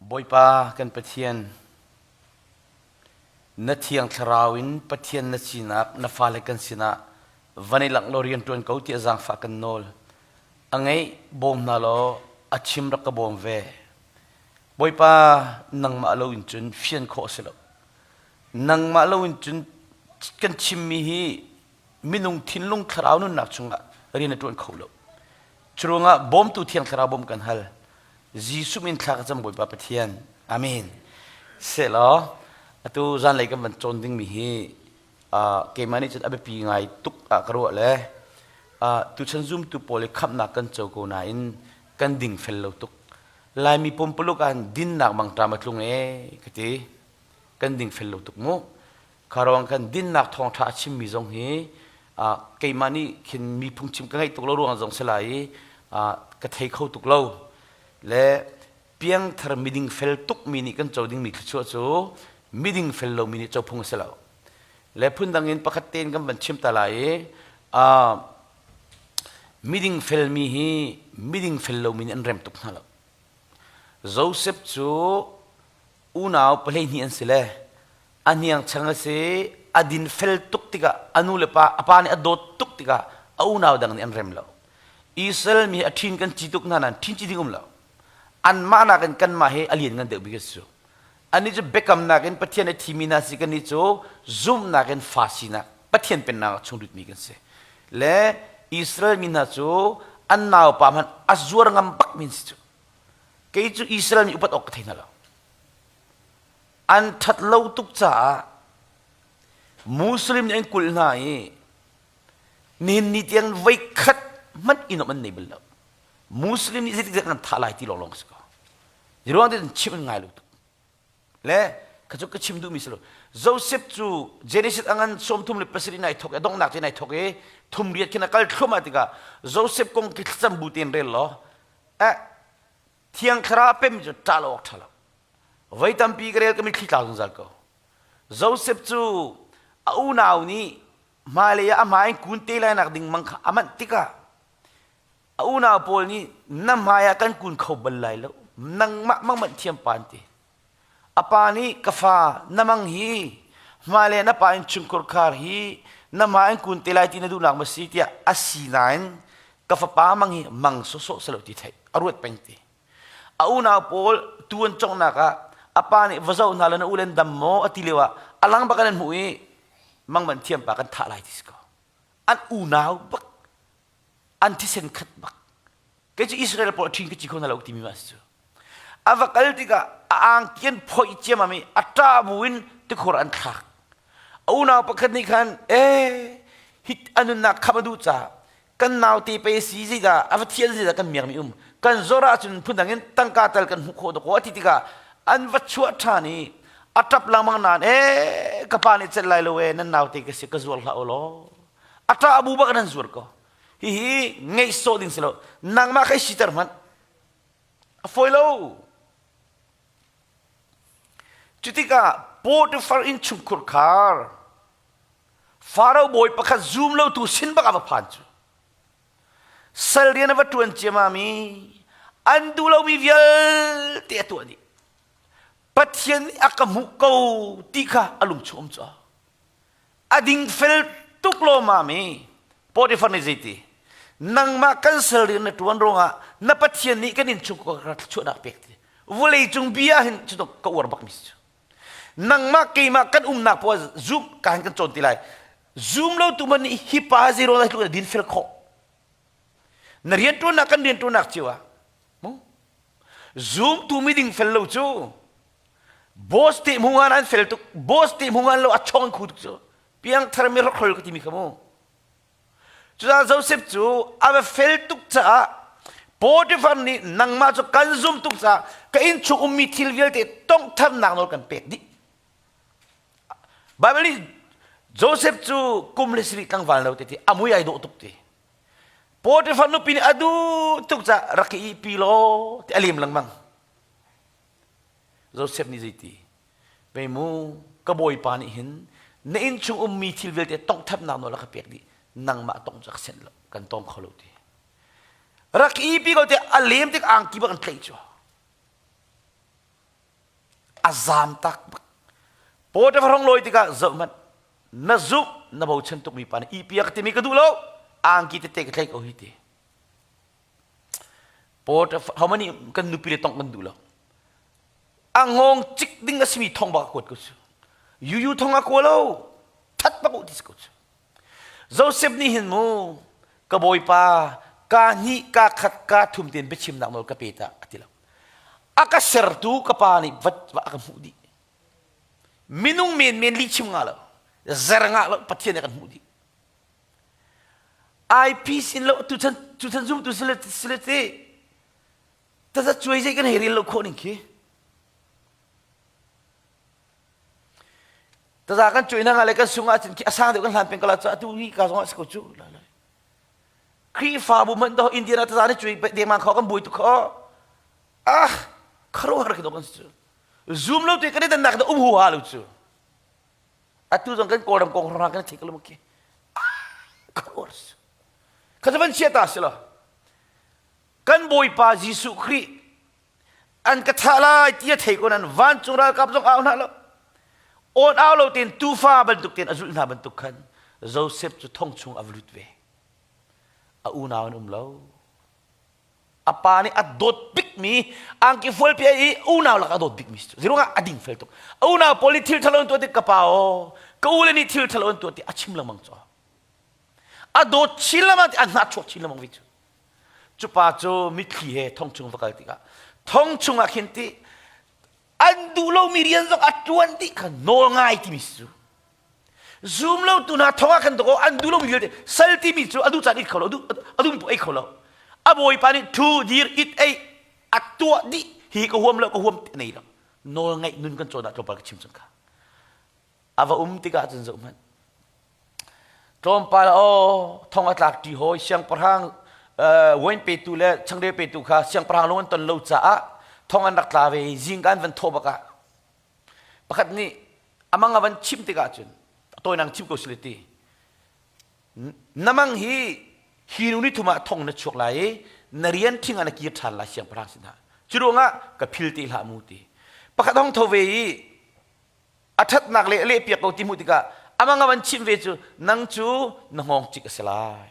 Bawipa kan Pathian, na Thiang Thlarau in Pathian na sinak na fale kan sinah van i langh law rian ṭuan ko tiah zaangfah kan nawl. A ngeih bawm hna law a chim rak ka bawm ve. Bawipa, nangmah lo in cun fian khawh a si lo. Nangmah lo in cun kan chimmi hi minung thinlung thlarau nunnak chungah rian a ṭuan kho lo. Curuangah bawmtu Thiang Thlarau bawm kan hal. Jesuh min thla ka cam Bawipa Pathian. Amen. Sehlaw atu zanlei kan van cawn dingmi hi uh, keimah nih cun a biapi ngai tuk ah ka ruah le uh, tuchan zumtu pawl i khamhnak kan co ko nain kan ding fel lo tuk. Laimi pumpuluk ah dinnak mangṭam a tlung ee ka ti. Kan ding fel lo tuk mu. Kha ruang khan dinnak thawngṭha a chimmi zong hi keimah nih khin mi phungchim ka ngeih tuk lo ruang zong si lai i ka thei kho tuk lo. Le piangthar miding fel tukmi nih kan co dingmi thluachuah cu miding fel lomi nih co phung a si lo. Le phundang in pakhat tein kan van chim ta lai i miding felmi hi miding fel lomi nih an rem tuk hna lo. Joseph cu unau 12 an si le a hniangchang a si a dinfel tuk tikah a nu le pa a pa nih a dawt tuk tikah a unau dang nih an rem lo Israel mi hi a ṭhin kan ci tuk hna nain ṭhin ci ding um lo anmah nakin kanmah hi a lian ngan deuh bik a si cu annih cu biakamnak in Pathian a thimi hna si kannih cu zumhnak in fa sinak Pathian pennak ah chung lutmi kan si le Israel mi hna cu an naupa hmanh a zuar ngam bak mi an si cu kei cu Israel mi upat awk ka thei hna lo An ṭhat lo tuk caah Muslim nih an kulh hna i nihin ni tiang voikhat hmanh inn an nei bal lo. Muslim nih zeitik kan thah lai ti lawnglawng si ko. Ruang te chim an ngai lo tuk. Le ka cu ka chim duhmi si lo. Joseph cu Genesis angan 37 nai thok i donghnak te nai thok i thum riat khin a kal thluahmah tikah Joseph kong khi thlacam bu tein rel law eh Thiang Thlarau a pemmi cu ṭah lo awk ṭha lo. Voi tampi ka rel ka mitthli tla zungzal ko. Joseph cu a unau nih hmailei ah a hmai in kun te lai nak ding mang kha a manh tikah a unau pawl nih na hmai ah kan kun kho bal lai lo nangmah mang manh thiam pa an ti. A pa nih ka fa na mang hi hmailei na pa in chungkhur khar hi na hmai in kun te lai ti na duhnak ma si tiah a si nain ka fapa mang hi mang sawsawh si lo ti theih a ruat peng ti. A unau pawl tu an conghnak ah a pa nih va zoh hna le na u len dam maw a ti lio ah a lang bak an hmuh i mang man thiam pa kan thah lai ti si ko. An unau bak an thisen khat bak kei cu Israel pawl a ṭhin ka ci kho hna lo timi ma si cu a va kal tikah a angki an phoih ciammam i a ṭah bu in tikhur an thlak a unau pakhat nih khan ee hi a nunnak khamh a duh caah kan naute pe si zeidah a va thian zeidah kan miakmi um kan zor ahcun phundang in tangka tal kan hmuh khawh dawkaw a ti tikah an va chuah ṭhan i a ṭap lengmang nain ee ka pa nih celh lai lo ee nan naute ka si ka zuar hlah u law a ṭah bu bak in an zuar ko hihi ngeih sawh ding si lo nangmah kha i siter hmanh a fawi lo cutikah Potiphar innchungkhur khar Faro bawi pakhat zum lotu sin bak a va phan cu sal rian a va ṭuan ciamami an duh lomi vialte a tuah dih Pathian nih a ka hmuh ko ti kha a lung chung um cu a dingfel tuk lawmam i Potiphar nih zeiti nangmah kan sal rian na ṭuan ruangah na Pathian nih kan innchung ka chuahnak pek ti vawlei cung bia hin cu ka uar bak mi si cu nangmah keimah kan umnak poah zum ka hin kan cawn ti lai zum lo tu man nih hi pa zero lai tluk din fel khawh na rianṭuannak kan rianṭuannak cio ah mu zum tu mi ding fel lo cu Boss te hmu ngan an fel tuk. Boss te hmu ngan lo a chong khu tuk cu. Piangthar mi rokhrol ka timi kha mu. Cucaah Joseph cu a va fel tuk caah Potiphar nih nangmah cu kan zum tuk caah ka innchung ummi thil vialte tonghthamnak nawl kan pek dih. Bible nih Joseph cu kum le sarih tlangval no te ti a mui ai dawh tuk ti. Potiphar nupi nih a duh tuk caah rak i pi law ti a lem lengmang. Joseph nih zeiti Pei mu ka bawipa nih hin na inn chung ummi thil vialte tonghthamnak nawl a ka pek dih nangmah tong cu a ka senh lo kan tong kho lo ti rak i pi ko te a lem tik angki bak an tlaih cu. A zaam tak bak. Potiphar hong lawi tikah zoh hmanh na zumh na bochan tukmi pa nih ihpi a ka timi ka duh lo angki tete ka thlei ko hi ti. Potiphar how many kan nupi le tong kan duh lo. A ngawng cik ding a simi thong bak a kuat ko cu. Yuyu thong a kua lo. That bak u ti si ko cu. Joseph nih hin mu ka bawipa ka hnih ka khat ka thum tein biachimnak nawl ka pe ta a ti lo. A ka sertu ka pa nih vat va a ka hmuh dih. Minung menmen lih chim nga lo. Zer nga lo Pathian nih a kan hmuh dih. IP sin lo tuchan tuchan zumtu sile sile te taza cuai zei kan hei rel lo khawh ning khi. Taza kan cuai hna le kan sung ahcun khi a sang deuh kan hlan peng ko la cu atu hi ka zong ah si ko cu. Khrihfabu hmanh do Indiana taza ni cuai dengmang kho kan buai tu kho. Ah kharuahar khi dok kan si cu. Zoom lo tu kan i dannak da um hu ha lo cu. Atu zong kan Kawlram kong hrang kan thei ko lo khi. Ah kharuahar si. Kha van chia ta si lo. Kan Bawipa Jesuh Khrih an ka thah lai ti a thei ko nan vancung ralkap zong au hna lo awn au lo tein tufa bantuk tein a zulh hna bantuk khan Joseph cu thong chung a va lut ve a unau an um lo a pa nih a dawt bikmi angki fualpi i unau lak a dawt bikmi si cu a ding fel tuk a unau pawl nih thil ṭhalo an tuah tik ka pa aw ka u le nih thil ṭhalo an tuah ti a chim lengmang cu a dawt chin lengmang ti a hnah chuak chin lengmang ve cu Cu pa cu mitthli he thong chung va kal tikah thong chungah khin ti an duh lomi rian zong a ṭuan dih kha nawl ngai timi si cu. Zum lo tu hna thong ah khan dawk an duh lomi vialte sal timi cu a duh caan it kho lo a duh mi ei kho lo. A bawipa nih thu dir it ei a tuah dih hi ka huam lo ka huam nei lo. Nawl ngaih nun kan cawn ah tlawmpal ka chim cang kha. A va um tikah cun zoh hmanh. Tlawmpal aw thong a tlak ṭi hawi siangpahrang wine petu le changreu petu kha siangpahrang lung an ton lo caah thong an rak tla ve i zingka an van thawh bak ah pakhat nih amang a van chim tikah cun a tawinak chim ko sile ti na mang hi hi nu ni thum ah thong na chuak lai i na rian ṭhing ah na kir ṭhan lai siangpahrang sinah cu ruangah ka phil te hlah mu ti pakhat hong tho ve i a ṭhatnak le a lehpiak ko ti hmuh tikah amang a van chimh ve cu nang cu na hngawng cik a si lai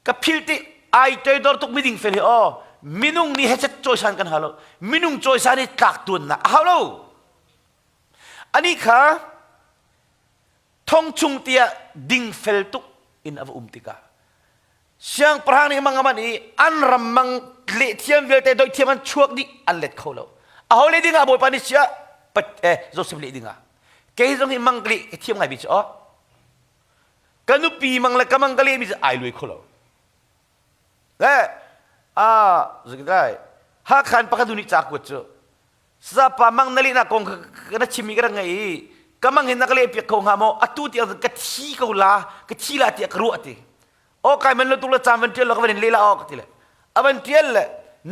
ka phil ti ai toidor tuk miding fel hi aw minung nih hechet cawisan kan hau lo minung cawisan hi tlak tuannak a hau lo ani kha thong chung tiah dingfel tuk in a va um tikah siangpahrang nih mang aman i an ram mang leh thiam vialte doih thiam an chuak dih an let kho lo aho le ding ah bawipa nih sia eh Joseph leh ding ah kei zong hi mang leh ka thiam ngai bi cu oh ka nupi mang le ka mang ka leh mi cu ai lui kho lo le a zikai Hakhan pakhat nih ca kuat cu Sapa mang na lehnak kong ka na chimmi ka rak ngei i ka mang hin na ka lehpiak kho hnga maw atu tiang ka thi ko la ka thi la tiah ka ruah ti o kai man lo tuk le caan van tial lo ka van in leh la aw ka ti le a van tial le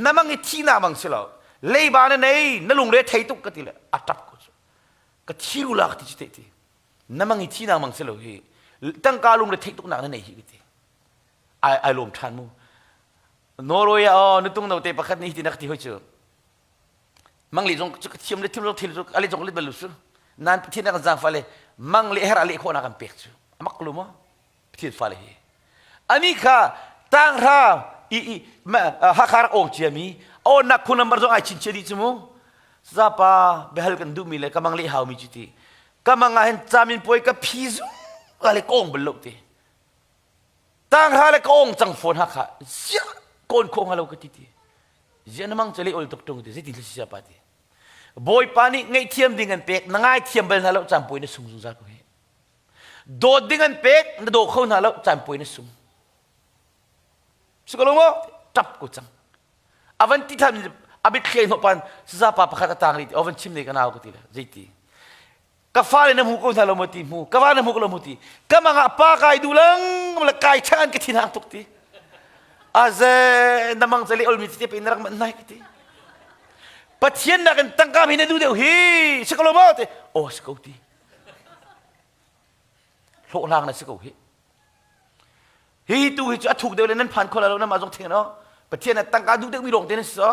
na mang i thi na mang si lo leiba na nei na lungre thei tuk ka ti le a tap ko cu ka thi ru la ka ti chu te ti na mang i thi na mang si lo hi tangka lungre thei tuk nak na nei hi ka ti ai ai lawm than mu Norway ah nutung note pakhat nih hi ti na ka ti hoi cu Mang le zong cu ka thiam le thiam lo thil cu ale zong let bal su nan pathian kan zang fale mang le her ale khawh na kan pek cu amak lu mo pathian fale hi ani kha tang ra i i hakha rak ong cia mi on nak khu number zong ai chin chia di chu mu zapa behal kan duh mi le ka mang le hau mi chu ti ka mang ah hin chamin puai ka phi zu ka le kong bal lo ti Tanghra le ka ong cang fawn hakha ziah kawn khawh hnga lo ka ti ti. Ziah na mang cu le ol tuk tung ti zeitin sia pa ti. Bawipa nih ngaihthiam ding an pek na ngaithiam bal hna lo caan puai na sung zungzal ko hi. Dawt ding an pek na daw kho hna lo caan puai na sung. Sukalo maw? Tap ko cang. Avan ti than abit thlei hnawh pan sazapa pakhat a tang rih ti ovan chim ne ka nau ka ti le zeiti ka fale na hmu ko hna lo maw ti hmu ka va na hmu ko lo maw ti ka mang ah pa kai du lang le kai chang an ka thin hang tuk ti aze na mang chali olmi ti pe na rak man nai ti pathian nak in tangka mi na du deuh hi si ko lo maw ti oh si ko ti hlawhhlang na si ko hi Hi tu hi cu a thuk deuh le nan phan kho lo nan mah zong theng no. Pathian ah tangka duh deuh mi lawng te nan si so.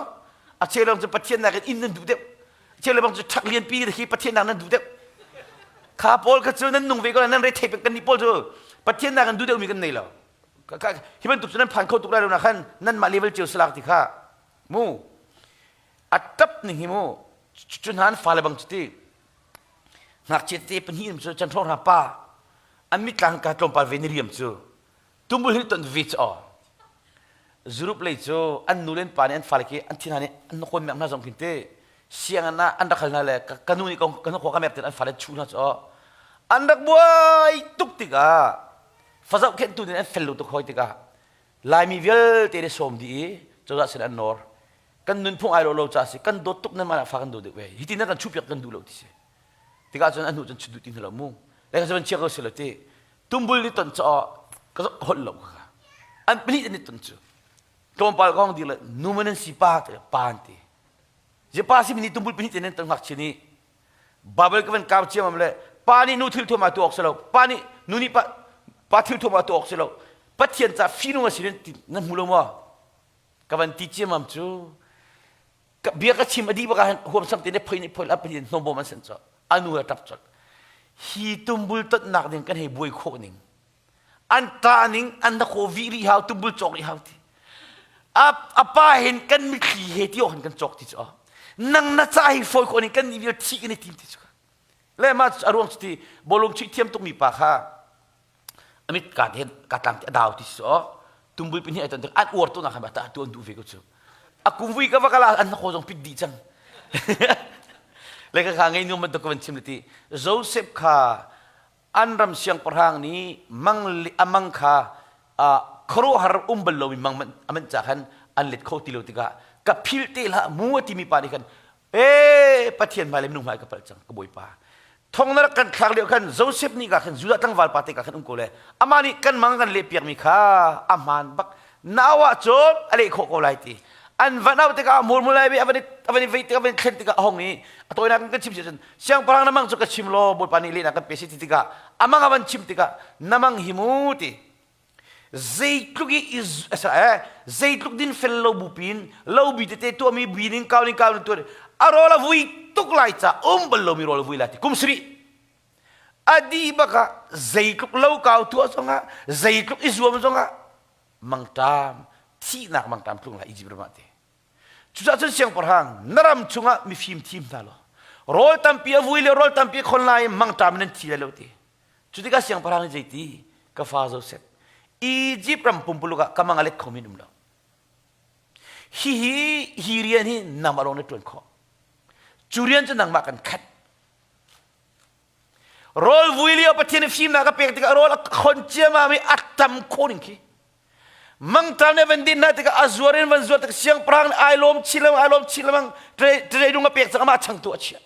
A cheu lawng cu Pathian nakin inn nan duh deuh. Cheu le bang cu ṭhak lianpi khi Pathian nak nan duh deuh. Kha pawl kha cu nan nung ve ko nan re thei kan nih pawl cu Pathian nak an duh deuhmi kan nei lo. Hi bantuk cu nan phan kho tuk lai lo na khan nan mah level cio salak ti kha mu a tap ning hi mu cu hna an fale bang cu ti ngakchia te pahnih cu chan hrawng hna pa an mitlang ka tlawmpal ve ni riam cu tumbul hi ton ve cu aw Europe lei cu an nu le an pa nih an fale khi an thi hna nih an kawn mek hna zong khin te sianginn ah an rak hal hna le ka nu nih ka nu ka mek tin an fale chuh hna cu aw an rak buai tuk tikah fazohkhenhtu nih an fel lo tuk hoi tikah Laimi vialte nih sawm dih i cozah sin an nawr kan nunphung ai lo lo ca si kan dawt tuk nan mah fa kan dawt deuh ve hi tin kan chuhpiak kan duh lo ti si tikah cun an hnu cun chut duh ti hna lo mu le ka van chia ko si lo ti tumbul ni ton caw ka holh lo ka an pahnih an i ton cu tlawmpal kong dir le nu man an si pa te pa an ti je pa si mi tumbul pahnih te nan ton ngakchia nih Bible ka van kau ciamam le pa nih nu thil thuam ah tu awk si lo pa nih nu nih pa pa thil thuam ah tu awk si lo Pathian ca finung a si nan hmu lo maw ka van ti ciamam cu bia ka chim a dih bak ah huam sam te ne phoi ne phoi la pahnih hnawm bawm an sen cho anu a tap chol hi tumbul tonnak ding kan hei buai khawh ning an ta ning an na khaw vi ri hau tumbul cawk ri hau ti a a pa hin kan mitthli he ti hin kan cawk ti chu nang na ca hi fawi khawh ning kan ni vial thi kan i tim ti chu le ma a ruang chu ti bolung chuih thiam tuk mi pa kha amit ka te ka tlang ti a dau ti so tumbul pin hi ai ton tik an uar tu na kha ba ta tu an duh ve ko chu a kumvui ka va kala an na kho zong pit dih cang le ka kha ngei nu man to ka van chim le ti Joseph kha an ram siangpahrang nih mang a mang kha khuaruahhar um bal lomi mang a manh ca khan an let kho ti lo tikah ka phil te hlah mu a timi pa nih khan e Pathian hmai le minung hmai ka palh cang ka bawipa thong na rak kan thlak lio khan Joseph nih ka khan Judah tlangval pa te ka khan um ko le amah nih kan mang kan leh piakmi kha a hmaan bak nau ah cun a leh khawh ko lai ti an van auh tikah murmul ai a van a van i vei tikah a van i thlen tikah a hong i a tawinak in kan chim si cun siangpahrang na mang cu ka chim law bawipa nih lehnak kan pe si ti tikah a mang a van chim tikah na mang hi mu ti zeitluk i eh, zeitluk din fel lo bu pin lo bi tete tuahmi bi ning kau ning kau ning tuah a rawl a vui tuk lai ca um bal lomi rawl a vui lai ti kum sarih a dih bak ah zeitluk lo kau tuah zongah zeitluk i zuam zongah mangṭam thihnak mangṭam tlung lai Egypt ram ah te cucaah cun siangpahrang na ram chungah mifim thim hna law rawl tampi a vui le rawl tampi a khon lai mangṭam in nan thi lai lo ti cu tikah siangpahrang nih zeiti ka fa Joseph Egypt ram pumpuluk ah ka mang a let khomi an um lo hihi hi rian hi nangmah lawng na ṭuan khawh cu rian cu nangmah kan khat Rawl vui lio Pathian nih fimnak a pek tikah rawl a khon ciammam i a tam khawh ning khi. Mangṭam nih van din hna tikah a zuar in van zuar tikah siangpahrang nih ai lawm chin lengmang ai lawm chin lengmang ṭrei a pek cang amah changtu a chiah.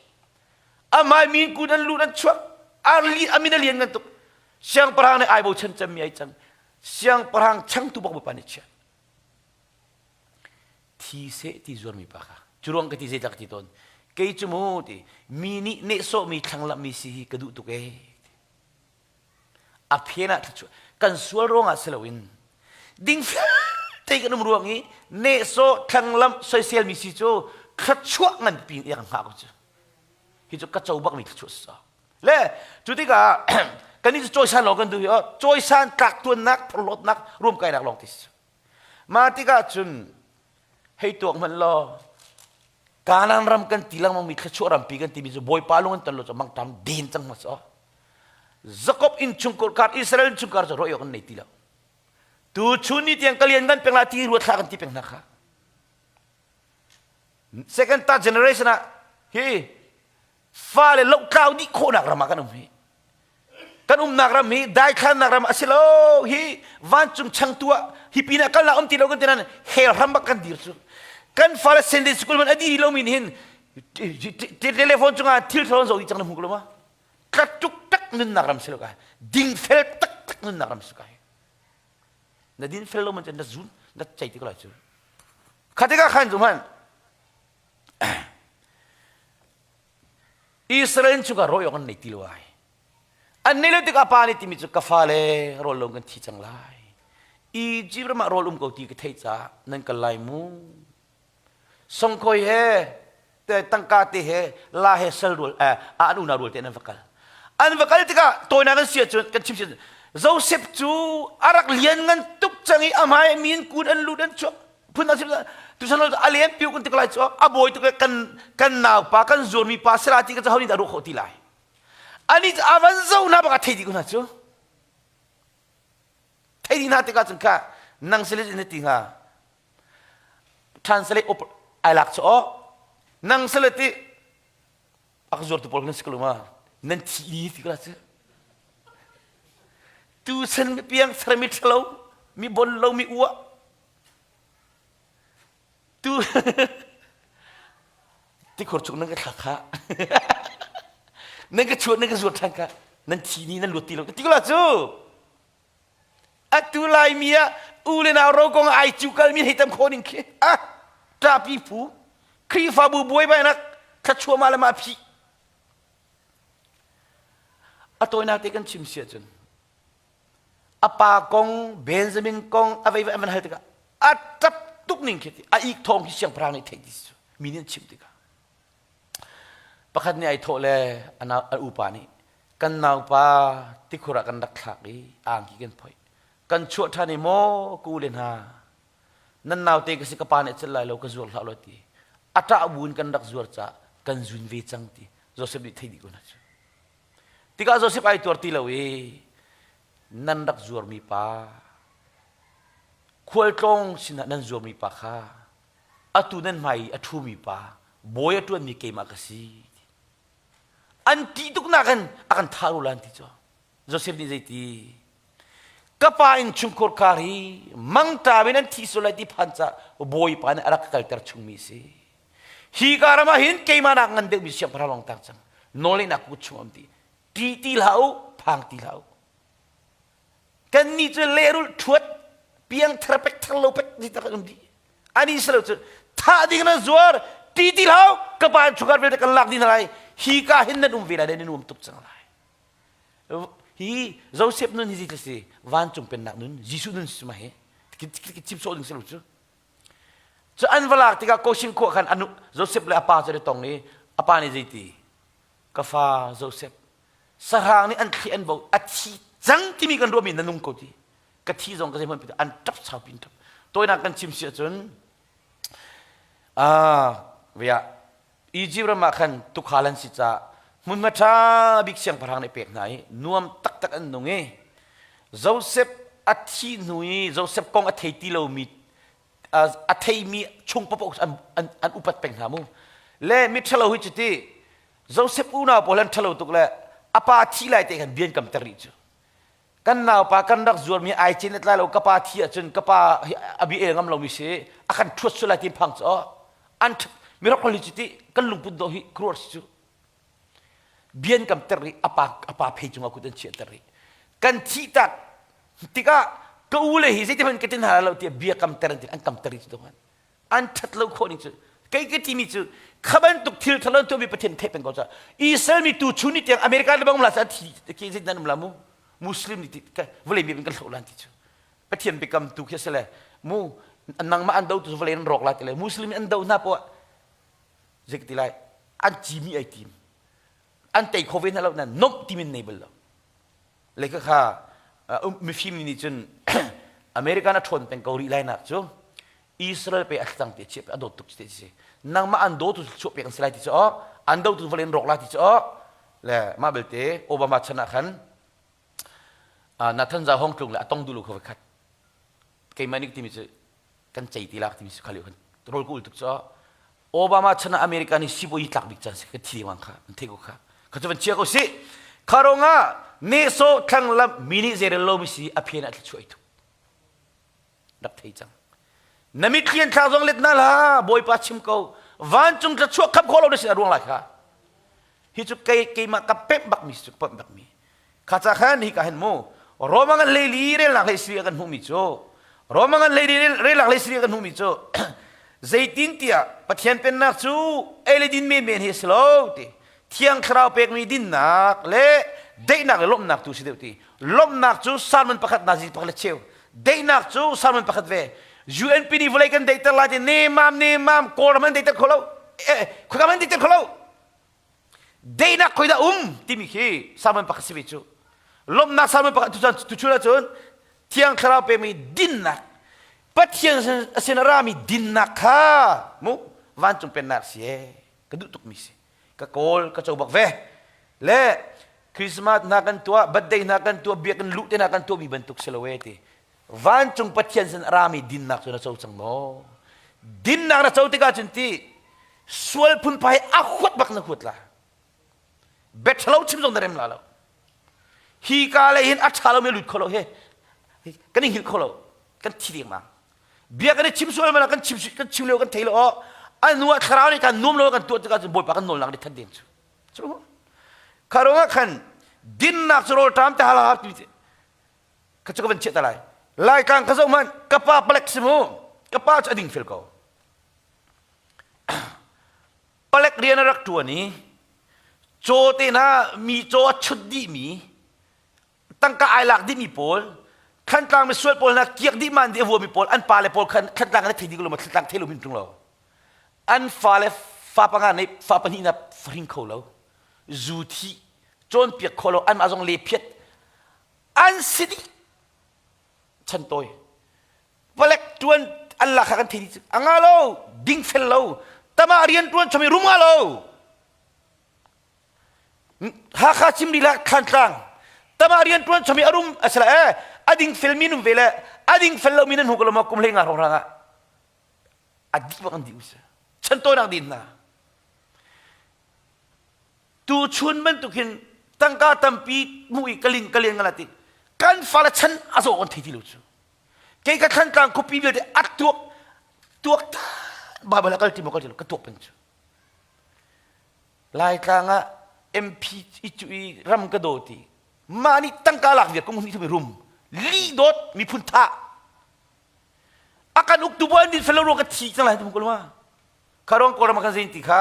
Amah min kun an lut an chuak a li a min a lian ngan tuk. Siangpahrang nih ai bochan cemmi ai cang. Siangpahrang changtu bak Bawipa nih chiah. Thi seh ti zuarmi pa kha cu ruang ka ti zeidah ka ti tawn kei cu mu ti mi nih nehsawhmi thlanglamhmi si hi ka duh tuk ee a phen ah thluachuah kan sual ruangah si loin dingfel te kan um ruang i nehsawh thlanglamh soiselmi si cu thluachuah nganpi in kan hngah ko cu hi cu ka co bakmi thluachuah si le cu tikah kan nih cu cawisan lawng kan duh hi cawisan tlak tuannak phorhlawtnak ruamkainak lawng ti si Mah tikah cun hei tuak hmanh law Kanaan ram kan ti lengmangmi thluachuah rampi kan timi cu Bawipa lung an ton lo cu mangṭam den cang hmasa. Jakob innchungkhar Israel innchungkhar cu ruah awk an nei ti lo. Tu chun ni tiang ka lian ngan peng la ti ruat hlah kan ti peng hna kha. Second third generation ah hi fale lohtlau dih khawhnak ram ah kan um hi kan umnak ram hi daithlannak ram a si lo hi vancung changtu ah hi pinah kalnak um ti lo kan ti nan hell ram bak kan dir cu kan fale Sunday school man a di lomi nih hin telephone cungah thil thlon zo dih cang na hmu ko lo ma tlatuk tak nunnak ram si lo ka dingfel tak tak nunnak ram si ka na din fel lo man na zun na chei ti ko lai cu khatika khan zu man Israel in chungah rawi awk an nei ti lo ai. An nei lo tikah pa nih timi cu ka fale rawl lo kan thi cang lai. Egypt ram ah rawl um ko ti ka theih caah nan kal lai mu. Songkhoi he tangka te he la he sal rual an unau rual te an va kal. An va kal tikah tawinak an si ahcun kan chim si Joseph cu a rak lian ngan tuk cang i a hmai mi in kun an lut an chuak phun an sim tuchan a lian piu kan tik lai cu a bawi tuk kan kan naupa kan zuarmi pa sala ti ka cu ho nih dah ruah khawh ti lai ani cu a van zo hna bak a thei dih ko hna cu thei dih hna tikah cun kha nang sile na ti hnga translate op ai lak cu aw nang sile ti a ka zuartu pawl nan si ko lo ma nan thi ni ti ko cu tu sen mi piang thar mi thalo mi bon lo mi ua tu tikhor chung nan ka thlak kha nan ka chuah nan ka zuar ṭhan kha nan thi ni nan luat ti lo ti ko la cu atu laimi ah u le nau ro kong ai cu kal mi hei tam kho ning khi ah ṭapi phu Khrihfabu buaibainak thluachuah mah le mah phih a tawinak te kan chim si ahcun a pa kong Benjamin kong a vei van hal tikah a ṭap tuk ning khi a ik thawng khi siangpahrang nih theih ti cu mi nih an chim tikah pakhat nih ai thawh le a upa nih kan naupa tikhur ah kan rak thlak i angki kan phoih kan chuah ṭhan i maw ku le hna nan naute ka si ka pa nih a celh lai lo ka zuar hlah lo ti a ṭah buin kan rak zuar caah kan zun ve cang ti Joseph nih thei dih ko hna cu Tikah Joseph ai tuar ti lo i nan rak zuarmi pa khualtlawng sinah nan zuarmi pa kha atu nan hmai i a ṭhumi pa bawi a ṭuanmi keimah ka si. An ṭih tuknak in a kan thah rua lan ti cu. Joseph nih zeiti ka pa innchungkhur kar hi mangṭam in an thi sual lai ti phan caah bawipa nih a rak ka kalter chungmi a si. Hi ka ram ah hin keimah nak ngan deuhmi siangpahrang lawng tang cang. Nawlngeihnak kut chung um ti. Ṭih ti hlah u, phang ti hlah u. Kannih cu lehrulh ṭhuat, piang thar pek thar lo pek ti tak um dih. Ani si lo cu thah ding na zuar, ṭih ti hlah u, ka pa chungkhar vialte kan lak dih hna lai. Hi ka hin nan um ve lai le nan um tuk cang lai. Hi Joseph nun hi si si vancung pennak nun Jesuh nun si ma hi chim sawh ding si lo cu. Cu an va lak tikah Goshen khua khan anu Joseph le a pa cu an i tong i a pa nih zeiti ka fa Joseph sahrang nih an thli an bo a thi cang timi kan ruahmi na nung ko ti ka thi zong ka zeihmanh an ṭap sau pin ṭap tawinak kan chim si ahcun ah via Egypt ram ah khan tukhal an si caah hmunhma ṭha bik siangpahrang nih pek hna i nuam taktak an nung i Joseph a thih hnu i Joseph kong a thei ti lomi a theimi chung paoh an, an, an upat peng hna mu le mi ṭhalo hi cuti Joseph unau pawl an ṭhalo tuk le a pa thi lai te khan bian kam ter rih cu kan naupa kan rak zuarmi ai cin tlai lo ka pa thi ahcun ka pa a bi el ngam lomi si a kan ṭhuat sual lai ti phang cu an mi rak hi cu ti kan lungput dawh hi kruar si cu bian kam ter rih a pa a pa phei cungah kut an chiah ter rih kan thih tak tikah ka u le hi zeiti hmanh ka tin hna lo tiah bia kam ter an ti an kam ter rih cu an ṭhat lo khawh ning cu kei ka timi cu kha bantuk thil ṭhalo tuahmi Pathian theih peng ko ca Israel mi tu chun ni tiang America le bang la sa thi ke zit nan um la mu Muslim ni vawlei mi kan hloh lan ti cu Pathian biakam tu khi sele mu nangmah an do tu vawlei an rawk la ti le Muslim an do hna poah zik ti lai an ci mi ai tim an tei kho ve hna lo nan nomh timin nei bal lo Le khakha mifim nih cun American a ṭhawn peng ko rih lai nak cu Israel pe a tlang te chiah a dawt tuk te si nangmah an dawtu chuah pek an si lai ti cu aw an dotu vawlei an rawk lai ti cu aw le mah belte Obama chan ah khan Nathan Zau Hong Tlung le a tong duh lo kho khat keimah nih timi cu kan cei ti lak timi khali khan rol ka ul tuk cu Obama chan ah America nih sibawi tlak bik caan si ka thi wang kha an thei ko kha kha cu van chia ko si kharong ah neso thlang lam mi nih zeirel lo mi si a phen ah thluachuah i rak thei cang na mitthli an thlak zong let na la bawipa chim ko vancung thluachuah khap khawh lo na sin a ruang lai kha hi cu kei keimah ka pemh bak mi cu pemh bak mi kha ca khan hi ka hen mu Roma ngan leili relnak hlei sri kan hmuhmi cu Roma ngan leili relnak hlei sri kan hmuhmi cu zeitin tiah Pathian pennak cu ei le din menmen hi a si lo ti Thiang Thlarau pekmi dinnak le daihnak le lawmhnak tu si deuh ti lawmhnak cu salmon pakhat nazi pakhat le cheu daihnak cu salmon pakhat ve UNP nih vawlei kan daihter lai ti nemam nemam Kawlram an daihter kho lo. Khoika man dikter kho lo. Daihnak khoi dah um timi khi sermon pakhat si ve cu. Lawmhnak sermon pakhat tuchun ahcun Thiang Thlarau pekmi dinnak Pathian sin a rami dinnak kha mu vancung pennak si e ka duh tukmi si ka kawl ka co bak ve le Christmas hna kan tuah birthday hna kan tuah biakinn luh te hna kan tuahmi bantuk si lo e ti vancung Pathian sin a rami dinnak cu na co cang maw dinnak na co tikah cun ti sual phunphai a huat bak na huat la bia ṭhalo chim zong na rem la lo hi ka le hin a ṭha lomi lut kho lo he kan i hngilh kho lo kan thi dengmang bia kan i chim sual mana kan chim kan chim lio kan thei lo a nu ah thlarau nih kan nuam lo kan tuah tikah cun bawipa kan nawlnak nih than ding cu cu kha ruangah khan dinnak cu rawl ṭam te hala ti kha cu ka van chiah ta lai laitlang ka zoh hmanh ka pa palek si mu ka pa cu a ding fel ko Palek rian a rak ṭuan i caw te hna mi caw a chut dihmi tangka ai lak dihmi pawl Thlantlang misual pawl hna kiak dih man dih a vuami pawl an pale pawl khan Thlantlang an thei dih ko lo ma Thlantlang thei lo min ṭung lo an fale fa panga nei fa pahnih na hring kho lo zu thi cawnpiak kho lo anmah zong le phiat an si dih chan tawi palek tuan an lak kha kan thei dih a nga lo dingfel lo tama rian tuan chom i rum nga lo Hakha chim lila Thlantlang tama rian tuan chom i a rum asila e a dingfel mi num ve le a dingfel lo mi nan hu ko lo ma kum hlei nga rong rang ah a dih bak an dih us chan tawinak din hna tu chun bantuk hin tangka tampi mu i kalin kalin ngala ti kan fale chan a zo on thei ti lo cu kei ka thlantlang khuapi vialte a tuak tuak Bible a kal ti maw kal ti lo ka tuak peng cu Laitlang ah MP i cu i ram ka daw ti mah nih tangka lak viar kum hnih thum i rum li dawt miphun tha a kan uktu bu an din fel lo ruang ka thi cang lai tu ko ma kharong kawlram kan zein ti kha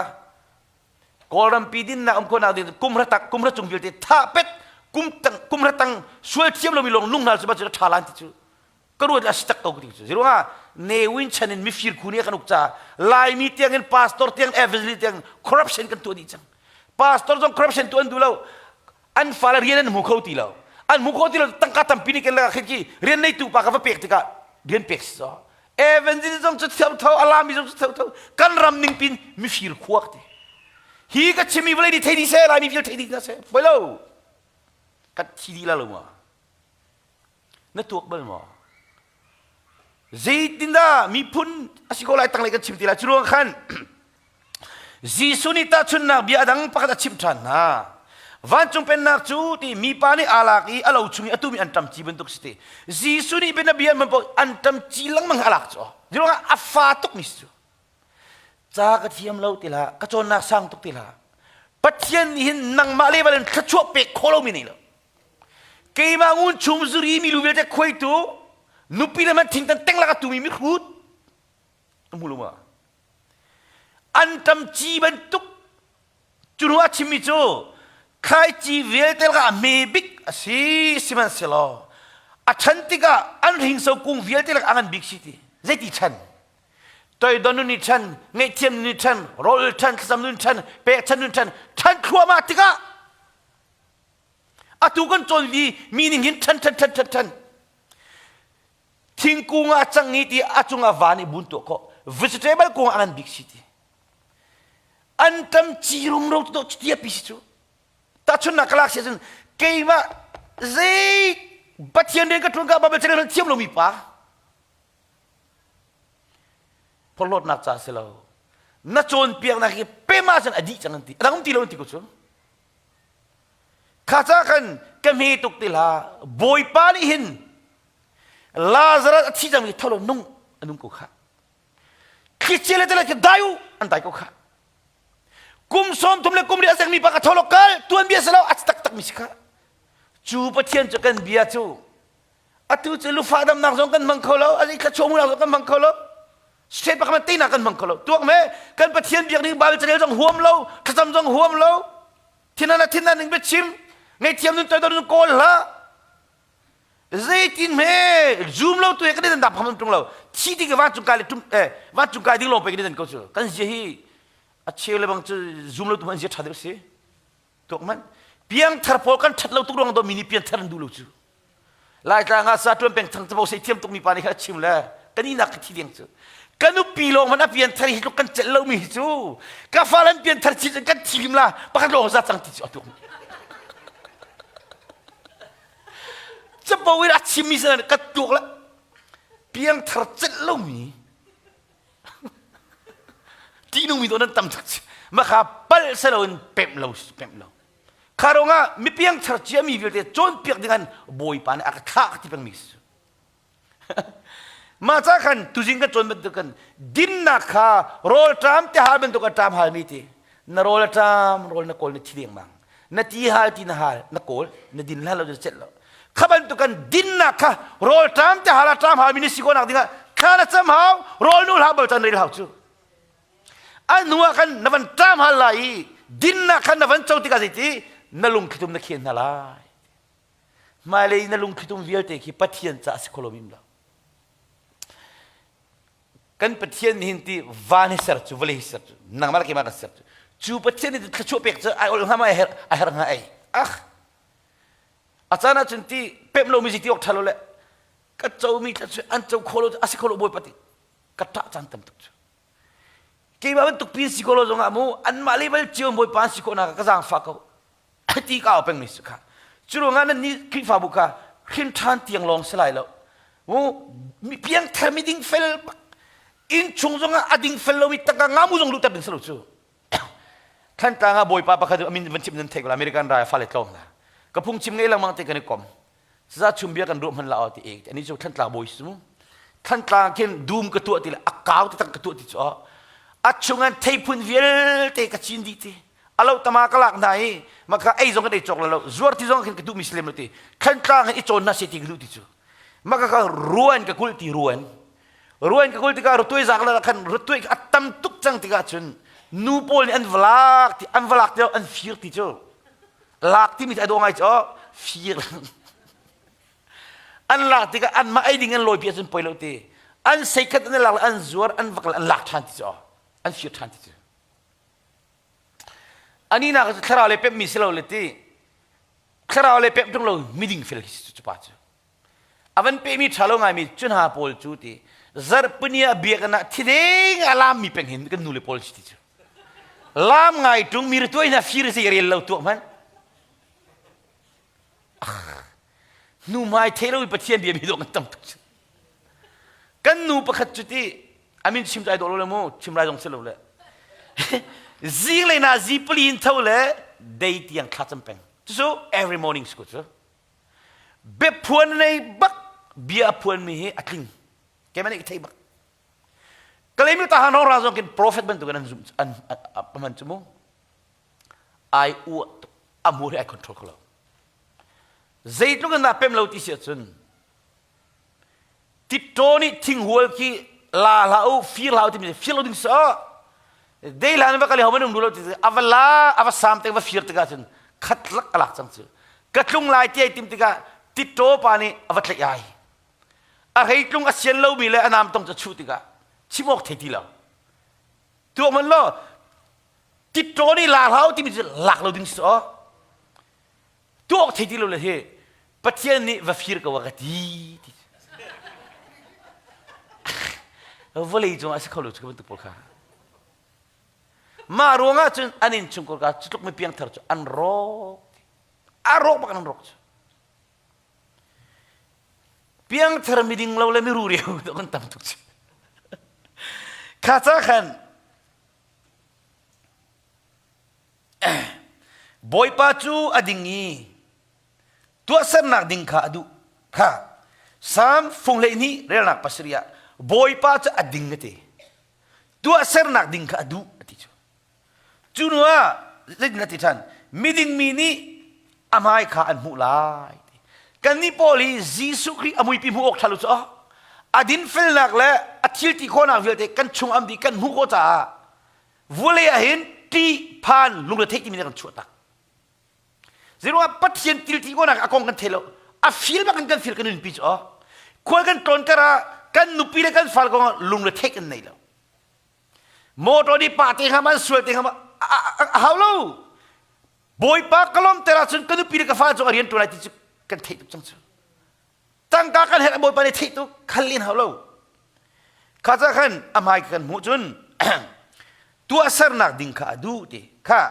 Kawlram pi dinnak um khawhnak ding kum hra tak kum hra cung vialte tha pet kum tang kum hra tang sual thiam lomi lawng nung hna cu cu tha lan ti cu ka ruat a si tak ko ti cu ziruangah Ne Win chan in mifir khu nih kan uk ca Laimi tiang in pastor tiang evangelist tiang corruption kan tuah dih cang pastor zong corruption tuah an duh lo an fale rian an hmu kho ti lo an hmu kho ti lo tangka tampi nih kan lakah khin khi rian neitu pa ka va pek tikah rian pek si caw evangelist zong cu tho tho alami zong cu tho tho kan ram ning pin mifir khuak ti hi ka chimi vawlei nih thei dih seh laimi vial thei dih hna seh poi lo kan thi dih la lo ma na tuak bal maw zeitindah miphun a si ko lai tanglei kan chim ti lai cu ruang khan Jesuh nih tahchunhnak bia a dang pakhat a chimh ṭhan hna. Vancung pennak cu ti mipa nih aa lak i a lo chung i a tumi anṭam ci bantuk si ti. Jesuh nih bianabia an paoh anṭam ci lengmang a lak cu. Ruangah a fa tukmi si cu. Ca ka thiam lo ti hlah, ka cawnnak sang tuk ti hlah. Pathian nih hin nangmah level in thluachuah pek khawh lomi nei lo. Keimah ngun chum zuri mi lu vialte khuaitu nupi le man thingtan teng lak a tumi mihrut. Hmu lo ma? Anṭam ci bantuk cu hnu a chimmi cu thlaici vialte lakah a hme bik a si sihmanhsehlaw a ṭhan tikah an hringso kung vialte lakah a ngan bik si ti zeiti chan toidon nun nih ṭhan ngaihthiam nun nih ṭhan rawl ṭhan thlacam nun ṭhan pekchan nun ṭhan ṭhan thluahmah tikah atu kan cawnmi mi ning hin ṭhan ṭhan ṭhan ṭhan ṭhan Thingkung ah a cang i ti a cungah van i bun tuah khawh. Vegetable kung ah a ngan bik si ti. Anṭam ci rumro tu cuti a pi si cu. Tahchunhnak ka lak si ahcun keimah zei Pathian rian ka ṭuan ka Bible channel thiam lomi pa phorhlawtnak ca si lo. Na cawnpiaknak hi pem ahcun a dih cang an ti. A dang um ti lo an ti ko cu. Kha ca khan ka hme tuk ti hlah. Bawipa nih hin Lazarus a thi cangmi tholo nung a nung ko kha. Thlichia le tele dai u an dai ko kha. Kum sawm thum le kum ri a zengmi pa ka tholo kal tuan bia si lo a tak tak mi si kha. Cu Pathian cu kan bia cu atu cu lufa damnak zong kan hmang kho lo a thla chuah zong kan hmang kho lo state pakhat teinak kan hmang kho lo tuak me kan Pathian biak ning Bible carel zong huam lo thlacam zong huam lo thinan a thinan ning biachim ngaihthiam nun toidor nun kawl hlah zeitin hme zoom lo tu he kan i dan pham tung lo thi ti ka vancung kai le tum eh vancung kai ding lawng pe kan i dan ko cu kan zia hi. A cheu le bang cu zum lo tu hmanh zia ṭha deuh si. Tuak hmanh. Piangthar pawl kan ṭhat lo tuk ruang do mi nih piangthar an duh lo cu. Laitlang ah sa ṭuan peng thang capo sei thiam tuk mi pa nih khan a chim le kan inak ka thi ding cu. Ka nupi lawng hmanh a pianthar hi tluk kan celh lomi hi cu ka fale an pianthar chin cun kan thi lim la pakhat lawng za cang ti cu a tuak. Capo in a chimmi sin ka tuak le piangthar celh lomi Ṭihnungmi dawh nan tam tuk. Maka palh seloin pemh lo pemh lo. Kha ruangah mipiang thar ciami vialte cawnpiak ding an Bawipa nih a ka thlah ka ti pengmi si. Mah ca khan tuzing kan cawn bantuk kan dinnak kha rawl ṭam te hal bantuk a ṭam halmi ti. Na rawl a ṭam rawl na kawl na thi dengmang. Na ti hal ti na hal na kawl na din hal lo na celh lo. Kha bantuk kan dinnak kha rawl ṭam te hal a ṭam halmi na si khawhnak dingah thla na cam hau rawl nu hlah bal can rel hau cu. A hnu ah khan na van ṭam hal lai i dinnak kha na van co tikah zeiti na lungthlitum na khen hna lai. Hmailei na lungthlitum vialte khi Pathian ca a si kho lomi lo. Kan Pathian nih hin ti van hi ser cu vawlei hi ser cu nangmah le keimah kan ser cu cu Pathian nih thluachuah pek cu ai ol hnga ma a herh a herh hnga ei ah a caan ahcun ti pemh lomi zi ti awk ṭha lo le ka comi thluachuah an co kho lo a si kho lo bawipa ti ka ṭah caan tam tuk cu keimah bantuk pin si ko lo zongah mu anmah level cio bawipa an si khawhnak ka zaangfah ko ti ka au pengmi si kha cu ruangah nan nih Khrihfabu kha hrin ṭhan tiang lawng si lai lo mu mi piangthar mi ding fel inn chung zongah a ding fel lomi tangka ngamu zong luhter ding si lo cu Thantlang ah bawipa pakhat amin van chim nan theih ko American rai fale tlawng hna ka phung chim ngei lengmang te kan i kom Saza chum bia kan ruah hman la aw ti e ani cu Thantlang bawi si mu Thantlang khin dum ka tuah ti le a kau ti tang ka tuah ti cu a chungan theiphun vialte ka cin dih ti alo tama ka lak hna i maka ei zong kan ei cawk lo zuar ti zong khin ka duh mi si lem lo ti Thantlang i cawn hna se ti ka duh ti cu maka ka ruan ka kulh ti ruan ruan ka kulh tikah rutuai zak la khan rutuai a tam tuk cang tikah cun nu pawl nih an valak ti an valak ti an fir ti cu lak timi cu a dawh ngai cu fir an lak tikah anmah ei ding an lawi pi ahcun poi lo ti an seikhat an lak an zuar an vak an lak ṭhan ti cu an fir ṭhan ti cu ani nak cu thlarau le pemmi si lo le ti thlarau le pem ṭung lo miding fel hi cu pa cu a van pehmi ṭha lo ngaimi cu hna pawl cu ti zarhpini ah biakinn ah thideng a lammi peng hin kan nule pawl si ti cu lam ngai ṭung mi rituai hna fir zei rel lo tuah hmanh nu hmai thei lo i Pathian bia mi dawh kan tam tuk cu kan nu pakhat cu ti amin chim ai dawh lo le mu chim lai zong si lo le zinglei na zi pali in tho le day tiang thla cam peng cu every morning school cu biaphuan nei bak bia a phuanmi hi a tling keimah nih ka thei bak Kalaymyo tahan hong ra zong kin prophet bantuk in an zum an hman cu mu ai u a mu hi ai control kho lo zeitluk in dah pem lo ti si ahcun titṭaw nih thinghual khi la hlah u fir hlah u timi fir lo ding si dei hlan va kal ho man um lo ti ava la ava sam te va fir tikah cun khat lak alak cang cu ka tlung lai ti ai tim tikah titṭaw pa nih ava tlaih ai a hreitlung a sian lomi le a nam tong cu chuh tikah chim awk thei ti lo tuah man law titṭaw nih la hlah u timi cu lak lo ding si aw tuah awk thei ti lo le hi Pathian nih va fir ko a ka ti ti vawlei cung ah si kho lo cu bantuk pawl kha mah ruangah cun an inn chungkhar ka cutluk mi piangthar cu an rawk a rawk bak an rawk cu piangthar miding lo le miru reu kan tam tuk cu kha ca khan Bawipa cu a ding i tuahsernak ding kha a duh. Kha Salm fung 12 relnak pasarih ah Bawipa cu a ding a ti. Tuahsernak ding kha a duh a ti cu. Cu hnu ah zeitin a ti ṭhan? Miding mi nih a hmai kha an hmuh lai. Kannih pawl hi Jesuh Khrih a muipi hmuh awk ṭha lo cu a dinfelnak le a thil ti khawhnak vialte kan chung am dih kan hmuh khawh caah Vulei ah hin ṭih phan lungretheih timi nih kan chuah tak. Zeiruangah Pathian tilti nak a kong kan thei lo. A fil bak in kan fil kan nunpi cu aw. Khual kan tlawn kar ah kan nupi le kan fal kong ah lungretheih kan nei lo. Motor nih pa te hnga man sual te hnga a hau lo. Bawipa ka lawmter ahcun ka nupi le ka fa cu a rian ṭuan lai ti cu kan theih tuk cang cu. Tangka kan herh Bawipa nih theih tuk khal len hau lo. Kha ca khan a hmai kan hmuh cun tuahsernak ding kha a duh ti kha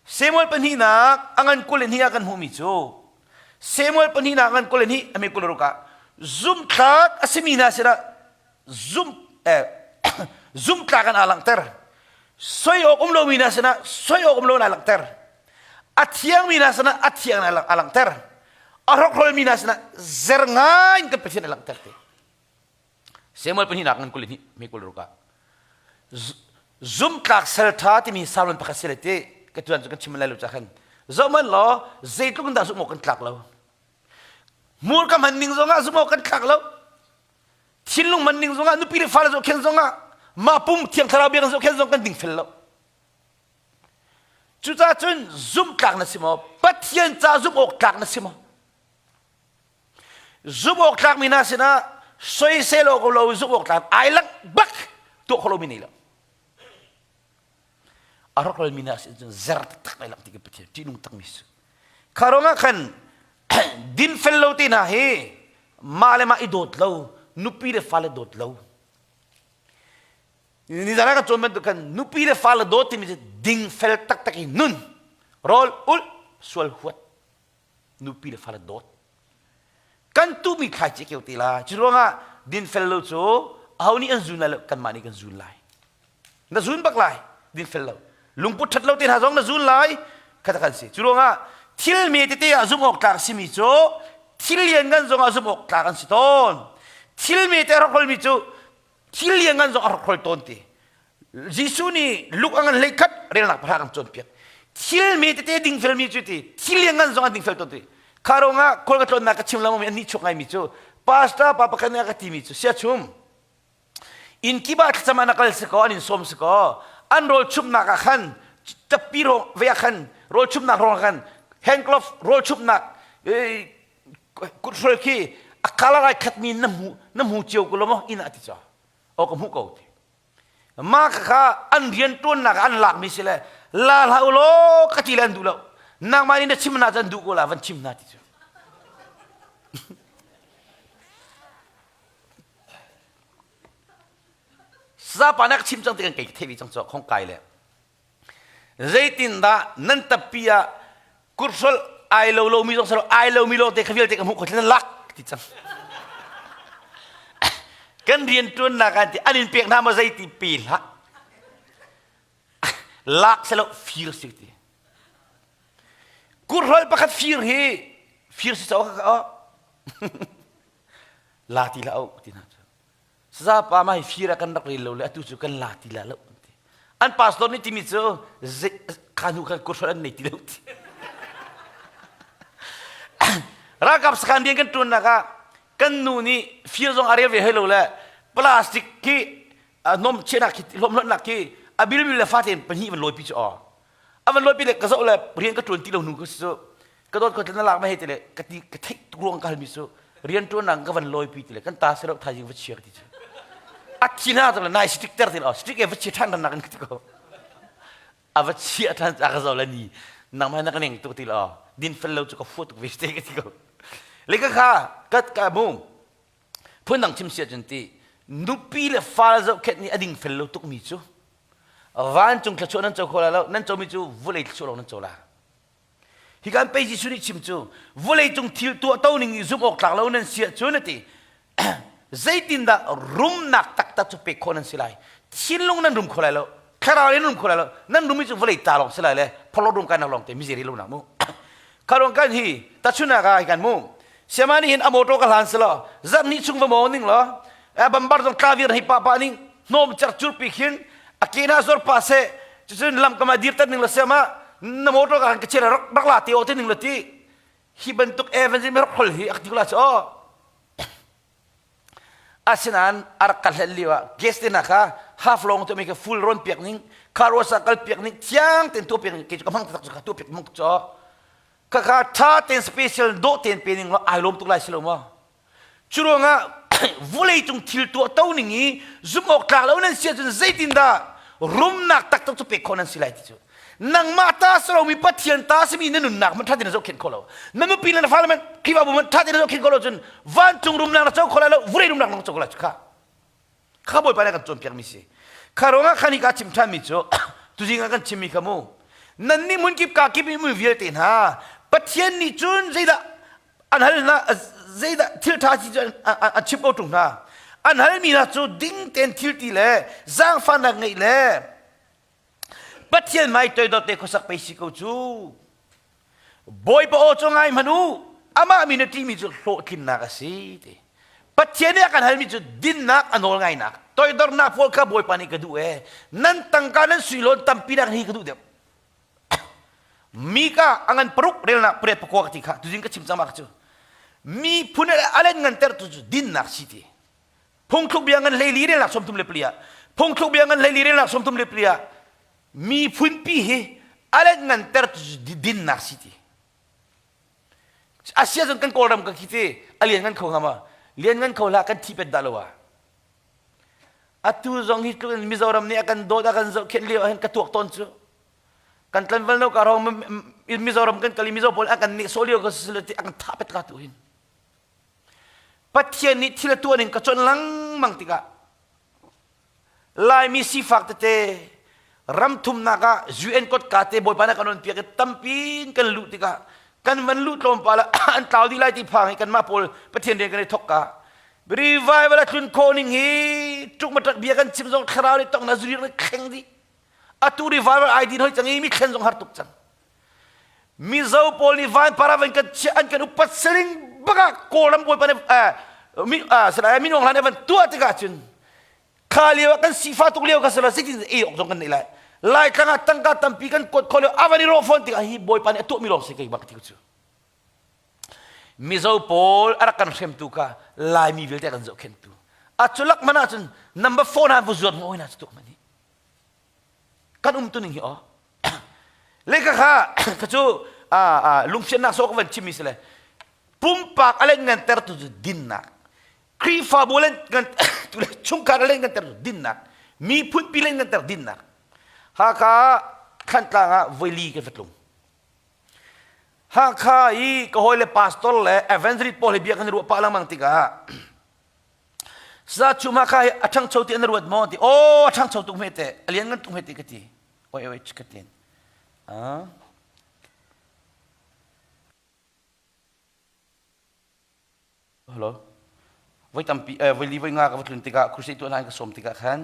Samuel pahnihnak a ngan 22 ah kan hmuhmi cu Samuel pahnihnak a ngan 22 a mi 26 ah zumhtlak a simi hna sinah zum eh, zumhtlak an aa langhter soi awk um lomi hna sinah soi awk um lo in aa langhter a thiangmi hna sinah a thiang in aa langhter a hrokhrolmi hna sinah zer ngai in kan Pathian a langhter te Samuel pahnihnak ngan 22 me 26 ah zumtlak sal ṭha timi Solomon pakhat si le ti ka tuan cu kan chim lai lo ca khan zoh hmanh law zeitluk in dah zumh awk kan tlak lo hmurka hman ning zongah zumh awk kan tlak lo thinlung man ning zongah nupi le fale zohkhen zongah mah pum thiang thlarau bia kan zohkhen zong kan dingfel lo cucaah cun zumh tlak na si maw pathian ca zumh awk tlak na si maw zumh awk tlak mi hna sinah soisel awk lo zumh awk tlak ai lang bak tuah kho lomi nei lo a rawkral mi hna sin cun zer taktak ai lang ti ka pathian ṭihnung takmi si kha ruangah khan dinfel lo te hna hi mah le mah i dawt lo nupi le fale dawt lo nizan ah ka cawn bantuk khan nupi le fale dawt timi cu dingfel taktak i nun rawl ulh sual huat nupi le fale dawt kan tuhmi thlaici keu te lai cu ruangah dinfel lo cu aho nih an zun lai lo kanmah nih kan zun lai na zun bak lai dinfel lo lungput ṭhat lo te hna zong na zun lai kha kan si cu ruangah thil me tete ah zumh awk tlak simi cu thil lianngan zong ah zumh awk tlak an si tawn thil me te a rawkhrolmi cu thil lianngan zong a rawkhrol tawn ti Jesuh nih Luke a ngan hleikhat relnak pahra kan cawnpiak thil me tete dingfelmi cu ti thil lianngan zong an dingfel tawn ti kha ruangah khual ka tlawnnak ka chim lengmang mi an nih chuak ngaimi cu pastor pa pakhat nih a ka timi cu siachum inn kip ah thlacam ah na kal si kaw an in sawm si kaw an rawl chumhnak ah khan tappi rawng ve ah khan rawl chumhnak ruang ah khan hand glove rawl chumhnak kuthrol khi a color ai khatmi na hmu na hmu cio ko lo maw inn ah ti caw aw ka hmuh ko ti mah kha an rian ṭuannak an lakmi si le la hlah u law ka ti le an duh lo nangmah nih na chim na cun duh ko la van chim hna ti cu Sapa nak chim cang ti kan kei thevi cang cho khong kai le zeitindah nan tappi ah kurhrol ai lo lo mi zong salo ai lo mi lo te kha vialte ka hmuh kho thlen lak ti cang kan rian tuannak an ti an in pek hna ma zeiti pe hlah lak selo fir si ti kurhrol pakhat fir hi fir si cho ka la ti la au ti hna cu saza pa ma hi fir ah kan rak rel lo le atu cu kan la ti la lo ti an pastor nih timi cu kha hnu khan kurhrol an nei ti lo ti ralkap sakhan rian kan ṭuannak ah kan nu nih fir zong a rel ve hoi lo le plastic khi hnawm chiahnak khi hlawmhlawtnak khi a bilbil le fate in pahnih van lawipi cu aw a van lawipi le ka zoh le rian ka ṭuan ti lo hnu ka si cu ka dawt ko na lak ma hei ti le ka ti ka theih tuk ruang ka halmi cu rian ṭuan ka van lawipi ti le kan ta sero thaizing va chia ka ti cu a thi na le nai stick ter ti lo stick e va chia ṭhan nak in ka ti ko a va chia ṭhan a ka zoh le ni nangmah na ka neng tuk ti lo din fel lo cu ka fu tuk ve te ka ti ko le ka kha ka ka mu phundang chim sia cun ti nupi le fal zohkhenh nih a ding fel lo tuk mi cu vancung thluachuah nan co kho lai lo nan comi cu vulei thluachuah lawng nan co la Hi kan pei Jesuh nih chim cu vawleicung thil tuahto ning i zumh awk tlak lo nan si ahcun a ti. Zeitindah rumnak taktak cu pek khawh nan si lai? Thinlung nan rum kho lai lo, thlarau in rum kho lai lo. Nan rum i cu vawlei ta lawng si lai le phorhlawt rum kainak lawng te mizeri lo nak mu. Kha kan hi tachunak ah hi kan mu. Siama nih hin a motor ka hlan si law zarh hnih chung va maw ning law bambar zong tla vir hei pa pa ning hnawm cer cur pi khin a ke na zor pa se cucun lam kama dir tat ning la siama na motor ka kan ka chira rak rak la te o te ning la ti hi bantuk evangelism rak khol hi ak ti la cho asinain a rak ka hlel lio ah gas te na kha half long to mi ka full ron piak ning car wash kal piak ning thiang ten tu piak ning ke chu ka hmang tak chu ka tu piak mong cho ka kha tha ten special do ten pe ning lo ai lom tuk lai si lo ma Cu ruangah vawleicung thil tuahto ning i zumh awk tlak lo nan si ahcun zeitindah Rumnak taktak cu pek khawh nan si lai ti cu. Nangmah ta si lomi Pathian ta simi na nunnak man ṭha tein na zohkhenh khawh lo. Na nupi le na fale man Khrihfabu man ṭha tein na zohkhenh khawh lo cun vancung rumnak na co kho lai lo, vawlei rumnak na co kho lai cu kha. Kha Bawipa nih a kan cawnpiakmi si. Kha ruangah khan hi ka chim ṭhanmi cu tuzing ah kan chimmi kha mu. Nannih hmunkip kaa kip i mi vialte hna Pathian nih cun zeidah an hal hna zeidah thil ṭha si cu an chim ko ṭung hna. An halmi hna cu ding tein thil ti le zaangfahnak ngeih le Pathian hmai toidor te khuasak pei si ko cu. Bawipa aw cu ngai hmanh u, amah mi na ṭihmi cu hlawhtlinnak a si ti. Pathian nih a kan halmi cu dinnak a nawl ngainak, toidornak pawl kha Bawipa nih ka duh ee. Nan tangka nan sui lawn tampi nak hi ka duh deuh. Mika a ngan paruk relnak pariat pakua ka ti kha tuzing ka chim cang ma ka cu. Miphun a len ngan tertu cu dinnak si ti. Phungthluk bia ngan hleili relnak 34 ah phungthluk bia ngan hleili relnak 34 ah miphunpi hi a let nganter dinnak si ti. Asia cun kan Kawlram ka khi ti a lian ngan kho hnga ma? Lian ngan kho hlah kan thi pet dah lo ah. Atu zong hi tluk in Mizoram nih a kan dawt a kan zohkhenh lio ah hin ka tuak tawn cu. Kan tlanval no ka rong Mizoram kan kal i Mizo pawl an kan nehsawh lio ka si ti a kan thah pet ka tu hin. Pathian nih thil a tuah ning ka chawnh lengmang tikah Laimi sifak tete ram thumnak ah UN kotka te Bawipa nih kan on piak i tampi in kan luh tikah kan van luh tlawmpal ah an tlau dih lai ti phang i kanmah pawl Pathian rian kan i thawk ka revival a tlun khawh ning hi ṭukmaṭak bia kan chim zong thlarau nih tong na zurir nih thleng dih atu revival ai din hoi cang i mi thlen zong har tuk cang Mizo pawl nih vanpar ah van kan chiah an kan upat siling bak ah Kawlram bawipa nih mi minung hlan van tuah tikah cun kha lio ah kan sifa tuk lio kha sila zeitin ei awk zong kan neih lai Laitlang ah tangka tampi kan kuat kho lio a van i rawh fawn tikah hi bawipa nih a tuahmi lawng si kei bak ti cu Mizo pawl a rak kan hremtu kha Laimi vialte a kan zohkhenhtu a culak man ahcun number 4 hna vu zuat maw hna cu tuk man hi kan um tuning hi aw le ka kha ka cu lungfiannak so ka van chimmi si le pumpak a len ngan tertu cu dinnak Khrihfabu len ngan tu le chungkhar len ngan tertu dinnak miphunpi len ngan ter dinnak Hakha Thantlang ah voili ka va tlung Hakha i ka hawile pastor le evangelist pawl he bia kan ruah pah lengmang tikah Sa chu ma kha hi a ṭhangcho ti an ruat maw ti aw a ṭhangcho tuk hme te a lian ngan tuk hme te ka ti oi oi ka tin ah Hello. Voi tampi eh, voi li voi nga ka va tlun tikah crusade tuah hna in ka sawm tikah khan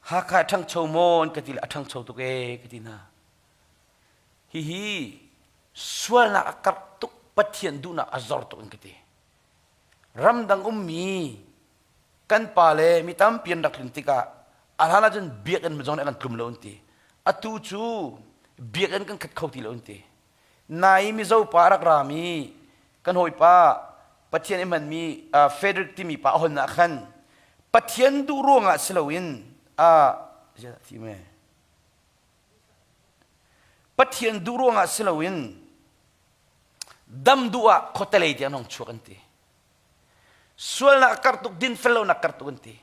Hakha a ṭhangcho maw an ka ti le a ṭhangcho tuk ee ka ti hna. Hihi sualnak a karh tuk Pathian duhnak a zor tuk in ka ti. Ramdang ummi kan pa le mi tampi an rak tlun tikah a hlan ahcun biakinn zong nih an kan tlum lo an ti. Atu cu biakinn kan khat kho ti lo an ti. Nai Mizo pa a rak rami kan hawipa Pathian i hmanmi Frederick timi pa a hon ah khan Pathian duh ruangah si loin Pathian duh ruangah si loin Dam duh ah khuatelei tiang hong chuak an ti. Sualnak a karh tuk, dinfel lonak a karh tuk an ti.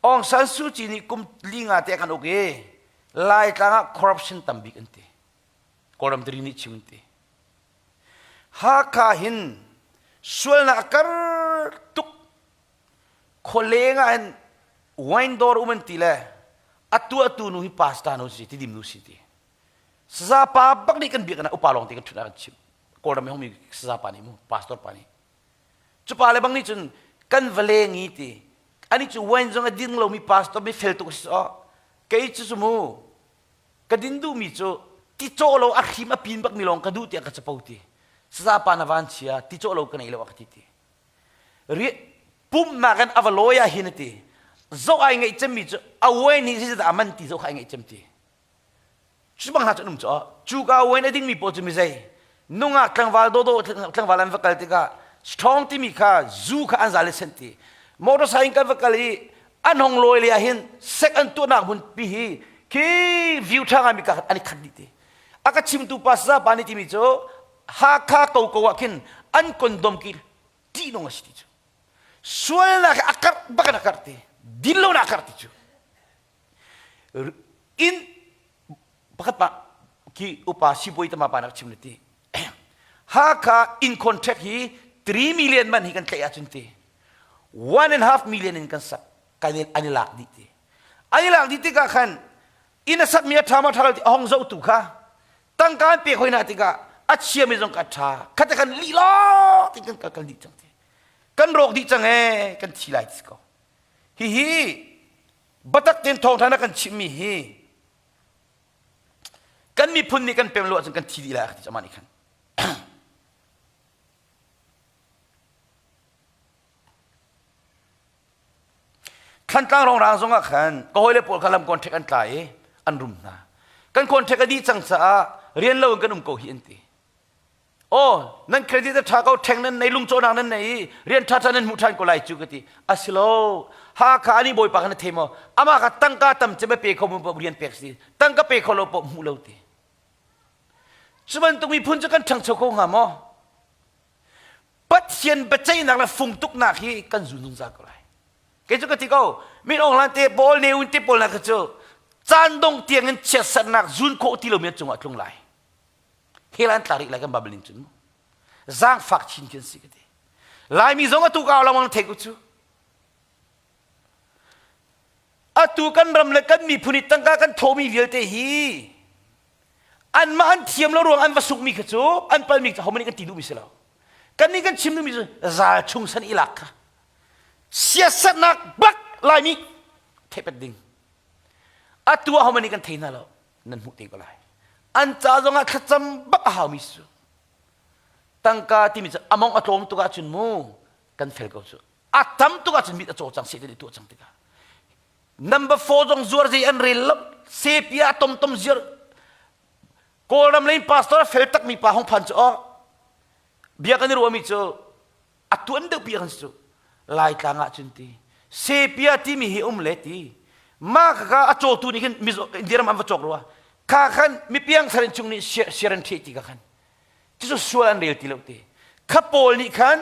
Aung San Suu Kyi nih kum li nga te a kan uk i Laitlang ah corruption tam bik an ti. Kawlram tiri nih chim an ti. Hakha hin sualnak a kar tuk khualeng ah hin wine dawr um an ti le a tuahtu nu hi pastor nu si tidim nu si ti Saza pa bak nih kan biakinn ah upa lawng te kan ṭhut ah kan chimh. Kawlram i hongmi saza pa nih mu, pastor pa nih. Cu pa le bang nih cun kan va leng i ti. Ani cu wine zong a ding lomi pastor mi fel tuk a si caw. Kei cu cu mu, ka din duhmi cu ti cawh lo a hrim a pin bakmi lawng ka duh tiah ka capo ti. Saza pa na van chia, ti cawh lo ka nei lo a ka ti ti. Pumhnak in a va lawi ah hin a ti. Zoh ai ngaih cemmi cu a wine hi zeidah a man ti zoh kha ai ngaih cem ti. Cu bang hna cu an um cu cuka wine a dingmi pawl cu mizei nungak tlangval dawdawh tlangval an va kal tikah strong timi kha zu kha an zal i sent ti motorcycle kan va kal i an hong lawi le ah hin sek an tuahnak hmun pi hi khi view tha ngai mi ka an i khat dih ti a ka chimtu pa saza pa nih timi cu Hakha koko ah khin an condom ki ṭihnung a si ti cu sualnak a karh bak in a karh ti dinlonak a karh ti cu. In pakhat pa ki upa sibawi tama pa nak chim le ti. Hakha in contract hi 3 million man hi kan tlaih ahcun ti. 1.5 million in kan sak kan an i lak dih ti. An i lak dih tikah khan inn a sakmi a ṭha ma ṭha lo ti a hong zohtu kha tangka an pek hoi hna tikah a chiami zong ka ṭha khate kan lih law ti kan kal dih cang ti kan rawk dih cang ee kan thi lai ti ko hihi batak ten thawngṭha na kan chimmi hi kan miphun nih kan pem lo ahcun kan thi dih lai ti amah nih khan Thlantlang rongrang zongah khan ka hawile pawl kha lam contract an tla i an rum hna. Kan contract a dih cang caah rian lo in kan um ko hi an ti. Oh, nan credit a ṭha ko, ṭheng nan nei, lungcawhnak nan nei i rian ṭhaṭha nan hmuh ṭhan ko lai cu ka ti. Asilo, Hakha ani bawipa kha na thei maw? Amah kha tangka tam cem a pe kho mu paoh rian pek si. Tangka pe kho lo paoh hmuh lo ti. Cu bantuk miphun cu kan ṭhangcho kho hnga maw? Pathian biaceihnak le fungtuknak hi kan zun zungzal ko lai. Kei cu ka ti ko, min Aung Hlaing te pawl, Ne Win te pawl hna kha cu caan dong tiang in chiatsernak zun khawh ti lomi an cungah tlung lai. Hell an tla rih lai kan Bible in cun mu. Zaangfak chin khi an si ka ti. Laimi zong atu ka lawng thei ku cu. Atu kan ram le kan miphun i tangka kan thawmi vialte hi anmah an thiam lo ruang an va sukmi kha cu an palmi cu homan kan ti duhmi si lo kan nih kan chim duhmi cu zal chung san i lak kha siasatnak bak laimi theipet ding atu ah homan nih kan thei hna lo nan hmuh te ko lai an ca zongah thlacam bak a haumi cu tangka timi cu among a tlawm tuk ahcun mu kan fel ko cu a tam tuk ahcun mit a caw cang seh tuah cang tikah Number 4 zong zuar zei an rel lo. Sepia tom tom ziar. Kawlram lei pastor a fel takmi pa hong phan cu oh bia kan i ruahmi cu a tuan deuh pi kan si cu Laitlang ah cun ti sepia timi hi um le ti ma kha a cawtu nih khin Mizo India ram an va cawk rua kha khan mipiang thar in chung nih share an the ti ka khan Cucu sual an rel ti lo ti. Kha pawl nih khan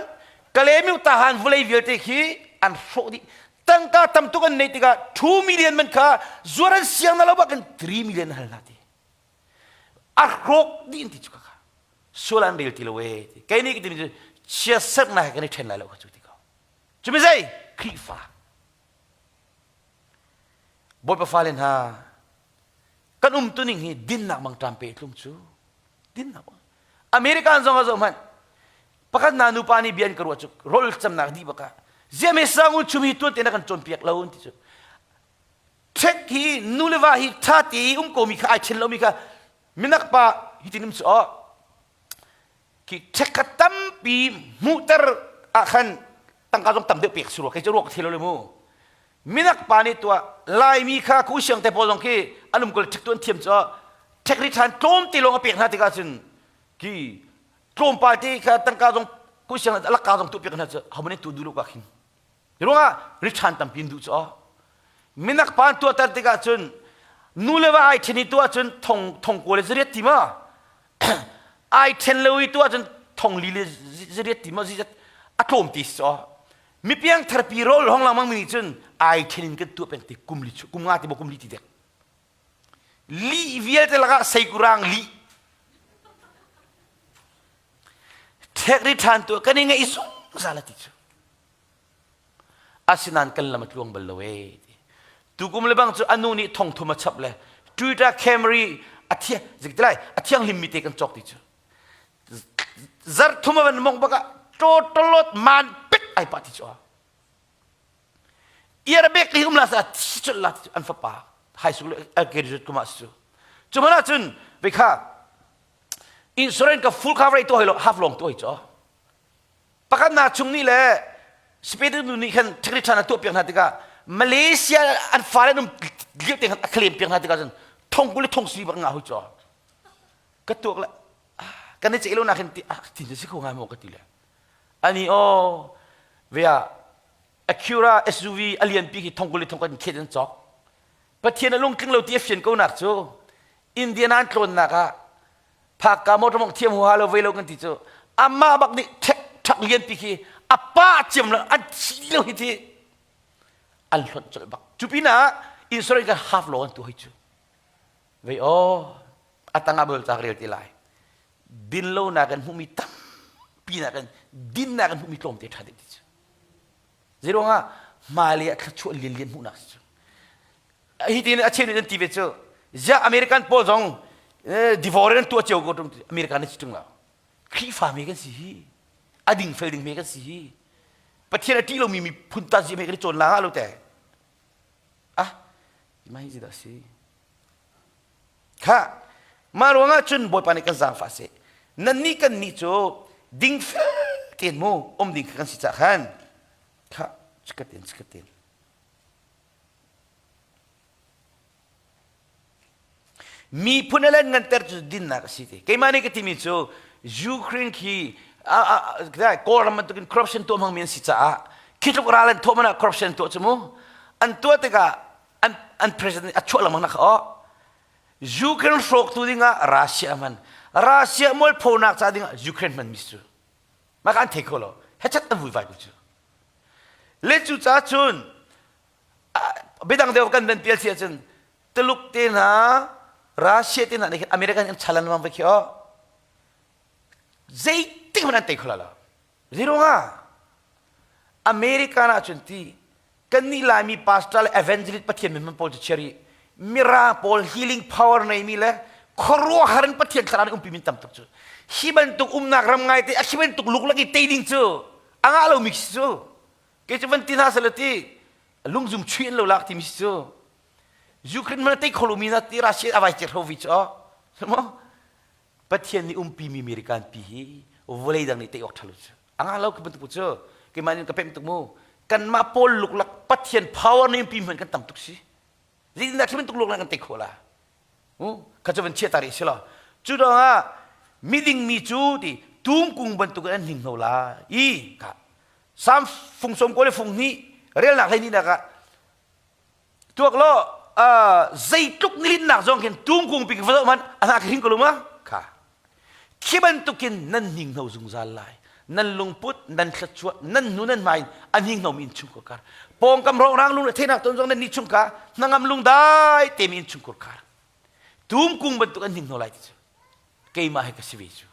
Kalemiu tahan vawlei vialte khi an hrawh dih. Tangka tam tuk an neih tikah 2 million man kha zuar an siang na lo bak in 3 million hal hna ti. A hrawk dih an ti cu kha. Sual an rel ti lo ee ti. Kei nih ka timi cu chiatserhnak he kan i ṭhen lai lo kha cu ti ko. Cu mi zei? Khrihfa. Bawipa fale hna, kan umtuning hi dinnak mangṭam pe tlung cu. Dinnak. American zong ah zoh hmanh. Pakhat na nupa nih bia an ka ruah cu rol camnak dih bak ah ziame sangul chum hi tuan te na kan cawnpiak lo an ti cu. Ṭhek hi nu le va hi ṭha te i um ko mi kha ai ṭhen lo mi kha minak pa hitin um cu aw khi ṭhek kha tampi hmuhter ah khan tangka zong tam deuh pek si rua kei cu ruak thil lo le mu minak pa nih tuah laimi kha ku siang te pawl zong khi an um ko ṭhek tu an thiam cu ṭhek ri ṭhan tlawm te lawng a pek hna tikah cun ki tlawmpal te kha tangka zong ku siang alakka zong tu pek hna cu homan tu duh lo ka khin ruangah ri ṭhan tampi in duh cu minak pa an tuahter tikah cun nu le va ai ṭhen i tuah cun thong thong kawl le zariat ti ma ai ṭhen lo i tuah cun thong li le zariat ti ma zizat a tlawm ti si mipiang tharpi rawl hong langmang mi nih cun ai ṭhen in kan tuah peng ti kum li kum nga ti maw kum li ti dek lih vialte lakah seikurang lih ṭhek ri ṭhan tuah kan i ngaih zungzal a ti cu Asinain kan lam a tluang bal lo ee. Tukum le bang cu a nu nih thongthum a chap le Toyota Camry a thiang lai a thianghlim mi te kan cawk ti cu. Zarh thum a van mong bak ah tawtawlot man pek ai pah ti cu. Iarbek hi um la sa thi chul la ti an fapa high school graduate kuma su. Cu mana cun vekha insurance ka full coverage to hoi lo half long to hoi cho. Pakhatnak chung nih le Spain nu nih khan ṭhekri ṭhan a tuahpiak hna tikah Malaysia an fale an um lio te khan a claim piak hna tikah cun thong kul le thong si bak nga hui caw ka tuak le kan i ceih lo nak hin ti ah tin si kho ngai maw ka ti le ani aw vea Acura SUV a lianpi khi thong kul le thong kan khet an cawk Pathian a lungtling lo ti a fian ko nak cu Indiana an tlawnnak ah phakka motor mong thiam huha lo vei lo kan ti cu amah bak nih ṭhek ṭhak lianpi khi a pa ciam lo an thi lo hi ti an hlonh colh bak cu pinah insurance kan half law an tu hoi cu. Vei aw, a tangah bol cak rel ti lai. Din lo nak in hmuhmi tampi nak in dinnak in hmuhmi tlawmte ṭha deuh ti cu. Zeiruangah hmailei ah thluachuah lianlian hmuhnak si cu. Hi tin a cheu nih an ti ve cu. Ziah American pawl zong divorce an tuah cio ko ṭung American an si ṭung lo. Khrihfa mi kan si hi. A ding fel ding mi kan si hi. Pathian a ṭih lomi miphun ta zi me kan i cawn la lo te. Ah, mah hi zeidah si? Kha, mah ruangah cun Bawipa nih kan zaangfah seh. Nannih kannih cu dingfel tein mu um ding kha kan si cah khan. Kha, chikat in chikat in. Miphun a len nganter cu dinnak a si ti. Keimah nih ka timi cu Ukraine khi Kawlram bantukin corruption tuah hmangmi an si caah khi tluk ral an thawh man ah corruption tuah cu mu. An tuah tikah an, an president a chuah lengmang nak kha aw. Ukraine hrawktu dingah Russia hman. Russia mualphonak ca dingah Ukraine hmanmi cu. Mah ka an thei kho lo. Hechat an vuivai ko cu. Le cu ca cun biadang deuh kan van pial si ahcun Tuluk te hna Russia te hna nih khin American an chalan mang ve khi aw zeitik hmanh an tei kho lo zeiruangah American ahcun ti kannih Laimi pastor le evangelist Pathian min pawl cu chiari mirang pawl healing power neimi le khuaruahhar in Pathian thlarau nih umpi min tam tuk cu hi bantuk umnak ram ngai te a hi bantuk luklak i tei ding cu a ngah lomi khi cu kei cu van ti hna seh ti lungzum chui an lo lak timi si cu Ukraine hmanh tei kho lomi na ti Russia a vai cer ho vi cu maw Pathian nih umpi mi American pi hi vawlei dang nih tei awk ṭha lo cu a ngah lo ka bantuk cu keimah nih ka pemh tuk mu kanmah pawl luklak Pathian power nih umpi hmanh kan tam tuk si zeitindah khi bantuk luklak kan tei khawh la kha cu van chia ta rih si lo cu ruangah miding mi cu ti tumkung bantuk in an hninghno lai i kha Sam fung som ko le fung hnih relnak hlei nih ah tuak law zeitluk nilinnak zong khin tumkung pi va zoh man a hna hring ko lu ma kha khi bantukin nan hninghno zungzal lai nan lungput nan thluachuah nan hnu nan hmai a hninghno mi innchungkhar kar pawngkam rongrang lung le thenak ton zong nan ni chung ka hnangam lungdai te mi innchungkhar kar tumkung bantuk an hninghno lai ti cu keimah he ka si ve cu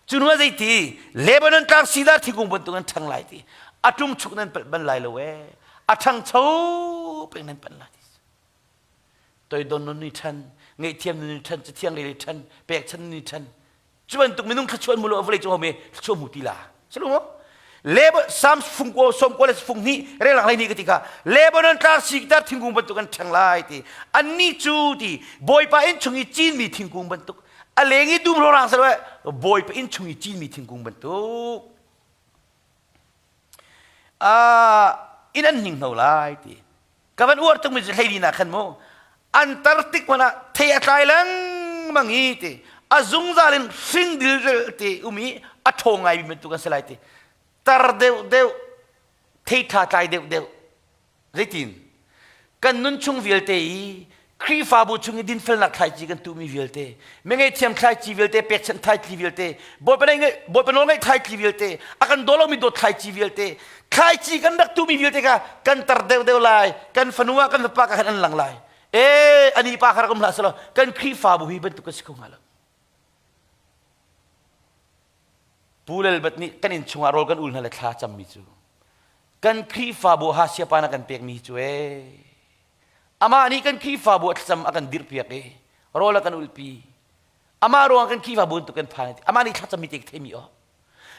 Cu hnu ah zeiti Lebanon tlang sidar thingkung bantuk an ṭhang lai ti a ṭum chuk nan palh bal lai lo ee a ṭhangcho peng nan panh lai ti toidon nun ni ṭhan ngaihthiam nun ni ṭhan cathiang le ṭhan pekchan nun ni ṭhan cu bantuk minung thluachuah mu lo vawlei cung homi thluachuah mu ti la si lo Lebanon Psalms fung ko som ko le fung hnih relak lei ni ka ti kha Lebanon tlang siktar thingkung bantuk an ṭhang lai ti annih cu ti Bawipa inn chung i cinmi thingkung bantuk a leng i dum rorang sa lo Bawipa inn chung i cinmi thingkung bantuk inn an hninghno lai ti ka van uar tukmi cu hleili nak khan mu an tar tik hmanh ah thei a tlai lengmang i ti a zungzal in hring dildel te um i a ṭhaw ngai mi bantuk an si lai ti tar deuh deuh thei ṭha tlai deuh deuh Zeitin? Kan nun chung vialte i Khrihfabu chung i dinfelnak thlaici kan tuhmi vialte, mingeihthiam thlaici vialte, pekchanh thlaici vialte, Bawipa Bawipa nawl ngaih thlaici vialte, a kan daw lomi dawt thlaici vialte, thlaici kan rak tuhmi vialte kha kan tar deuhdeuh lai, kan fanu ah kan fapa ka khan an lang lai. Ee, ani pa kha rak um hlah selaw kan Khrihfabu hi bantuk kan si kho hnga lo. Pu Lalbat nih kan inn chungah rawl kan ul hna le thla cammi cu kan Khrihfabu hasiapa na kan pekmi cu ee amah nih kan Khrihfabu a thlacam a kan dirhpiak i rawl a kan ulpi amah ruang kan Khrihfabu bantuk kan phan amah nih thlacammi te ka theimi aw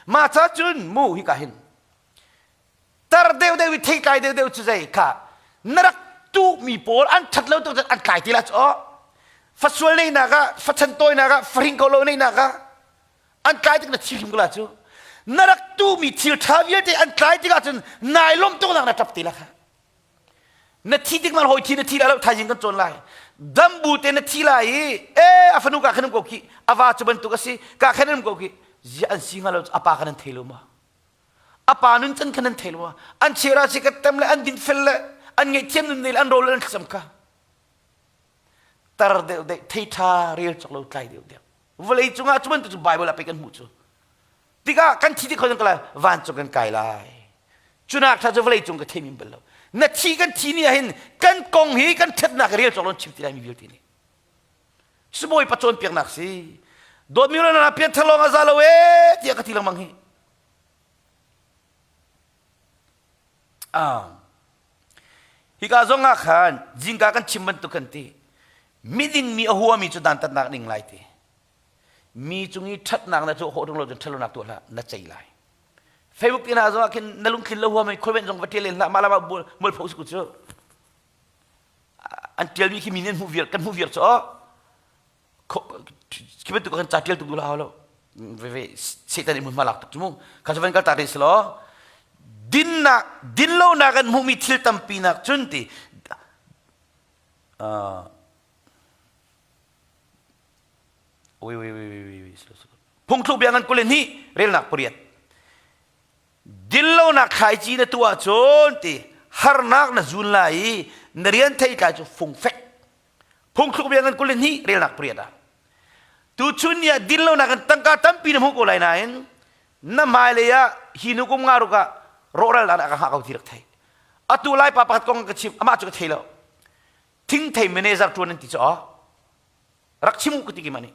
mah ca cun mu hika hin tar deuh deuh i theitlai deuh deuh cu zei kha na rak tuhmi pawl an ṭhat lo tuk an tlai ti la cu aw fasual neihnak ah fachan tawinak ah fahring ko lo neihnak ah an tlai tik na thi hrim ko la cu na rak tuhmi thil ṭha vialte an tlai tikah cun nai lawm tuk nak na ṭap ti la kha na thi tik man hawi thi na thi la lo thaizing kan cawn lai dambu te na thi lai i e a fanu ka khan um ko khi a va cu bantuk a si ka khan um ko khi zia an si hnga lo a pa khan an thei lo ma a pa nun can khan an thei lo an chera si ka tem le an din fel le an ngaihthiam nun le an rawl an thlacam kha tar deuh deuh thei tha rel chok lo tlai deuh deuh vawlei cungah cu bantuk cu Bible ah pei kan hmuh cu tikah kan thi ti kho kan lai vancung kan kai lai cunak tha cu vawlei cung ka thei min bal lo na thi kan thi ni ah hin kan kong hi kan ṭhatnak rel cawk lo chim ti lai mi vialte nih. Sibawi pa cawnpiaknak si. Dawtmi na pianthar lawng a za lo ee tiah ka ti lengmang hi. Ah. Hika zong ah khan zingka kan chim bantuk kan ti. Miding mi a huami cu dantatnak ning lai ti. Mi cung i ṭhatnak na tuah khawh ṭung lo cun ṭhatlonak tuah hlah na cei lai. Facebook te hna zong ah khin na lungthin lo huam i comment zong va ṭial len hlah mah lam ah mualpho si ku cu. An ṭialmi khi mi nih an hmuh viar kan hmuh viar cu oh khi bantuk kan ca ṭial tuk duh lo lo veve Satan nih hmunhma lak tuk cu mu kha cu van kal ta te si law dinnak dinlonak an hmuhmi thil tampi nak cun ti Ui, ui, ui, ui, ui, Phungthluk bia ngan 22 relnak pariat. Dinlonak thlaici na tuah cun ti harnak na zun lai i na rian theitlai cu fungfek. Phungthluk bia ngan 22 relnak pariat ah. Tuchun ni ah dinlonak in tangka tampi na hmuh ko lai nain na hmailei ah hi nu kum nga ruk ah rawhralnak ah ka hngah ko ti rak thei. Atu lai pa pakhat kong ka chim amah cu ka thei lo. Thingthei manager ṭuan an ti cu aw. Rak chim u ka ti keimah nih.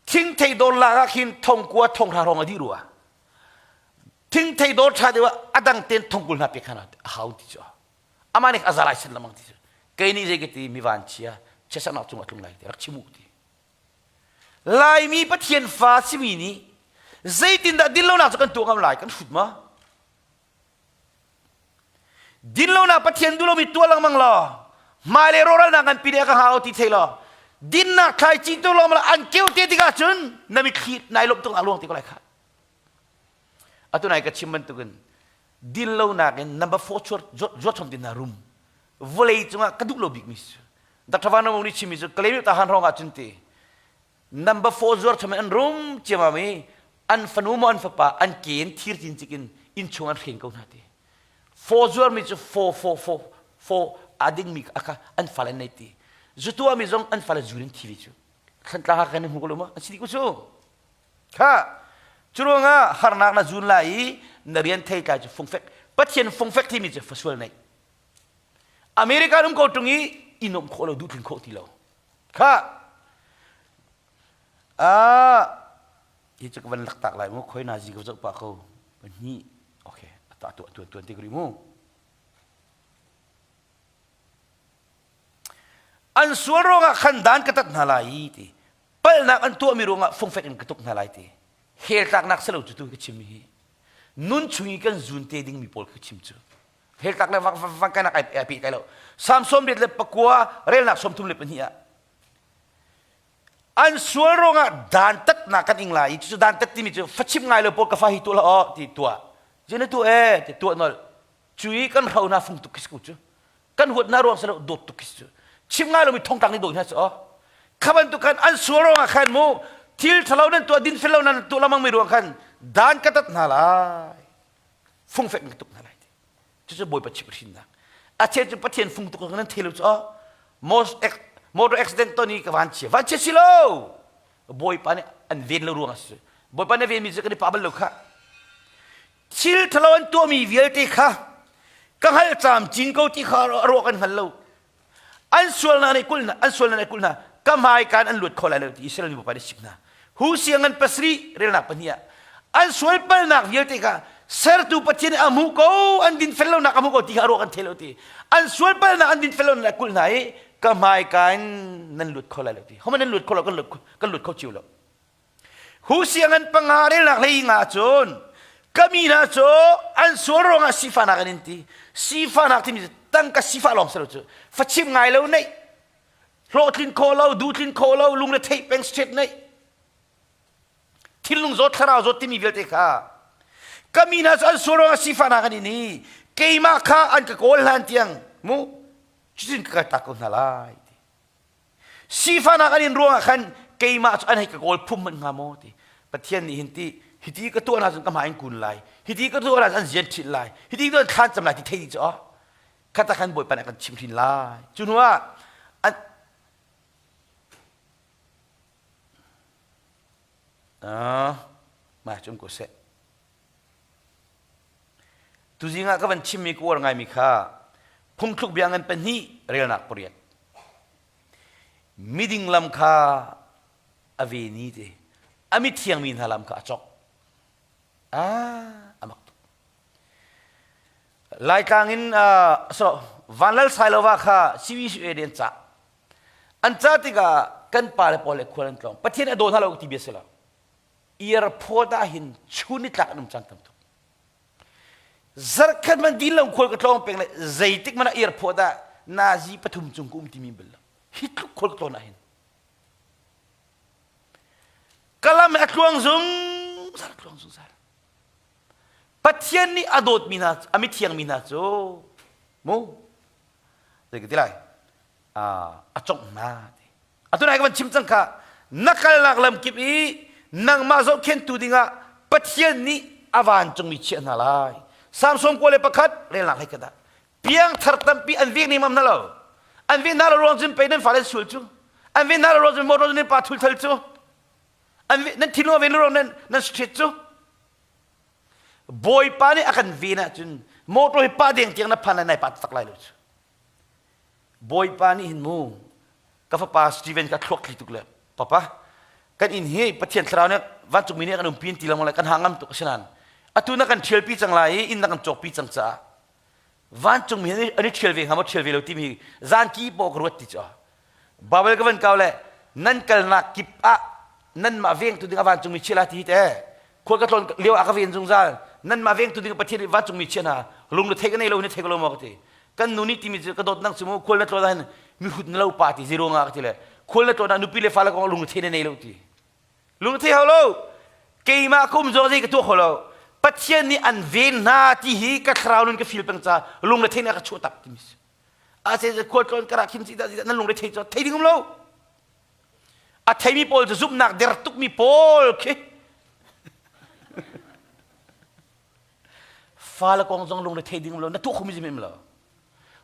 Thingthei dawr lak ah khin thongkua thonghra hrawng a dih rua. Thingthei dawr ṭha deuh ah a dang ten thongkul hna pek hna a hau ti cu. Amah nih a za lai san lamang ti cu. Kei nih zei ka ti mi van chia chiasaknak cung a tlung lai ti rak chim u ti. Laimi Pathian fa simi nih zeitindah dinlonak cu kan tuah ngam lai kan hrut ma? Dinlonak Pathian duh lomi tuah lengmang law hmailei rawhralnak nganpi nih a ka hau ti thei law dinnak thlaici tu lawng an keu te tikah cun na mitthli nai lawmh tuk nak luang te ko lai kha. Atu nai ka chim bantukin dinlonak in number 4 chuat zuat chom tin na rum vawlei cungah ka duh lo bik mi si Dr. Van Mong nih chimmi cu Kalay ta han rong ah cun ti number 4 zuar chom an rum ciamam i an fanu maw an fapa an ke in thir cin cik in inn chung an hren ko hna ti fo zuar mi cu fo fo fo fo a ding mi aka an fale nei ti zutua mi zong an fale zun in thi vi cu thlantlang ha kan hmu ko lo ma an si ku cu kha curuangah harnak na zun lai i na rian thei tlai cu fungfek pathian fungfek timi cu fasual nei America um ko tung i i nuamh khawh lo duh tlin khawh ti lo Kha ah hi cu ka van laktak lai mu khoi na zi ka zoh pah ko pahnih okay atu atu atu tuan te ko mu an sual ruangah khan dan ka tat hna lai i ti palhnak an tuahmi ruangah fungfek in ka tuk hna lai ti hell tlaknak selo cu tu ka chim hi nun chung i kan zun te dingmi pawl ka chim cu Heltak le vang kainak ai peh kai lo. Sam 39 relnak 32 ah an sual ruangah dantatnak kan ing lai i cucu dantat timi cu fachim ngai lo pawl ka fa hi tuah hlah aw ti tuah je na tuah e ti tuah nol cu i kan hro na fung tuk khi cu kan huat na ruang salo dawt tuk khi cu chim ngai lomi thongtang ni dawi hna cu aw kha bantuk khan an sual ruangah khan mu thil thalo nan tuah din fel lo nan tuah lamang mi ruang khan dan ka tat hna lai fungfek in ka tuk hna lai ti cucu bawipa chim hrinnak a cheu cu pathian fung tuk nan thei lo cu most motor accident ton i ka van chia van chia si lo bawipa nih an ven lo ruang a si bawipa nih venmi cu kan i pa bal lo kha thil thalo an tuahmi vialte kha ka hngal cam cin ko ti kha a ruah kan hngal lo An sualnak nih kulh hna, an sualnak nih kulh hna. Ka hmaikaan an luat kho lai lo ti Israel mi Bawipa nih chim hna. Hu siang an pasarih relnak pahnih ah an sual palnak vialte kha sertu Pathian nih a hmuh ko, an dinfel lonak a hmuh ko ti kha a ruah kan thei lo ti. An sual palnak an dinfel lonak kulh hna i ka hmaika in nan lut kho lai lo ti. Homan nan lut kho lo, kan lut, kan lut kho cio lo. Hu siang an panga relnak hlei nga cun ka mi hna cu an sual ruangah sifahnak an in ti. Sifahnak timi cu tangka sifah lawng si lo cu. Fachim ngai lo neih, hlawhtlin khawh lo, duhtlin khawh lo, lungre theih peng straight neih. Thinlung zawt, thlarau zawt timi vialte kha ka mi hna cu an sual ruangah sifahnak an in i keimah kha an ka kawl hlan tiang mu cutin ka kaltak ko hna lai. Sifahnak an in ruangah khan keimah cu an hei ka kawl phum hmanh hnga maw ti. Pathian nih hin ti hiti ka tuah ahcun ka hmai in kun lai hiti ka tuah ahcun an zian ṭhit lai hiti ka tuah thlan cam lai ti thei cu oh khata khan Bawipa nih a kan chimhhrin lai cu hnu ah an ah mah cu um ko seh Tuzing ah ka van chimmi ka uar ngaimi kha phungthluk bia ngan pahnih relnak pariat. Miding lam kha a ven i ti a mithiang mi hna lam kha a cawk. Ah, a mak tuk. Laitlang in uh, so Vanlal Sailova kha CBCUA an cah. An cah tikah kan pa le pawl le khual an tlawng. Pathian a daw hna lo ti bia si lo. Airport ah hin chun ni tlak an um caan tam tuk. Zarkhat man din lo khual ka tlawng peng le zeitik man ah airport ah nazi pathum cung ka um timi bal lo. Hi tluk khual ka tlawn ah hin. Kalam a tluang zungzal tluang zungzal. Pathian nih a dawtmi hna a mithiang mi hna cu mu zei ka ti lai a congh hna ti. Atu nai ka van chim cang kha na kalnak lam kip i nangmah zohkhentu dingah Pathian nih a vancungmi chiah hna lai. Samson 21 relnak hlei khat ah piangthar tampi an vek nemam hna lo. An vek hna lo ruang cun pei nan fale sual cu. An vek hna lo ruang cun motor nan pa thulthal cu. An nan thinlung a ven ruang nan nan street cu. Bawipa nih a kan ven ahcun motor hi pa deng tiang na phan lai nai pa tak lai lo cu. Bawipa nih hin mu ka fapa Steven ka thluak thli tuk le papa kan inn hi Pathian thlarau nih vancungmi nih a kan umpi in ti lengmang le kan ha ngam tuk asinain atu na kan ṭhialpi cang lai i inn na kan cawkpi cang caah vancungmi an i ṭhial ve hnga maw ṭhial ve lo timi zanki paw ka ruat ti cu Bible ka van kau le nan kalnak kip ah nanmah vengtu ding a vancungmi chia la ti hi te khual ka tlawn lio ah ka ven zungzal nanmah vengtu ding Pathian nih vancungmi chia hna lung na thei ka nei lo ni thei ka lo maw ka ti kan nu nih timi cu ka dawt nang cu mu khual na tlawn ah hin mihrut na lo pa ti zero nga ka ti le khual na tlawn ah nupi le fale kong lung na thei na nei lo ti lung thei hau lo keimah ka um zong zei ka tuah kho lo Pathian nih an ven hna ti hi ka thlarau nun ka feel peng ca lung le thei nih a ka chuah tak timi si a se khual tlawn ka ra khim si da nan lung le thei cu thei ding um lo a theimi pawl cu zumhnak der tukmi pawl khi fa le kong zong lung le thei ding lo na tuah khomi zim lo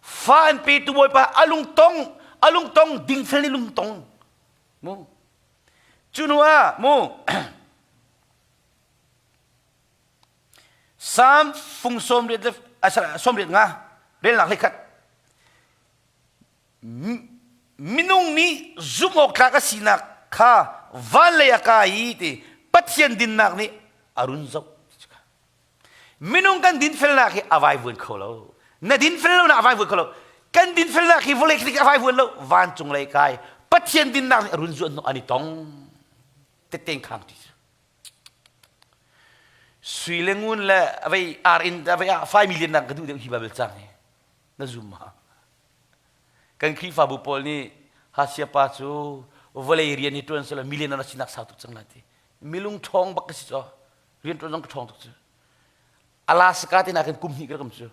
fa an petu bawipa a lungtong a lungtong dingfel ni lungtong mu cu hnu ah mu Psalm fung 80 le 85 relnak hlei khat minung nih zumh awk tlak a sinak kha van lei a kai i ti Pathian dinnak nih a run zoh minung kan dinfelnak hi a vaivuan kho lo na dinfel lo na a vaivuan kho lo kan dinfelnak hi vawlei khi a vaivuan lo vancung lei kai Pathian dinnak nih a run zuan an i tong tetten khang ti Sui le ngun le avei ar in avei ah 5 million nang ka duh deuh hi Bible cang hi na zum ma kan Khrihfabu pawl nih Hasia pa cu vawlei rian hi ṭuan selaw million na sinak sau tuk cang lai ti milung ṭhawng bak ka si caw rian ṭuan zong ka ṭhawng tuk cu Alaska te na kan kum hnih ka ram cu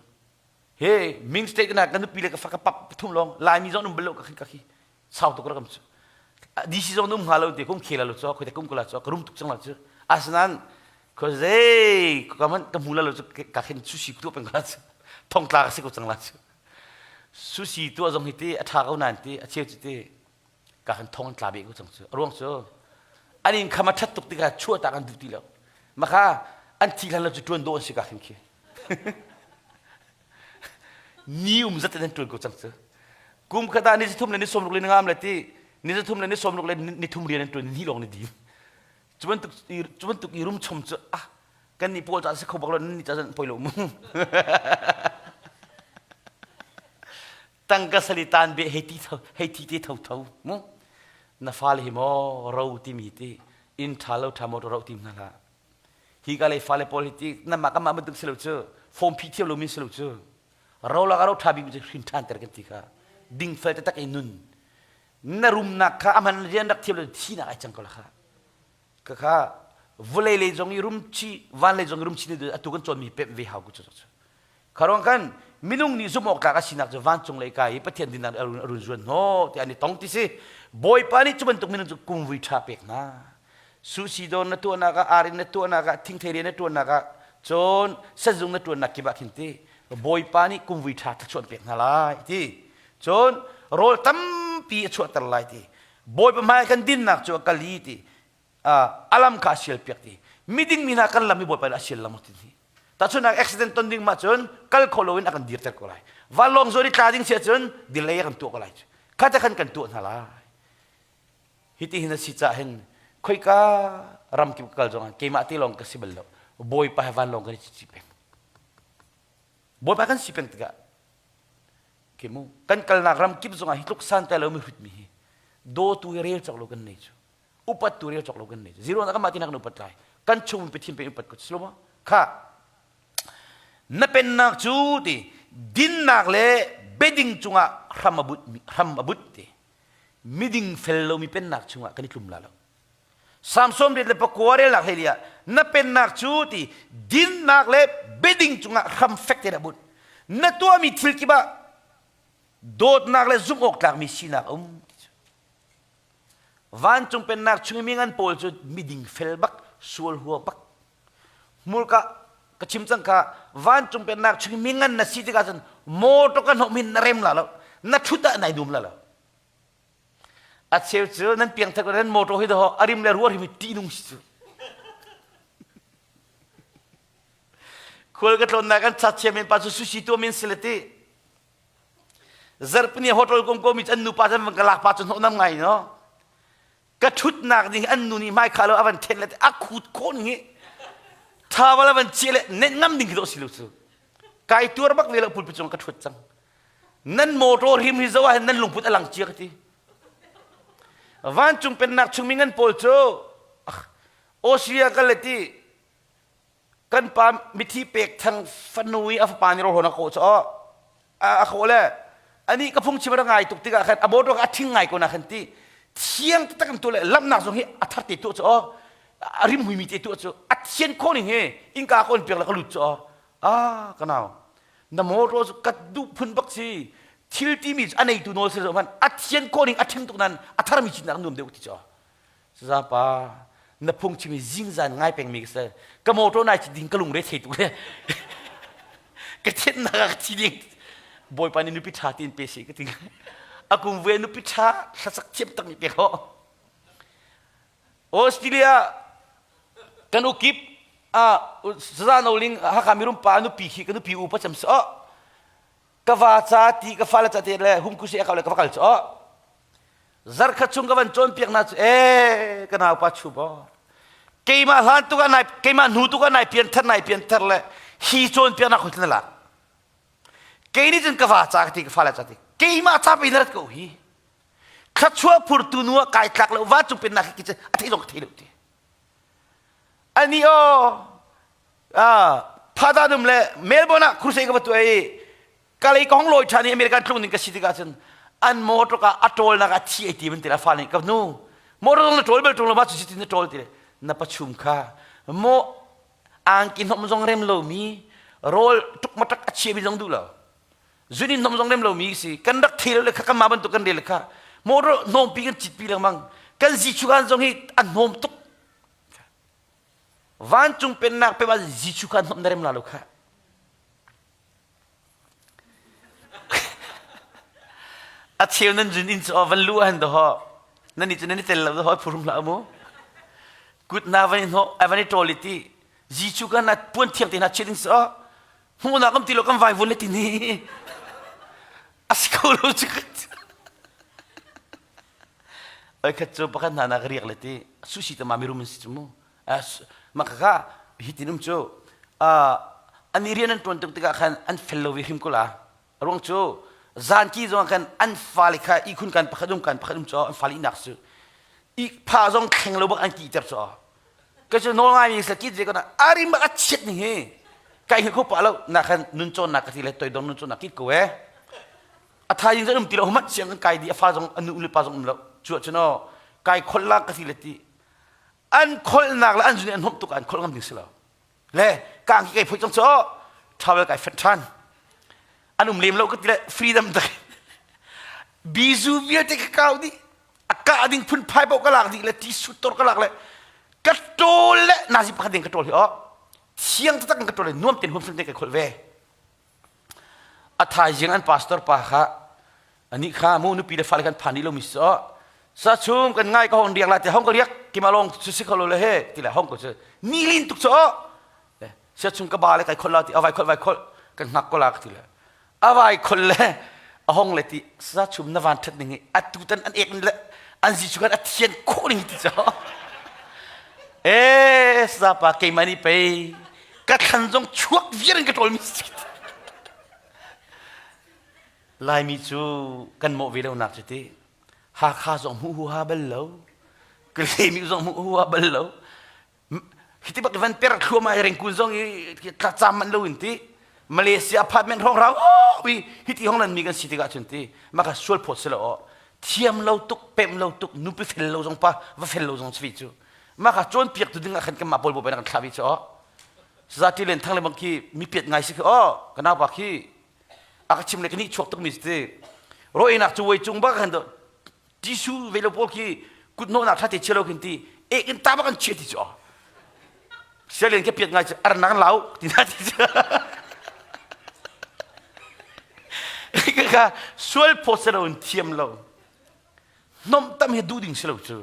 he Ming State na kan nupi le ka fa ka pap pathum lawng Laimi zong um bal lo ka khi ka khi sau tuk ram cu DC zong um hnga lo ti kum khela lo cho khoite kum kula cho ka rum tuk chang la cu asnan ko zei ka man ka hmu la lo cu ka khin sushi tu peng la cu thong tla ka si ko chang la cu sushi tu zong hi ti a tha ko nan ti a cheu chu ti ka khan thong tla be ko chang cu ruang cu an in khama that tuk tikah chua ta kan duh ti lo maka an thi hlan lo cu tuan do an si ka khin khi Ni um zat in an ṭuan ko cang cu. Kum khat ah ni zathum le ni sawmruk le ni ngam le ti ni zathum le ni sawmruk le ni thum rian an ṭuan ni lawng ni dim. Cu bantuk cu bantuk i rum chom cu ah kan nih pawl ca si kho bak lo nan nih ca zan poi lo mu. Tangka sali tan be hei ti tho hei ti te tho tho mu. Na fale hi maw ro timi ti inn ṭha lo ṭha maw ro tim hna hlah. Hi ka lei fale pawl hi ti namah kanmah bantuk si lo cu form phih thiam lomi si lo cu ro lak ro ṭha bik cu hrin ṭhan ter kan ti kha dingfel taktak in nun na rumnak kha a hman rian rak thiam lo thinak ai cang ko la kha ka kha vawlei lei zong i rum chi van lei zong i rum chi ne atu kan cawnmi pemh ve hau ku cu Kharuang kan minung nih zumh awk tlak a sinak cu vancung lei kai i Pathian dinnak nih a run, a run zuan hnawh tiah an i tong ti si. Bawipa nih cu bantuk minung cu kumvui ṭha pek hna. Susi dawn na tuahnak ah, arin na tuahnak ah, thingthei rian na tuahnak ah, cun sazung na tuannak kip ah khin ti Bawipa nih kumvui ṭha thluachuah an pek hna lai ti. Cun rawl tampi a chuahter lai ti. Bawipa hmai kan dinnak cu a kal i ti. A lam kha a sialpiak ti. Miding mi hna kan lam hi Bawipa nih a sial lam ti. Tahchunhnak accident ton ding ma cun kal kho loin a kan dirter ko lai. Vanlawng zawn i tla ding si ahcun delay a kan tuah ko lai. Kha te khan kan tuah hna lai. Hiti hin a si cah hin khoika ram kip kal zong ah keimah te lawng ka si bal lo. Bawipa he vanlawng kan i cici peng. Bawipa kan si peng tikah khi mu kan kalnak ram kip zongah hi tluk santai lo mi hrut mi hi dawtu hi rel cawk lo kan nei cu upat tu rel cawk lo kan nei cu zero na kan mah tinak kan upat lai kan chung pathian pe upat ko silo ma kha na pennak cu ti dinnak le beding cungah hram a but hram a but ti miding fel lomi pennak chungah kan i tlum la lo Samson riat le pakua relnak hlei ah na pennak cu ti dinnak le beding cungah hram fek tein a bunh na tuahmi thil kip ah dawtnak le zumh awk tlakmi sinak a um vancung pennak chung i mi ngan pawl cu miding fel bak sual hua bak hmurka ka chim cang kha vancung pennak chung i mi ngan na si tikah cun motor ka hnawm hin na rem la lo na thut ah nai dum la lo A cheu cu nan piangthar ko nan motor hi daw a rim le ruah rim hi ṭihnung si cu. Khual ka tlawnnak kan chat men pa cu sushi tuah men si le ti. Zarhpini hotel kom ko mi an nupa chan van ka lak pa cu hnawh nam ngai no. Ka thutnak ding an nu nih hmai kha lo a van then le a khut khon hi. Thaval a van chia le nenh ngam ding khi do si lo cu. Kai tuar bak ve lo pulpit cung ka thut cang. Nan motor hrim hi zo ah hin nan lungput a lang cia ka ti. Vancung pennak chungmi ngan pawl cu Australia kal le ti kan pa mithi pek thang fanu i a fapa nih rawhrawn a kawh cu a kawh le ani ka phung chim a ngai tuk tikah khan a motor a thing ngai ko na khan ti thiang taktak in tu le lamnak zong hi a thar te tu cu a rim hui mi te tu cu a thian kho ning hi innka ko in piak le ka lut cu ah ka nau na motor cu ka duh phun bak si thil timi cu a neitu nawl si hmanh a thian khawh ning a ṭhing tuk nan a tharmi cin nak nuam deuh ti cu saza pa na phung chimi zingzan ngai pengmi ka si ka motor nai ci ding ka lungre thei tuk le ka thiannak ah ka thi ding bawipa nih nupi ṭha tiin pe si ka ti a kum ve nupi ṭha hlasak thiam tak mi pek ho Australia kan ukip ah saza no ling Hakha mirum pa nupi khi ka nupi u pa cem so ka va ca ti ka fale ca ti le hum kusi ka le ka va kal cho zarkhat chung ka van cawn piak na cu e ka nau pa chu bo keimah hlan tu ka nai keimah hnu tu ka nai pian thar nai pian thar le hi cawn piak na khoi na lak kei nih cun ka va ca ka ti ka fale ca ti keimah ca pe na rat ko hi thluachuah phurtu nu ah kai tlak lo vancung pennak hi a thei zong ka thei lo ti ani aw phadanum le Melbourne ah crusade ka va tuah i kalei ka hong lawi ṭhan i American tlung ding ka si tikah cun an motor ka a ṭawlnak ah thi ai ti man ti la fa nih ka nu motor zong na ṭawl bal ṭung lo ma cu ti na ṭawl ti le na pachum kha mo angki hnom zong rem lomi rawl tuk matak a chia mi zong duh lo zun in hnawm zong rem lomi si kan rak thei lo le kha kanmah bantuk kan rel le kha motor hnawmpi kan citpi lengmang kan zichukan zong hi a hnawm tuk vancung pennak pe ma zichukan hnawm na rem la lo kha a cheu nan zun in cu van lu han do ho nan ni cu nan i tel lo do ho phurum hlah mu kut na van i hnawh van i ṭawl i ti zichukan na puan thiang te na chia ding si hmuhnak um ti lo kan vai vun le ti ni a si kho lo cu oi khat cu pakhat hna na ka riak le ti sushi te ma mirum si cu mu ma ka ka hi tin um cu an i rian an tuan tuk tikah khan an fel lo vi hrim ko la ruang cu zan ki zong khan an fale kha ihkhun kan pakhat um kan pakhat um cu an fale inak cu i pha zong thleng lo bak an ki ter cu ka cu nawl ngai mi sa kit ve ko na ari mak a chiat ning hi kai hi kho pa lo na khan nun cawn nak ka ti le toidor nun cawn nak kit ko e a thaizing zan um ti lo humat siang kan kai di a fa zong a nu le pa zong um lo cu ah cun kai khol la ka ti le ti an kholnak le an zun an hom tuk an khol ngam ding si lo le kang ki kai phoi cang cho travel kai fet than an um lem lo ka ti le freedom tak bizu vialte ka kau dih a kah ding phunphai paoh ka lak dih le ti sut tor ka lak le ka ṭawl le nazi pakhat ding ka ṭawl hi aw thiang taktak in ka ṭawl le nuam ten huam te ka kholh ve a thaizing an pastor pa kha ani kha mu nupi le fale kan phan dih lomi si sa chung kan ngai ka hong riak la te hong ka riak kima long su si kholo le he ti le hong ko chu ni lin tuk cho sia chung ka ba le kai khol la ti avai khol vai khol kan hngak ko la ti le avai khol le a hong le ti sa chum na van that ning hi atu tan an ek le. An Jesuh khan a thian khawh ning ti cu. Eh, sapa keimah nih pei ka thlan zong chuak viar in ka ṭawl mi si. Laimi cu kan mawh ve lonak cu ti. Hakha zong hmuh huha bal lo. Kalemi zong hmuh huha bal lo. Hiti bak van per thluama i ringkun zong i tlacam man lo in ti. Malaysia apartment hrawng rau i hiti hong lan mi kan si tikah cun ti maka sual phawt si lo aw thiam lo tuk pem lo tuk nupi fel lo zong pa va fel lo zong si cu maka cawnpiak tu ding ah khan kan mah pawl bo kan thlah vi cu aw zati len thang le bang khi mi piat ngai si khi aw ka nau pa khi a ka chim le ka nih chuak tuk mi si ti roinak cu wei cung bak khan tisu ve lo pawl khi kuthnawhnak ṭha te chia lo khin ti ek in ta bak an chia ti cu sialin ke piat ngai cu arnang lau ti na ti cu ka sual phawt se lo in thiam lo nom tam hi duh ding si lo cu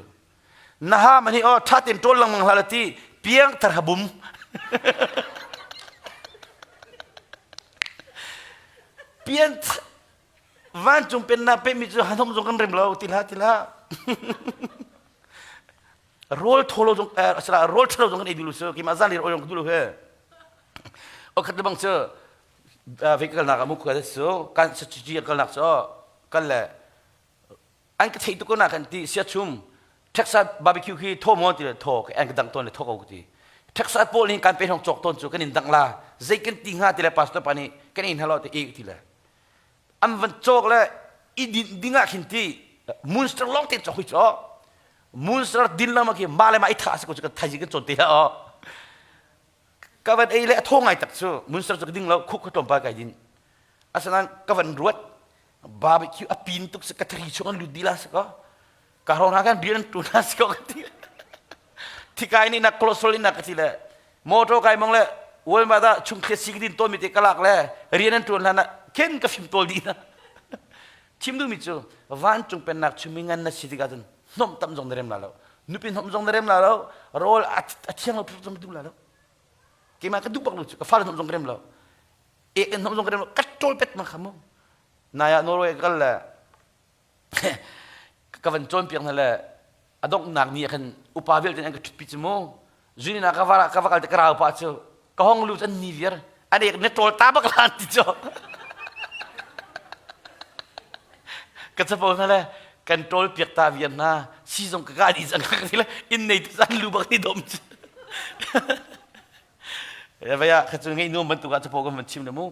na ha mani o tha ten ṭol lengmang hlah la ti piang thar habum pian Vancung pennak pehmi cu hanom zong kan rem lo ti hlah ti hlah. Rawl thaw lo zong eh asala rawl ṭha lo zong kan ei duh lo su keimah zan li rawl zong ka duh lo he. O khat le bang cu ve kalnak ah mu khua su kan ci kalnak cu kal le an ka theih tuk ko na kan ti sia chum Texas barbecue khi thaw maw ti le thaw an ka dang tawn le thaw ko ka ti Texas pawl nih kan pe hong cawk tawn cu kan in dang la zei kan ti hnga ti le pastor pa nih kan in halo ti e ti le an van cawk le i din ding ah khin ti monster long te cawk hui chaw monster din lama khi ma le ma i tha si ko chu kan thai kan cawn te la o ka van ei le a thaw ngai tak cu monster cu ka ding lo khuk ka tlawmpal kai din asinain ka van ruat barbecue a pin tuk si ka thari chung an lut dih la si ko ka hrawng hna kan rian an ṭuan hna si ko ka ti thikai nih nak cholesterol in nak ka ti le motor kai mong le Walmart ah chungthliat si ka din tawn mi te ka lak le rian an ṭuan hlan ah khen ka fim tawl dih na chim duhmi cu vancung pennak chumi ngan na si tikah cun hnomh tam zong na rem la lo nupi hnomh zong na rem la lo rawl a thiang lo zong duh la lo keimah ka duh bak lo cu ka fale hnomh zong ka rem lo ek in hnomh zong ka rem lo ka ṭawl pet ma kha mu nai ah Norway ka kal le ka van cawnpiak hna le a donghnak ni ah khan upa vialte an ka ṭhutpi cu mu zuni ka va ka va kal te ka rau pa cu ka hong lut an ni viar an ek ne ṭawl ta bak lan ti cu ka capo hna le kan ṭawl piak ta viar hna si zong ka ka dih cang ka ti le inn nei tu an lu bak ni dom cu vei ah kha cu ngei nuam bantuk ah capo kan van chim le mu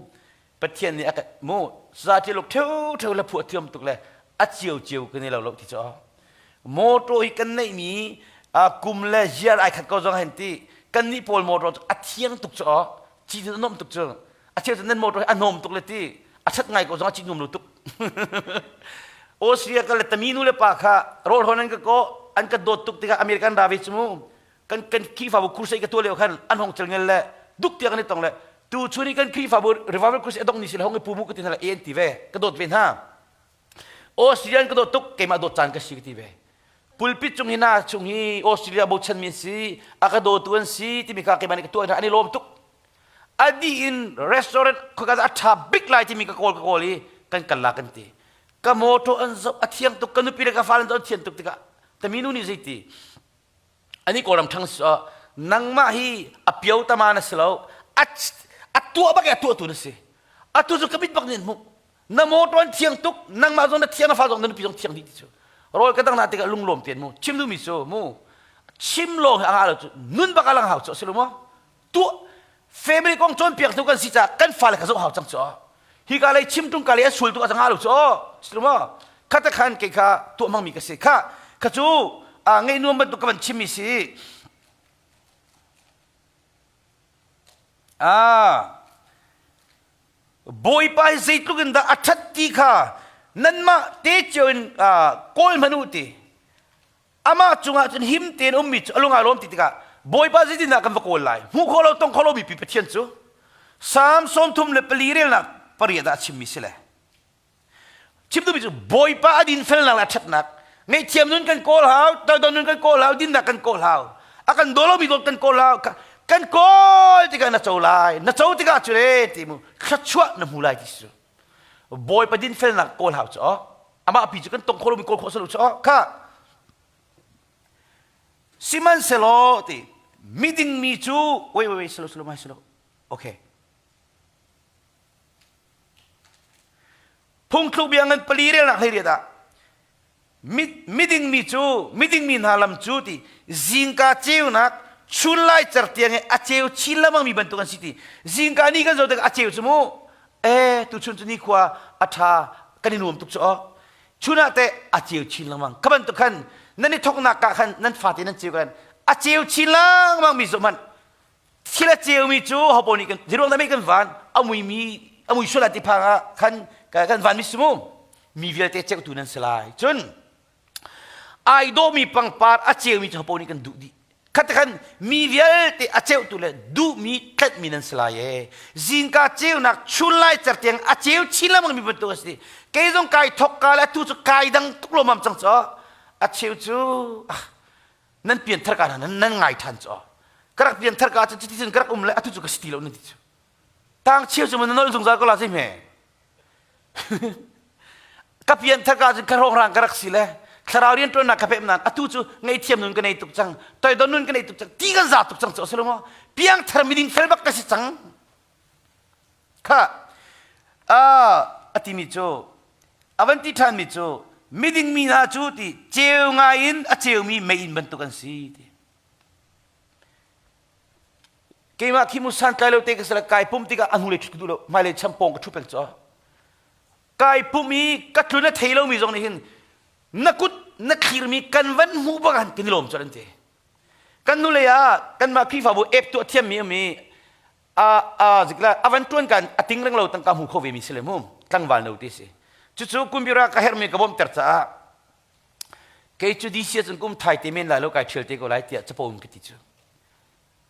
Pathian nih a kan mu zati luk theu theu le phuah thiam tuk le a cio cio kan i lo lo ti cu motor hi kan neih mi kum le year ai khat ko zong hen ti kan nih pawl motor cu a thiang tuk cu ci cu nom tuk cu a cheu cu nan motor hi a nom tuk le ti a that ngai ko zong a ci nuam lo tuk Austria ka le tami nu le pa kha rawl hon an ka ko an ka dawt tuk tikah American ravi cu mu kan kan Khrihfabu crusade ka tuah lio khan an hong cel ngel le duk tiang an i tong le tu chun i kan Khrihfabu revival crusade a dong ni si le hong i pu mu ka ti hna le en ti ve ka dawt ve hna Australian ka dawt tuk keimah dawt caan ka si ka ti ve pulpit cung hi na chung hi Australia bochan mi an si a ka dawtu an si timi kha keimah nih ka tuah hna an i lawm tuk a dih in restaurant khoika a ṭha bik lai timi ka kawl ka kawl i kan kal la kan ti ka motor an zoh a thiang tuk ka nupi le ka fale an zoh a thian tuk tikah taminu nih zeiti Ani Kawlram ṭhang nangmah hi a pio tama na si lo a tuah bak a tuahtu na si atu cu ka mit bak nih an hmuh na motor an thiang tuk nangmah zong na thiang na fa zong na nupi zong thiang dih ti cu rawl ka dang na tikah lunglawm tein mu chim duhmi cu mu chim lawng hi a ngah lo cu nun bak a lang hau cu a si lo maw tuah family kong cawnpiak tu kan si caah kan fale kha zoh hau cang cu hi ka lei chim tung ka lei a sul tu a ngah lo cu si maw khata khan kei kha tuah hmangmi ka si kha kha cu ngei nuam bantuk ka van chimmi si ah Bawipa hi zeitluk in dah a ṭhat ti kha nanmah te cio in kawl hmanh u ti Amah cungah cun him tein ummi cu a lung aa lawm ti tikah Bawipa zeitindah kan va kawl lai? Hmuh khawh lo tong khawh lomi pi Pathian cu Salm 34 relnak pariat ah a chimmi si le chim duhmi cu Bawipa a dinfelnak le a ṭhatnak ngaihthiam nun kan kawl hau toidor nun kan kawl hau dinnak kan kawl hau a kan daw lomi dawt kan kawl hau kan kawl tikah na co lai na co tikah cu le ti mu thluachuah na hmu lai ti si Bawipa dinfelnak kawl hau cu amah pi cu kan tong khawh lomi kawl khawh si lo cu kha. Sihmanhsehlaw ti miding mi cu wait wait wait slow slow mai slow. Okay. Phungthluk bia ngan pali relnak hlei riat ah miding mi cu miding mi hna lam cu ti zingka ceunak chun lai cer tiang i a ceu chin lengmang mi bantuk an si ti zingka ni kan zoh tikah a ceu cu mu e tuchun cu nikhua a ṭha kan i nuam tuk cu aw chun ah teh a ceu chin lengmang ka bantuk khan nan i thoknak ka khan nan fate nan ceu kan a ceu chin lengmang mi zoh hmanh thil a ceumi cu hopo nih kan ziruang dah mei kan van a muimi a mui sual ti phang ah khan kan van mi si mu mi vialte ceutu nan si lai cun ai dawmi pangpar a ceumi cu hopo nih kan duh dih khat khan mi vialte a ceutu le duhmi tletmi nan si lai e zingka ceunak chun lai cer tiang a ceu chin lengmang mi bantuk a si kei zong kai thok ka le atu cu kai dang tuk lomam cang cu a cheu cu ah nan pianthar ka nan nan ngai ṭhan cu ka rak pianthar ka cu cuti cun ka rak um le atu cu ka si ti lo nan ti cu tang cheu cu na nolh zungzal ko la si hme ka pianthar ka cun ka hrawng ka rak si le thlarau rian ṭuannak ka pem nan atu cu ngaihthiam nun ka nei tuk cang toidon nun ka nei tuk cang ti kan za tuk cang cu a maw piangthar miding fel bak ka si cang Kha a timi cu a van ti ṭhanmi cu miding mi hna cu ti ceu ngai in a ceumi meiinn bantuk an si ti. Keimah khi mu santlai lo te ka sala kai pum tikah a hnulei ṭhut ka duh lo hmailei champawng ka ṭhu peng cu. Kai pum i ka tlun a thei lomi zong nih hin na kut na thlirmi kan van hmuh bak han kan i lawm colh an ti. Kan hnulei ah kanmah Khrihfabu ep tuah thiammi um i a a zikla a van tuan kan a ting reng lo tangka hmu kho ve mi si le mu tlangval no ti si cucu kumbira ka hermi ka bawmh ter caah kei cu DC cun kum thai te men lai lo kai thial te ko lai tiah capo in ka ti cu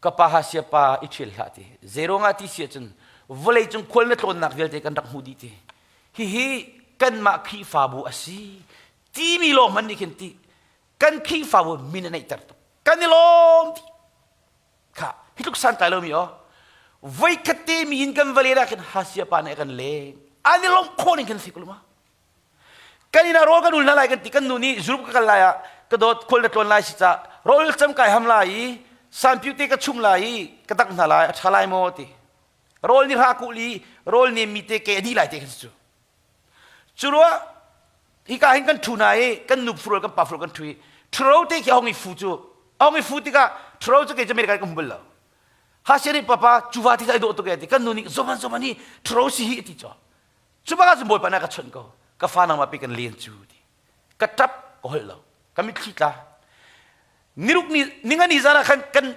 ka pa ha sia pa i thial hlah ti zero nga ti sia cun vawlei cung khual na tlawnnak vialte kan rak hmu dih ti hihi kanmah Khrihfabu a si timi lawng hmanh nih khin ti kan Khrihfabu min a neihter tuk kan i lawm ti Kha hi tluk santlai lomi aw voikhat te mi in kan va len ah khin hasia pa nih a kan leng an i lawmh khawh ning khin si ko ma kan inn ah rawl kan ul hna lai kan ti kan nu nih zurup ka kal lai ah ka dawt khual na tlawn lai si ca rawl cam kai ham lai i sanpiu te ka chum lai i ka dak hna lai a ṭha lai maw ti rawl ni hra kul i rawl nem mi te ke a dih lai te khin si cu cu ruah hika hin kan ṭhu hna i kan nu furul kan pa furul kan ṭhu i ṭhuro te khi a hong i fu cu a hong i fu tikah ṭhuro cu kei cu America ka hmu bal lo ha nih papa cuva ti ai dawh tuk e ti kan nu nih zoman zoman hi ṭhuro si hi ti cho cu bak ah bawipa na ka chawnh ko ka fa nangmah pe kan len cu ti ka ṭap ka holh lo ka mitthli tla niruk ni ninga ni zan ah khan kan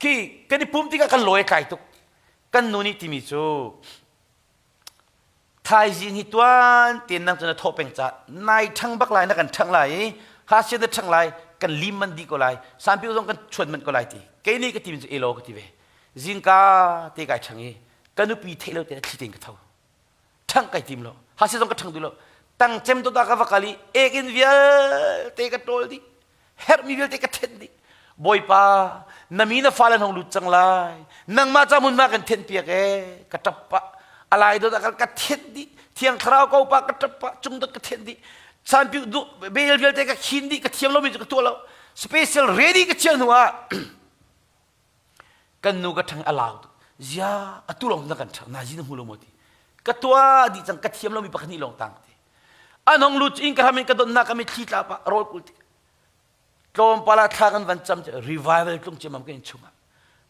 khi kan i pum tikah kan lawi tlai tuk kan nu nih timi cu Thaizing hi tuan tein nang cu na thawh peng ca nai ṭhang bak lai na kan ṭhang lai i hasian na ṭhang lai kan lim man dih ko lai sanpiu zong kan chuan manh ko lai ti kei nih ka ti cu elaw ka ti ve zingka te kai ṭhang i ka nupi theih lo te thli tein ka tho ṭhang kai tim lo hasian zong ka ṭhang duh lo tang cem to ta ka va kal i ek in vialte ka ṭawl dih herhmi vialte ka thenh dih bawipa na mi na fale hong lut cang lai nangmah ca hmunhma kan thenh piak e ka ṭap pah alai dot ah ka thenh dih thiang thlarau ko pa ka ṭap pah cung dot ka thenh dih sanpiu du bel vialte ka khin dih ka thiam lomi cu ka tuah lo special ready ka chiah hnu ah kan nu ka ṭhang a lau tuk zia atu lawng na kan ṭhang na zi na hmu lo maw ti ka tuah dih cang ka thiam lomi pakhat nih lawng tang ti an hong lut in ka hram in ka donnak ka mitthli tla pah rawl kul tik tlawmpal ah thla kan van cam revival tlung ciamam kan in chungah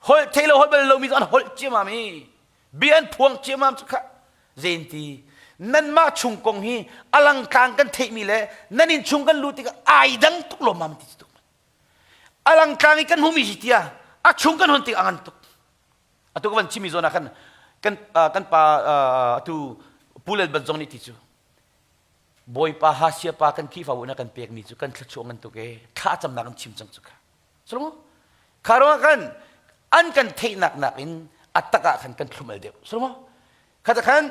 holh thei lo holh bal lomi an holh ciamam i bia an phuang ciamam cu kha zenti nanmah chung kong hi alang tlang kan theihmi le nan in chung kan lut tikah ai dang tuk lawmmam ti tuk alang tlang i kan hmumi hi tia a chung kan hon tik a ngan tuk atu ka van chimi zawn ah khan kan kan pa atu Pu Lal Ban zong nih ti cu Bawipa Hasia pa kan Khrihfabu na kan pekmi cu kan thluachuah ngan tuk e thla camnak an chim cang cu kha sulu kha ruangah khan an kan theihnak nakin a tak ah khan kan thlum al deuh sulu kha ta khan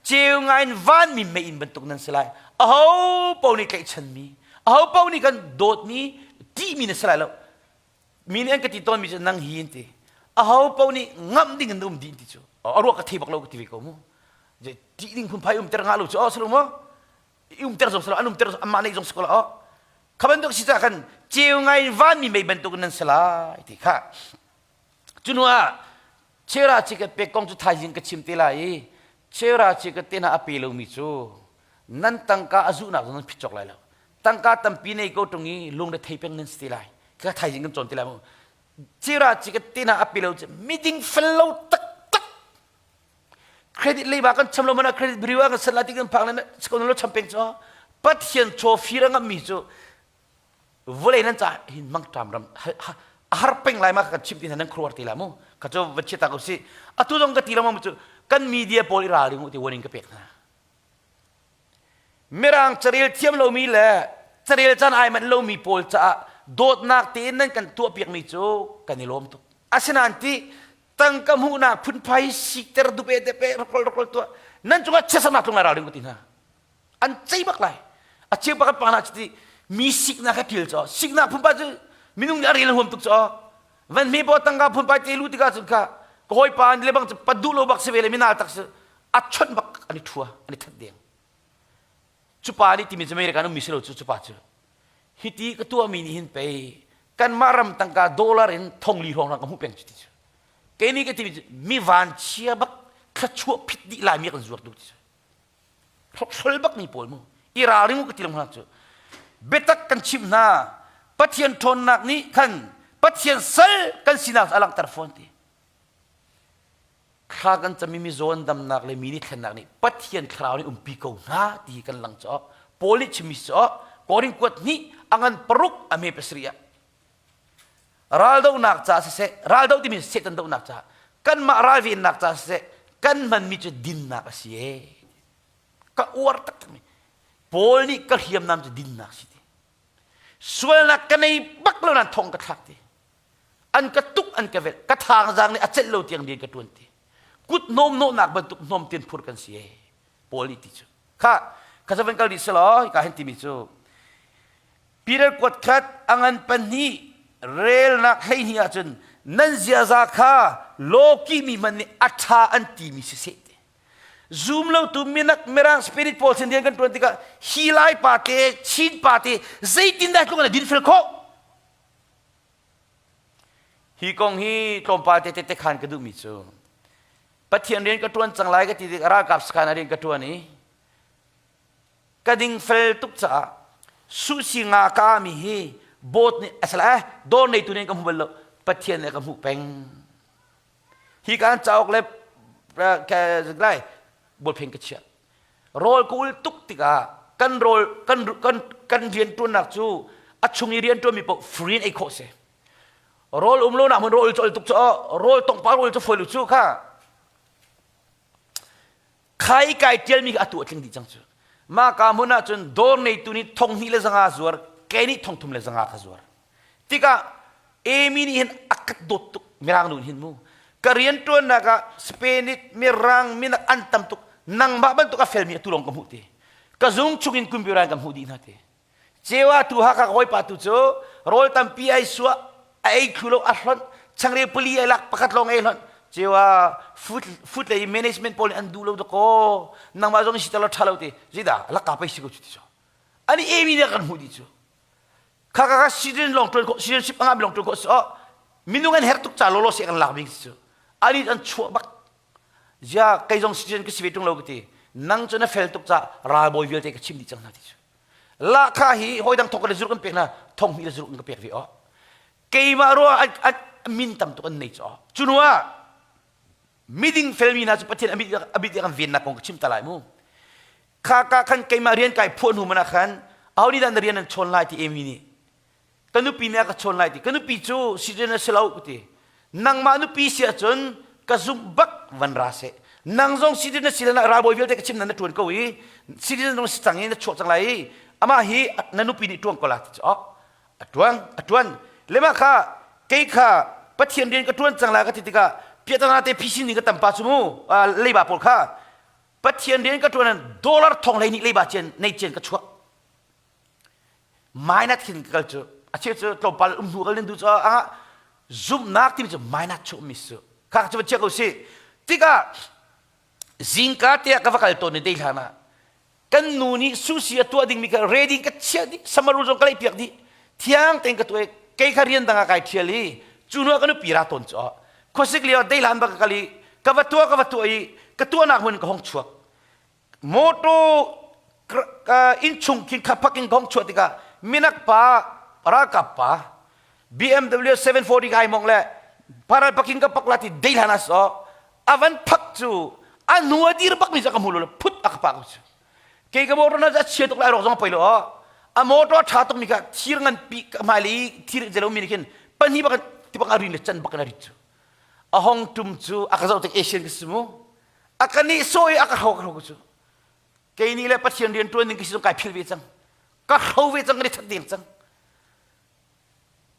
ceu ngai in vanmi meiinn bantuk nan si lai aho paoh nih tlaihchanmi aho paoh nih kan dawtmi ṭihmi na si lai lo mi nih an ka ti tawnmi cu nang hi an ti aho paoh nih ngamh ding in um dih ti cu a ruak ka thei bak lo ka ti ve ko mu ṭih ding phunphai umter ngah lo cu oh salo maw i umter zong salo an umter amah neih zong si ko la oh. Kha bantuk si caah khan ceu ngai in vanmi mei bantuk in nan si lai ti kha. Cu hnu ah chera chikat pek kong cu thaizing ka chim te lai i chera chikat te hna a pe lomi cu nan tangka a zuhnak zong nan phit cawk lai lo. Tangka tampi nei ko ṭung i lungre thei peng nan si te lai. Ka thaizing kan cawn te lai mu. Chera chikat te hna a pe lo cu miding fel lo taktak credit leiba kan cham lo mana credit bureau ah kan sat la ti kan phak le ko lo cham peng cho pathian chaw fir a ngammi cu vawlei nan ca hin mangṭam ram a har peng lai ma kan chim ti nan khuruar ti la mu ka cho va chia ta ko si atu zong ka ti lo ma cu kan media pawl i ralring u ti warning ka pek hna Mirang carel thiam lomi le carel caan ai manh lomi pawl caah dawtnak tein nan kan tuahpiakmi cu kan i lawm tuk. Asinain ti tangka hmuhnak phunphai sikter dupe depe rokol rokol tuah nan cungah chiatsernak tlung lai ralring ka ti hna. An cei bak lai. A cheu pakhat pa hna cu ti mi siknak he ṭil caw siknak phunphai cu minung nih a rel huam tuk caw van hme paw tangka phunphai te lu tikah cun kha ka hawipa le bang cu pa duh lo bak si ve le minal tak si a chawnh bak an i ṭhua an i that deng cu pa nih timi cu America ummi si lo cu cu pa cu hiti ka tuahmi nih hin pei kanmah ram tangka dollar in thongli hrawng ka hmuh peng cu ti cu kei nih ka timi cu mi vanchia bak thluachuah phit dih laimi kan zuar duh ti cu hrokhrol bak mi pawl mu i ralring u ka ti lo hna cu biatak kan chimh hna Pathian ṭhawnnak nih khan Pathian sal kan sinak a langhter fawn ti Thla kan cami mizaw damnak le mi nih thlennak nih Pathian thlarau nih umpi ko hna ti kan lang caw. Paul nih chimmi si caw Korin kuat hnih a ngan paruk a me pasarih ah raldohnak ca siseh raldoh timi Satan dohnak ca kanmah ralvennak ca siseh kan hmanmi cu dinnak a si ee ka uar taktakmi Paul nih ka hriamnam cu dinnak si ti sualnak ka nei bak lo nan thong ka thlak ti An ka tuk an ka velh ka thangzang nih a celh lo tiang rian ka ṭuan ti. Kut hnawm hnawhnak bantuk hnawm tin phur kan si ee. Paul nih ti cu. Kha kha zavan kal dih selaw hika hin timi cu Peter kuat khat a ngan pahnih relnak 12 ahcun nan ziaza kha lawki mi hmanh nih a ṭha an timi siseh ti. Zum lotu minak mirang spirit pawl sin rian kan ṭuan tikah hi lai pa te Chin pa te zeitindah tluk an dinfel khawh? Hi kong hi tlawmpal te te khan ka duhmi cu Pathian rian ka ṭuan cang lai ka ti tik ralkap sakhan ah rian ka ṭuan i ka dingfel tuk caah suhsi nga ka mi hi boat nih a sala eh dawr neitu nih ka hmu bal lo Pathian nih ka hmuh peng hi kan cauk le lai bawlpheng ka chiah rawl ka ul tuk tikah kan rawl kan kan kan rianṭuannak cu a chung i rianṭuanmi paoh free in ei khawh si rawl um lo nak hmun rawl cu tuk cu rawl tongpa rawl cu foi lu cu kha khai kai tialmi kha atu a tling dih cang cu mah ka hmun ah cun dawr neitu nih thong hnih le zanga zuar kei nih thong thum le zanga kha zuar Tikah Amy nih hin a ka dawt tuk mirang nu hin mu. Ka rianṭuannak ah Spain mirang minak an tam tuk nangmah bantuk a felmi atu lawng ka hmuh ti. Ka zung chungin computer in ka hmuh dih hna ti. Cewa tu Hakha ka hawipa tu cu rawl tampi ai suah a ei thlu lo a hlonh changreu pali ai lak pakhat lawng ei hlonh cewa food food lei management pawl nih an duh lo dakaw nangmah zong si lo ṭha lo ti zeidah laka pei si ko cu ti cu ani Amy nih a kan hmuh dih cu Kha kha kha citizen lawng ṭuan khawh citizenship a ngahmi lawng ṭuan khawh si oh minung an herh tuk ca lawlaw si kan lak bik si cu ani an chuah bak zia kei zong citizen ka si ve ṭung lo ka ti nang cu na fel tuk ca ralbawi vialte ka chim dih cang hna ti cu lahkhah hi hawi dang thong ka le zuruk an pek hna thong hnih le zuruk an ka pek ve oh keimah ruah an min tam tuk an nei cu cu hnu ah miding felmi hna cu Pathian a bit kan vennak kong ka chim ta lai mu Kha ka khan keimah rian kai phuah hnu man ah khan aho nih dah na rian an chawn lai ti Amy nih ka nupi nih a ka chawn lai ti ka nupi cu citizen a si lo ka ti nangmah nupi si ahcun ka zumh bak van ra seh nang zong citizen na si le ralbawi vialte ka chim na na ṭuan ko i citizen zong si cang i na chuak cang lai i amah hi na nupi nih ṭuan ko la ti cu oh a ṭuan a ṭuan le mah kha kei kha Pathian rian ka ṭuan cang lai ka ti tikah piahtana te phisin ding ka tam pa cu mu leiba pawl kha Pathian rian ka ṭuan dollar thong 12 leiba cian nei cian ka chuak. Minus khin ka kal cu a cheu cu tlawmpal um hnu kal nan duh cu ah zumhnak timi cu minus chuah mi su kha cu va chia ko si tikah zingka te ah ka va kal tawn i dei hlan ah. Kan nu nih sushi a tuah dingmi kha ready ka chiah dih, samaru zong ka leih piak dih. Thiang tein ka tuah i kei kha rian dang ah kai ṭhial i cu hnu ah ka nupi ra tawn cu. Khuasik lio ah deihlan bak ka kal i ka va tuah ka va tuah i ka tuahnak hmun ka hong chuak. Motor innchung khin kha phak in ka hong chuah tikah minak pa ralkap pa BMW 740 kai mong le paral paking ka pak la ti deihlan as o avan phak cu a hnu a dir bak mi cu ka hmu lo phut a ka pa ko cu kei ka motor na a chia tuk lai rok zong poi lo a motor tha tuk mi kha thir ngan pi ka hmailei thir zelo mi nih khin pahnih bak ti bak a rin le can bak in a rit cu a hong tum cu a ka zoh tik Asian ka si mu a ka nih sawi a ka hro ka hro cu kei nih le Pathian rian tuan ding ka si zong kai phil ve cang ka hro ve cang ka that deng cang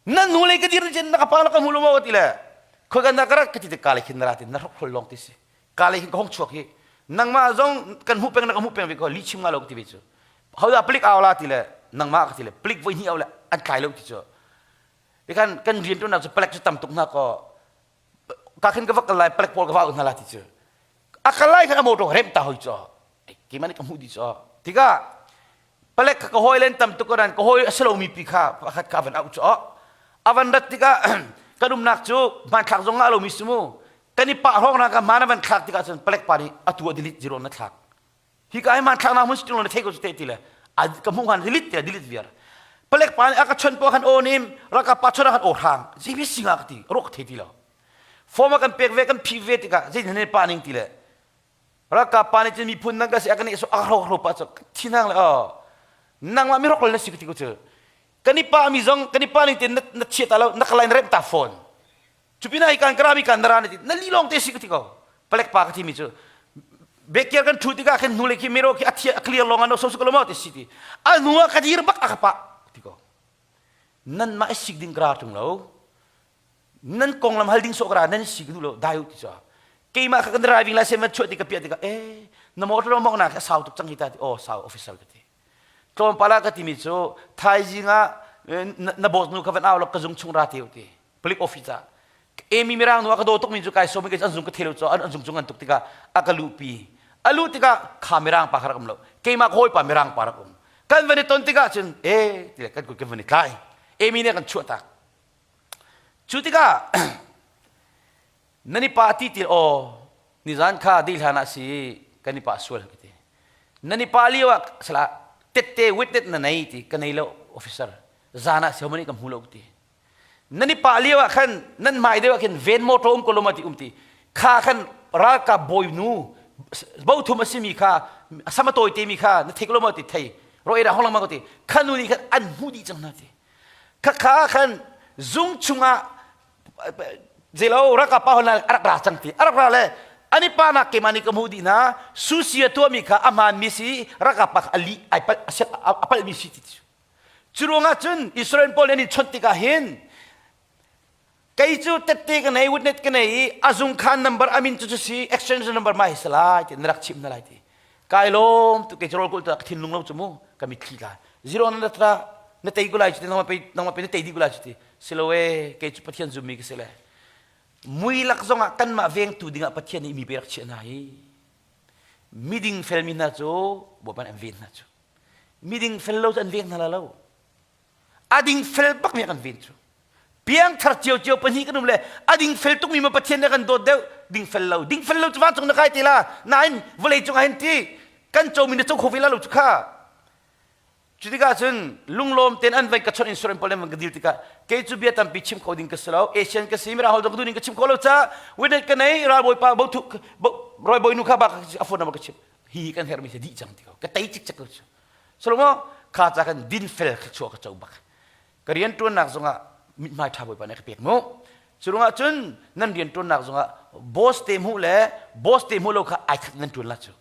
na nu lei ka dir chin na ka pa na ka hmu lo maw ti le khoi ka na ka rat ka ti te ka le khin na ra ti na hrok hrol long ti si ka le hin ka hong chuak hi nangmah zong kan hmuh peng na ka hmuh peng ve ko li chim nga lo ka ti ve cu hodah palik au la ti le nangmah ka ti le palik voi hnih au le an tlai lo ti cu Tikhan kan rian ṭuannak cu palek cu tam tuk hna kaw ka khin ka va kal lai palek pawl ka va hna la ti cu a kal lai khan a motor remh ta hoi cu keimah nih ka hmuh dih cu tikah palek kha ka hawi len tam tuk ran ka hawi a si lomi pi kha pakhat kha a van auh cu a van rat tikah kan umnak cu hmanthlak zong ngah lomi si mu kan i pah hrawng na ka hmaan a van thlak tikah cun palek pa nih atu a delete zero na thlak hi ka ai hmanthlak na hmun siting na thei ko te ti le ka hmuh han delete te delete viar palek pa nih a ka chon po khan aw nim ralkap pa chon khan aw hrang zei bi singa ka ti rok thei ti lo form a kan pek ve kan phi ve tikah zei ne pa ning ti le ralkap pa nih cun miphun nang ka si a ka nih so a hro hro pa cu thinang le oh nangmah mi rok na si ka ti ko cu kan i pa mi zong kan i pa ning te na chiat lo na ka lain rem ta phone Cupinah hi kan karami kan nara na ti na li lawng te si ka ti ko. Palek pa ka ti mi cu bekiar kan thu tikah khin hnulei khi mero khi a thia a clear lawng ano so su ko lo ti si ti. A hnu ah ka dir bak a ka pa ti ko. Nan mah sik ding kra tung lo. Nan konglam hal ding so kra nan sik du lo dai ti cha. Keimah kha kan driving license man chuah ti ka pia tikah eh na motor mok na kha sau tuk cang hi ta ti oh sau officer ka ti. Tlawmpal ah ka timi cu thaizing ah na boss nu kha van au lo ka zung chung ra te ti. Palik office ah Amy mirang nu a ka daw tukmi cu kai sawm i an zung ka thelo cu an zung cung an tuk tikah a ka luhpi a luh tikah kha mirang pa kha rak um lo keimah ka hawipa mirang pa rak um kan van i ton tikah cun e ti kan kut kan van i tlai Amy nih a kan chuah tak cu tikah nan i pa ti ti aw nizan kha dih hlan ah si kan i pa sual ka ti nan i pa lio ah sala tette witness na nei ti ka nei lo officer zan ah siomani ka hmu lo ka ti Nan i pah lio ah khan nan hmai deuh ah khin ven motor um ko lo ma ti um ti kha khan ralkap bawinu bothum a simi kha sama tawi te mi kha na thei lo ma ti thei ro era hong lang ma ti kha nu nih khan an hmu dih cang hna ti kha kha khan zung chungah zelo ralkap pa hon a rak ra cang ti a rak ra le ani pa nak keimah nih ka hmuh dih hna susi a tuahmi kha a hmaan mi si ralkap pa kha a li ai palh a palhmi si ti Cu ruangah cun Israel pawl an i chawnh tikah hin kei cu tette ka nei witness ka nei i a zungkhan number a min cu cu si exchange number ma hi si lai ti na rak chimh na lai ti kai lawm tu kei cu rawl kulh ka thinlung lo cu mu ka mitthli tla zero na tra na tei ko lai cu ti nangmah pe nangmah pe na tei dih ko lai cu ti silo e kei cu Pathian zummi ka si le mui lak zongah kanmah vengtu dingah Pathian nih mi pe rak chiah hna hi miding felmi hna cu Bawipa nih an ven hna cu miding fel lo cu an veng hna la lo a ding fel bak mi kan ven cu piangthar cio cio pahnih kan um le a ding fel tuk mi ma pathian nih kan dawt deuh ding fel lo ding fel lo cu vancung na kai te la nain vawlei cung ah hin ti kan co mi na co kho ve la lo cu kha cu tikah cun lunglawm ten an vai ka chawnh insurance pawl van ka dil tikah kei cu bia tampi chim kho ding ka si lo asian ka si mirang holh ka duh ning ka chim kho lo ca witness ka nei ralbawi pa bo thu roi nu kha ba a phone number ka chim hi kan hermi si dih cang ti ko ka tei cikcek ko cu solomo kha ca kan din fel kha chuah ka co bak ka rian tuannak zongah mithmai tha bawipa nih ka pek mu cu ruangah cun nan rian tuannak zongah boss te hmuh le boss te hmuh lo kha ai khat nan tuan la cu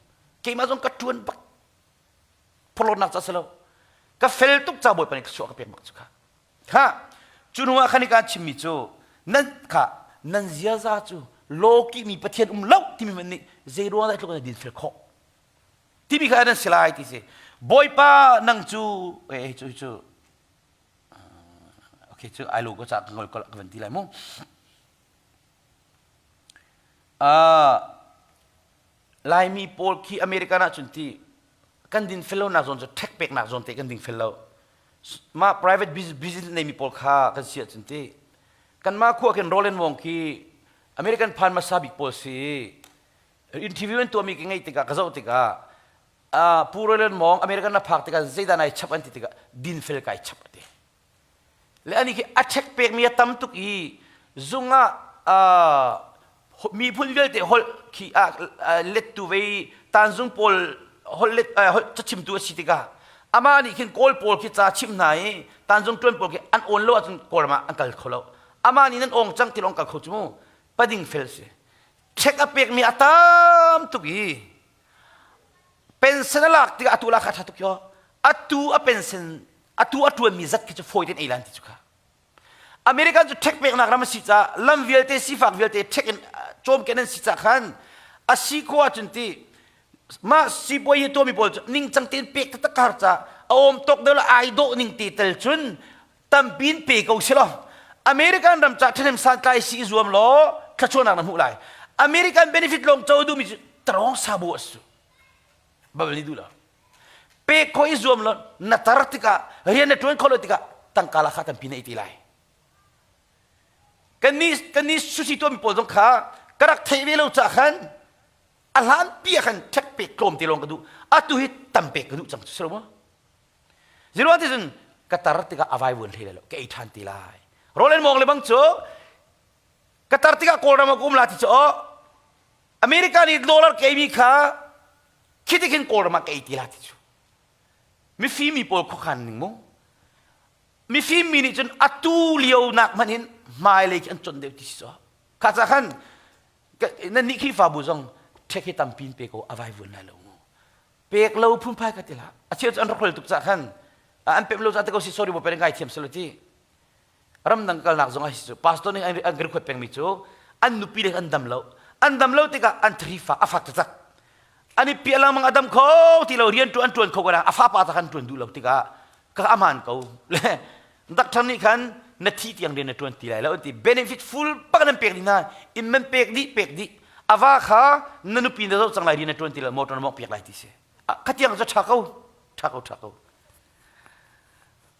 keimah zong ka tuan bak phorhlawtnak ca si lo ka fel tuk ca bawipa nih ka chuah ka pek bak cu kha kha cu hnu ah khan i kaan chimmi cu nan kha nan ziaza cu lawki mi pathian um lo timi hmanh nih zei ruang dah tluk na din fel khawh timi kha nan si lai ti si bawipa nang cu eh cu cu okay cu ai lo ko ca ka ngol ko ka van ti lai mu Laimi pawl khi American ah cun ti. Kan din fel lonak zawn cu ṭhek peknak zawn te kan ding fel lo. Mah private business neimi pawl kha kan si ahcun ti kanmah khua khin Roland Wong khi American phan hmasa bik pawl si interview an tuahmi ka ngeih tikah ka zoh tikah Pu Roland Wong American na phak tikah zeidah nai chap an ti tikah dinfel kai chap a ti. Le ani khi a check pekmi a tam tuk i zung ah miphun vialte holh khi ah lettu vei tanzung pawl holh let holh cachimtu a si tikah amah nih khin kawl pawl khi ca chimh hna i tanzung ṭuan pawl khi an awn lo ahcun kawlram ah an kal kho lo amah nih nan awng cang ti lawng kal kho cu mu pading fel si check a pekmi a tam tuk i pension a lak tikah atu lak kha ṭha tuk yo atu a pension atu a ṭuanmi zat khi cu fawi tein ei lan ti cu kha American cu ṭhek peknak ram a si caah lam vialte sifak vialte ṭhek in cawmken an si caah khan a si khawh ahcun ti mah sipuai hi tuahmi pawl cu ningcang tein pek taktak ka har caah a awm tawk deuh le ai dawh ning te tel cun tampi in pe ko si law American ram ca ṭhahnem santlai si i zuam law thluachuahnak na hmuh lai American benefit lawng co duhmi cu tarawng sabo a si babal nih duh lo pek khawh i zuam law na tar tikah rian na ṭuan khawh lo tikah tangka la kha tampi na ei ti lai kannih kannih sushi tuahmi pawl zong kha ka rak theih ve lo cah khan a hlan pi ah khan ṭhek pek tlawm te lawng ka duh atu hi tam pek ka duh cang cu si lo maw Ziruang ti cun ka tar tikah a vai vuan hlei lai lo ka ei ṭhan ti lai rawl en mawng le bang cu ka tar tikah kawlram ah ka um la ti cu aw America nih dollar ka eimi kha khi ti khin kawlram ah ka ei ti la ti cu mifim mi pawl khuakhan ning mu mifim mi nih cun atu lio nak hmanh hin hmailei khi an con deuh ti si cu kha ca khan nan nih Khrihfabu zong ṭhek hi tampi in pe ko a vai vuan lai lo mu pek lo phunphai ka ti la a cheu cu an rak hrol tuk cah khan an pem lo cah te ko si sorry bo pe ngai thiam selo ti ramdang kalnak zong ah hi cu pastor nih an kan khuat pengmi cu an nupi le an dam lo an dam lo tikah an thrifa a fak taktak an i piah lengmang a dam kho ti lo rian ṭuan an ṭuan kho ko a fapa ta khan ṭuan duh lo tikah ka aman ko le doctor nih khan na thi tiang rian na ṭuan ti lai lo an ti benefit full pak nan pek dih hna in man pek dih pek dih ava kha na nupi na zoh cang lai rian na ṭuan ti lo motor na mawngh piak lai ti si kha tiang cu ṭha ko ṭha ko ṭha ko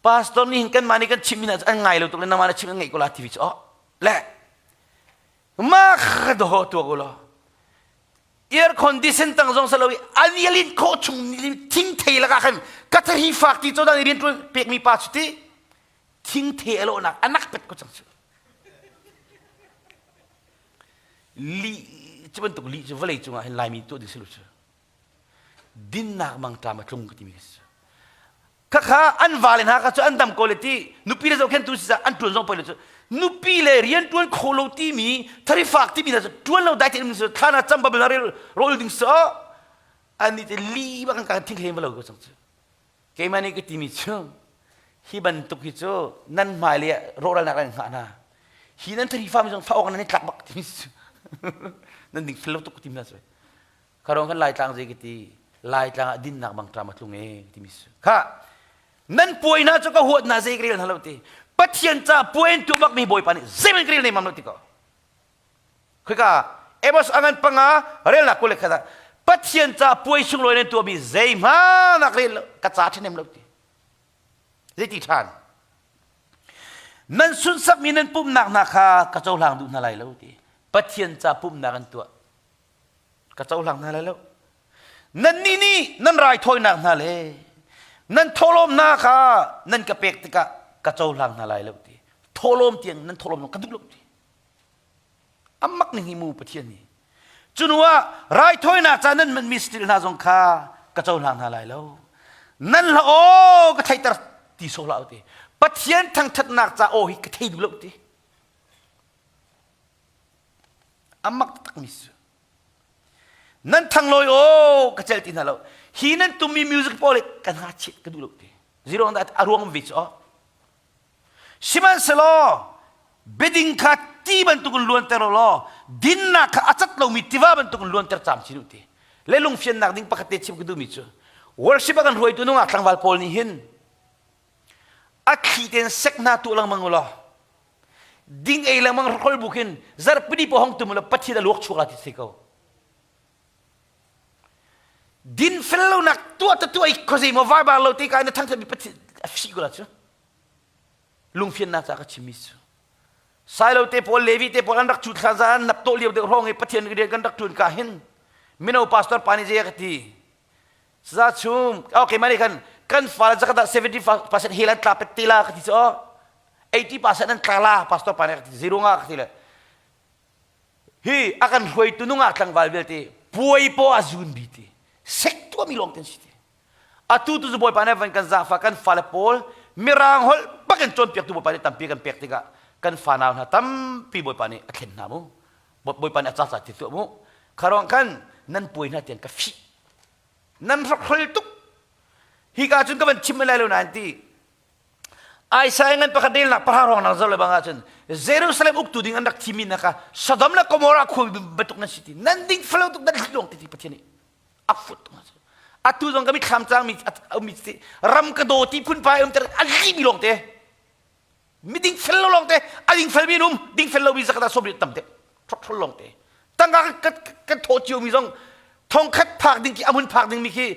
Pastor nih hin kanmah nih kan chimmi hna cu an ngai lo tuk le nangmah na chim an ngaih ko la ti cu oh le mah kha do tuah ko law air condition tang zong salo i anialin khawh chung thing thei lakah khan ka thari fak ti codan i rian ṭuan pekmi pa cu ti thing the a lawhnak anak pet ko cang cu li cu bantuk li cu vawlei cungah hin laimi tuah ding si lo cu dinnak mangṭam a tlung ka timi ka si khakha an vale hna kha cu an dam ko le ti nupi le zohkhentu si an ṭuan zong poi lo cu nupi le rian ṭuan kho lo timi tharifak timi hna cu ṭuan lo dai te um su thla na cam babel na rel rawl ding so an nih te li bak an ka thing hlem lo ko cang cu keimah nih ka timi cu hi bantuk hi cu nan hmai le rawhralnak an hngah hna hi nan tharifa mi zong fa awk nan i tlak bak timi cu nan ding fel lo tuk timi hna cu Kharong kan Laitlang zei ka ti Laitlang ah dinnak mangṭam a tlung e timi si. Kha nan puai hna cu ka huat hna zei ka rel hna lo ti. Pathian ca puai an tuah bakmi Bawipa nih zeihmanh ka rel nei mam lo ti ko. Khika Amos angan panga relnak kule khat ah Pathian ca puai sunglawi nan tuahmi zeihmanh nak rel lo ka ca ṭhahnem lo ti. Zeiti ṭhan? Nan sunsakmi nan pumhnak hna kha ka cohlang duh hna lai lo ti. Pathian ca pumhnak an tuah. Ka cohlang hna lai lo. Nannih nih nan raithawinak hna le nan thawhlawmnak kha nan ka pek tikah ka cohlang hna lai lo ti. Thawhlawm tiang nan thawhlawm ka duh lo ti. Amak ning hi mu Pathian nih. Cu hnu ah raithawinak ca nan manmi saṭil hna zong kha ka cohlang hna lai lo. Nan hla aw ka theihter ti sawh hlah u ti. Pathian thangṭhatnak ca aw hi ka thei duh lo ti. A mak takmi si. Nan thanglawi aw ka celh ti hna lo. Hi nan tummi music pawl hi ka hna chiat ka duh lo ti. Zero dah a ruang ve cu aw. Sihmanhsehlaw biading kha ti bantukin luanter u law dinnak kha a cat lomi tiva bantukin luanter camcin u ti. Le lungfiannak ding pakhat te chim ka duhmi cu worship a kan hruaitu nungak tlangval pawl nih hin a thli tein sek hna tuah lengmang u law ding ei lengmang hrokhrol bu khin zarhpini paw hong tum law Pathian a luak chuak la ti si ko. Din fel lonak tuah ta tuah i khuazei maw vaibar lo te ka na thangthatmi Pathian a fih ko la cu. Lungfiannak ca ka chimmi cu. Sailo te pawl Levi te pawl an rak cut hlan za an nap tawh lio deuh hrawng i Pathian rian kan rak ṭuan ka hin mino pastor pa nih zei a ka ti. Za chum okay mah nih khan kan fale zakhat ah 70% hel an tla pet te la ka ti cu 80% an tla la pastor pa nih a ka ti zei ruangah ka ti le hi a kan hruaitu nungak tlangval vialte puai paw a zun bi ti sek tuahmi lawng te an si ti atu tu cu bawipa nih van kan zaangfah kan fale pawl mirang holh bak in cawnpiaktu bawipa nih tampi kan pek tikah kan fanau hna tampi bawipa nih a thlen hna mu bawipa nih a caca ti tuah mu kharuang khan nan puai hna tiang ka fih nan hrokhrol tuk hika cun ka van chim lai lo nain ti Isaiah ngan pakhat relnak pahra hrawng nang zoh le bang ahcun Jerusalem uktu ding an rak thimi na kha Sodom le Gomorrah khua bantuk nan si ti nan ding felo tuk nan hlong ti ti Pathian nih a fut tuk atu zong ka mitthlam cang mi mi ram ka daw ti phun pai um ter a li mi lawng te mi ding fel lo lawng te a ding fel mi um ding fel lo mi zakata som tam te thok thol lawng te tangka ka ka tho cio mi zong thong khat phak ding ki amun phak ding mi khi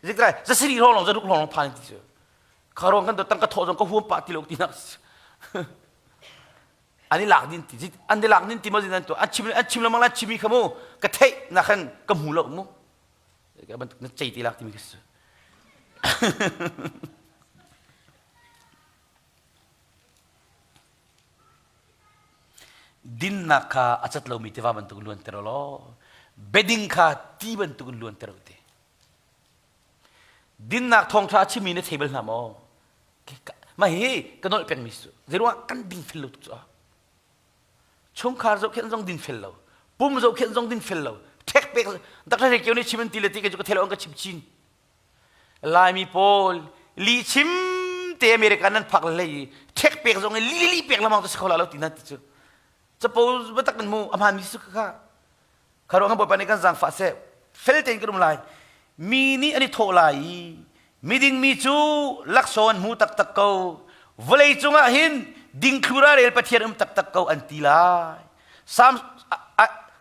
zikrai zasiri hrawng lawng zaruk hrawng lawng phan ti cu kharuang kan tang ka thawh zong ka huam pah ti lo ti nak an i lak din ti an i lak din ti ma zin an tu an chim an chim lamang lan chimi kha mu ka theih na khan ka hmu lo mu ka bantuk na cei ti lak timi ka si Dinnak kha a cat lomi tiva bantuk luanter law beding kha ti bantuk in luanter u ti. Dinnak thawngṭha a chimmi na thei bal hna maw? Mah hi ka nolh pengmi cu zeiruangah kan dingfel lo tuk cu chungkhar zohkhenh zong dingfel lo pum zohkhenh zong dingfel lo ṭhek pek Dr. Hre Kio nih chim an ti le ti ka cu ka thei lo an ka chim chin Laimi pawl li chim te America nan phak le i ṭhek pek zong in li li pek lamang tu si kho la lo ti nan ti cu capo biatak in mu a hmaan mi su kha kha ruang bawipa nih kan zaangfah seh fel tein kan um lai mi nih an i thawh lai i miding mi cu laksawng an hmu taktak ko vawlei cungah hin dingthlu ralrel Pathian um taktak ko an ti lai Sam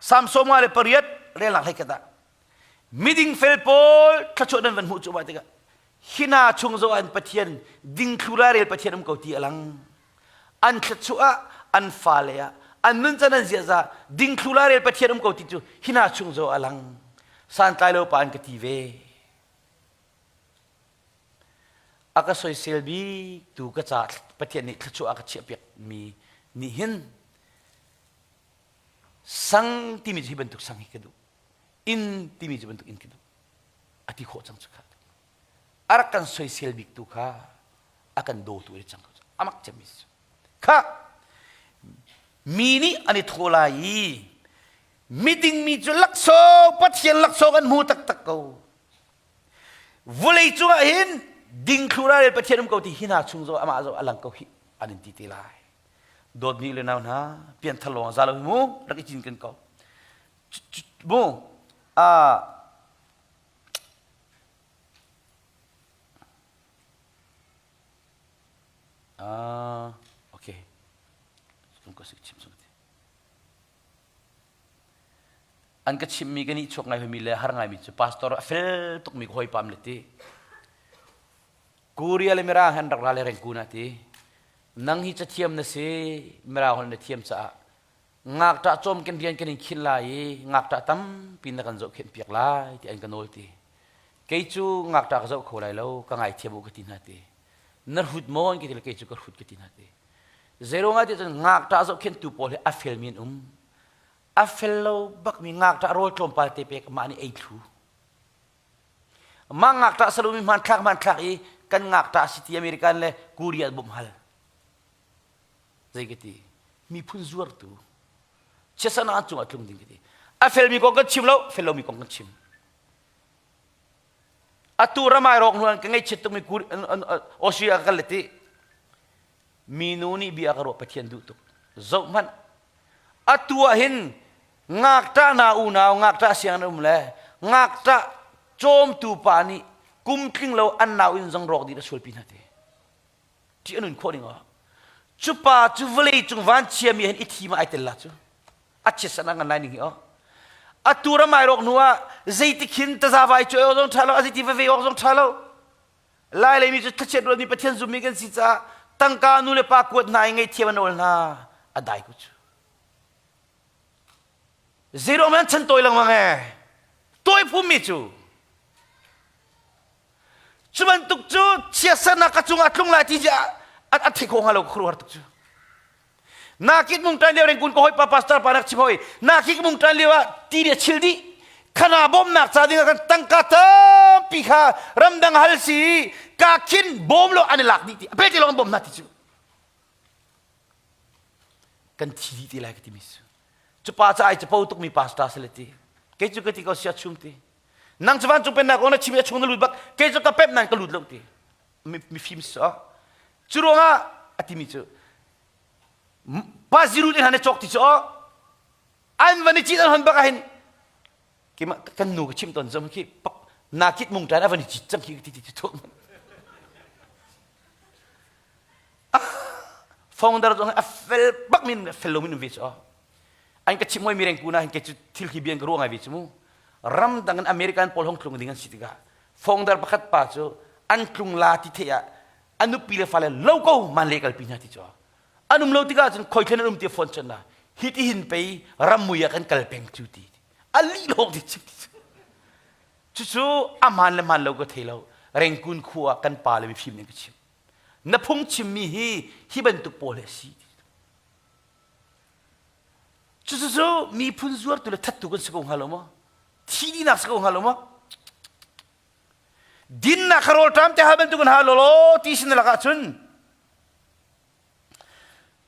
Sam 58 relnak hlei khat ah miding fel pawl thluachuah nan van hmuh cu tikah hina chung zo an Pathian dingthlu ralrel Pathian um ko ti a lang an thluachuah ah an fale ah an nuncan an ziaza dingthlu lairel Pathian um ko ti cu hina chung zo a lang santlai lo pa an ka ti ve a ka soisel bik tu ka ca Pathian nih thluachuah a ka chiahpiak mi nih hin sang timi cu hi bantuk sang hi ka duh inn timi cu bantuk inn ka duh a ti khawh cang cu kha a rak kan soisel bik tu kha a kan dawtu i cang ko amak cemmi cu kha mi nih an i thaw lai i miding mi cu laksawng Pathian laksawng an hmu taktak ko vulei cungah hin dingthlu ralrel Pathian um ko ti hi hna chung zo amah zo alang ko hi an in ti te lai dawtmi le nau hna pianthar lawng za lo hi mu rak i cin kan ko mu a Ah, okay. An ka chimmi ka nih chuak ngai hoimi le har ngaimi cu pastor a fel tukmi ka hawi pam le ti. Korea le Mirang han rak ra le rengku na ti. Nang hi cathiam na si, Mirang holh na thiam caah ngakṭah cawm kan rian kan in khinh lai i ngakṭah tampi na kan zohkhenh piak lai ti an ka nawl ti. Kei cu ngakṭah ka zoh kho lai lo, ka ngaithiam u ka ti hna ti. Na hrut maw an ka ti le kei cu ka hrut ka ti hna ti. Zeiruangah ti cun ngakṭah zohkhenhtu pawl hi a felmi an um. A fel lo bakmi ngakṭah rawl tlawmpal te pek mah nih ei thlu. Mah ngakṭah salomi hmanthlak hmanthlak i kan ngakṭah si ti American le Korea bawmh hal. Zei ka ti? Miphun zuartu. Chiasana an cungah tlung ding ka ti. A felmi kong kan chim lo, fel lomi kong kan chim. Atu ramai rawk hnu an ka ngaihchiat tukmi Australia ka kal le ti. Minu nih bia ka ruah Pathian duh tuk. Zoh hmanh. Atu ah hin ngakṭah na unau ngakṭah siang an um le ngakṭah cawmtu pa nih kum tling lo an nau in zong rawk dih a sualpi hna te. Ṭih a nun khawh ning ah. Cu pa cu vawlei cung vanchiami hin i thim ah ai tel la cu. A chiatsan a ngan lai ning hi aw. Atu ram ai rawk hnu ah zeitik hin tazavai cu awk zong ṭha lo, a zeiti veve awk zong ṭha lo. Lai leimi cu thlachiat ruatmi Pathian zummi kan si caah tangka nu le pa kuat hna i ngaihthiam an awl hna. A dai ko cu. Zeiruang man chan tawi lengmang ee. Tawi phummi cu. Cu bantuk cu chiatsernak ka cungah tlung lai ti a a thei kho hnga lo khuaruahhar tuk cu. Na kik mung tan lio rengkun ko hoi pa pastor pa nak chim hoi na kik mung tan lio ah ti nih a chil dih khana bawmnak ca ding ah kan tangka tampi kha ramdang hal si ka khin bawm lo an i lak dih ti a pe ti lawng an bawm hna ti cu kan thi dih ti lai ka ti mi su cu pa ca ai capo tuk mi pastor sale ti kei cu ka ti ko sia chum ti nang cu vancung pennak kong na chim i a chung na lut bak kei cu ka pemh nan ka lut lo ti mifim si cu ruangah a timi cu pa ziru te hna ne cawk ti cu an van i cit an hon bak ah hin keimah kan nu ka chim ton zong khi na kit mung tan a van i cit cang khi ti ti ti thuk fongdar zong a fel bak min fel lo min ve cu an ka chim hoi mi rengku na hin ke cu thil khi bian ka ruah ngai ve cu mu ramdang in American pawl hong tlung ding an si tikah fongdar pakhat pa cu an tlung la ti theih ah a nupi le fale lo ko man le kalpi hna ti cu an um lo tikah cun khoi thlen an um ti phone cun na hi ti hin pei rammui ah kan kal peng cu ti a lih lawng ti chim ti cucu a hmaan le hmaan lo ka thei lo rengkun khua ah kan pa le mifim nih ka chim na phung chimmi hi hi bantuk pawl hi a si Cucu miphun zuartu le thattu kan si ko hnga lo maw? Thi dihnak si ko hnga lo maw? Dinnak kha rawlṭam te hal bantuk in hal law ti sin lakah cun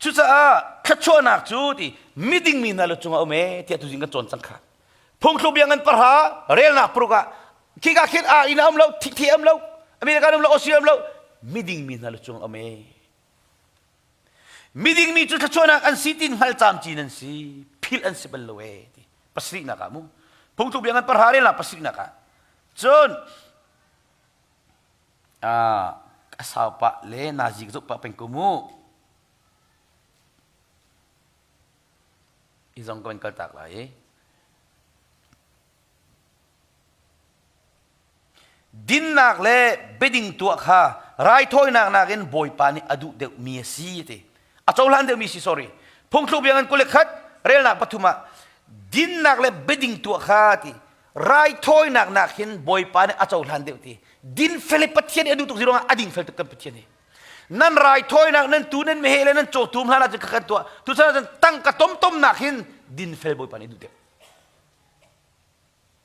cucaah thluachuahnak cu ti miding mi hna lu cungah um e tiah tuzing kan cawn cang kha phungthluk bia ngan pahra relnak paruk ah khika khin a inn um lo thi um lo America um lo Australia um lo miding mi hna lu cungah um e Miding mi cu thluachuahnak an si tin hngal camcin an si, philh an si bal lo ee ti. Pasarihnak ah mu. Phungthluk bia ngan pahra rel ah pasarihnak ah. Cun a sau pah le nazi ka zoh pah peng ko mu. I zong ka van kal tak lai i. Dinnak le biading tuah kha raithawinak nakin Bawipa nih a duh deuhmi a si ti. A cohlan deuhmi si sorry. Phungthluk bia ngan 21 relnak pathum ah dinnak le biading tuah kha ti raithawinak nak hin Bawipa nih a cohlan deuh ti. Dinfel hi Pathian nih a duh tuk ruangah a dingfel tuk kan Pathian hi. Nan raithawinak nan tu nan meheh le nan cawtum hlan ahcun kha kan tuah. Tuchan ahcun tangka tomtom nak hin dinfel Bawipa nih a duh deuh.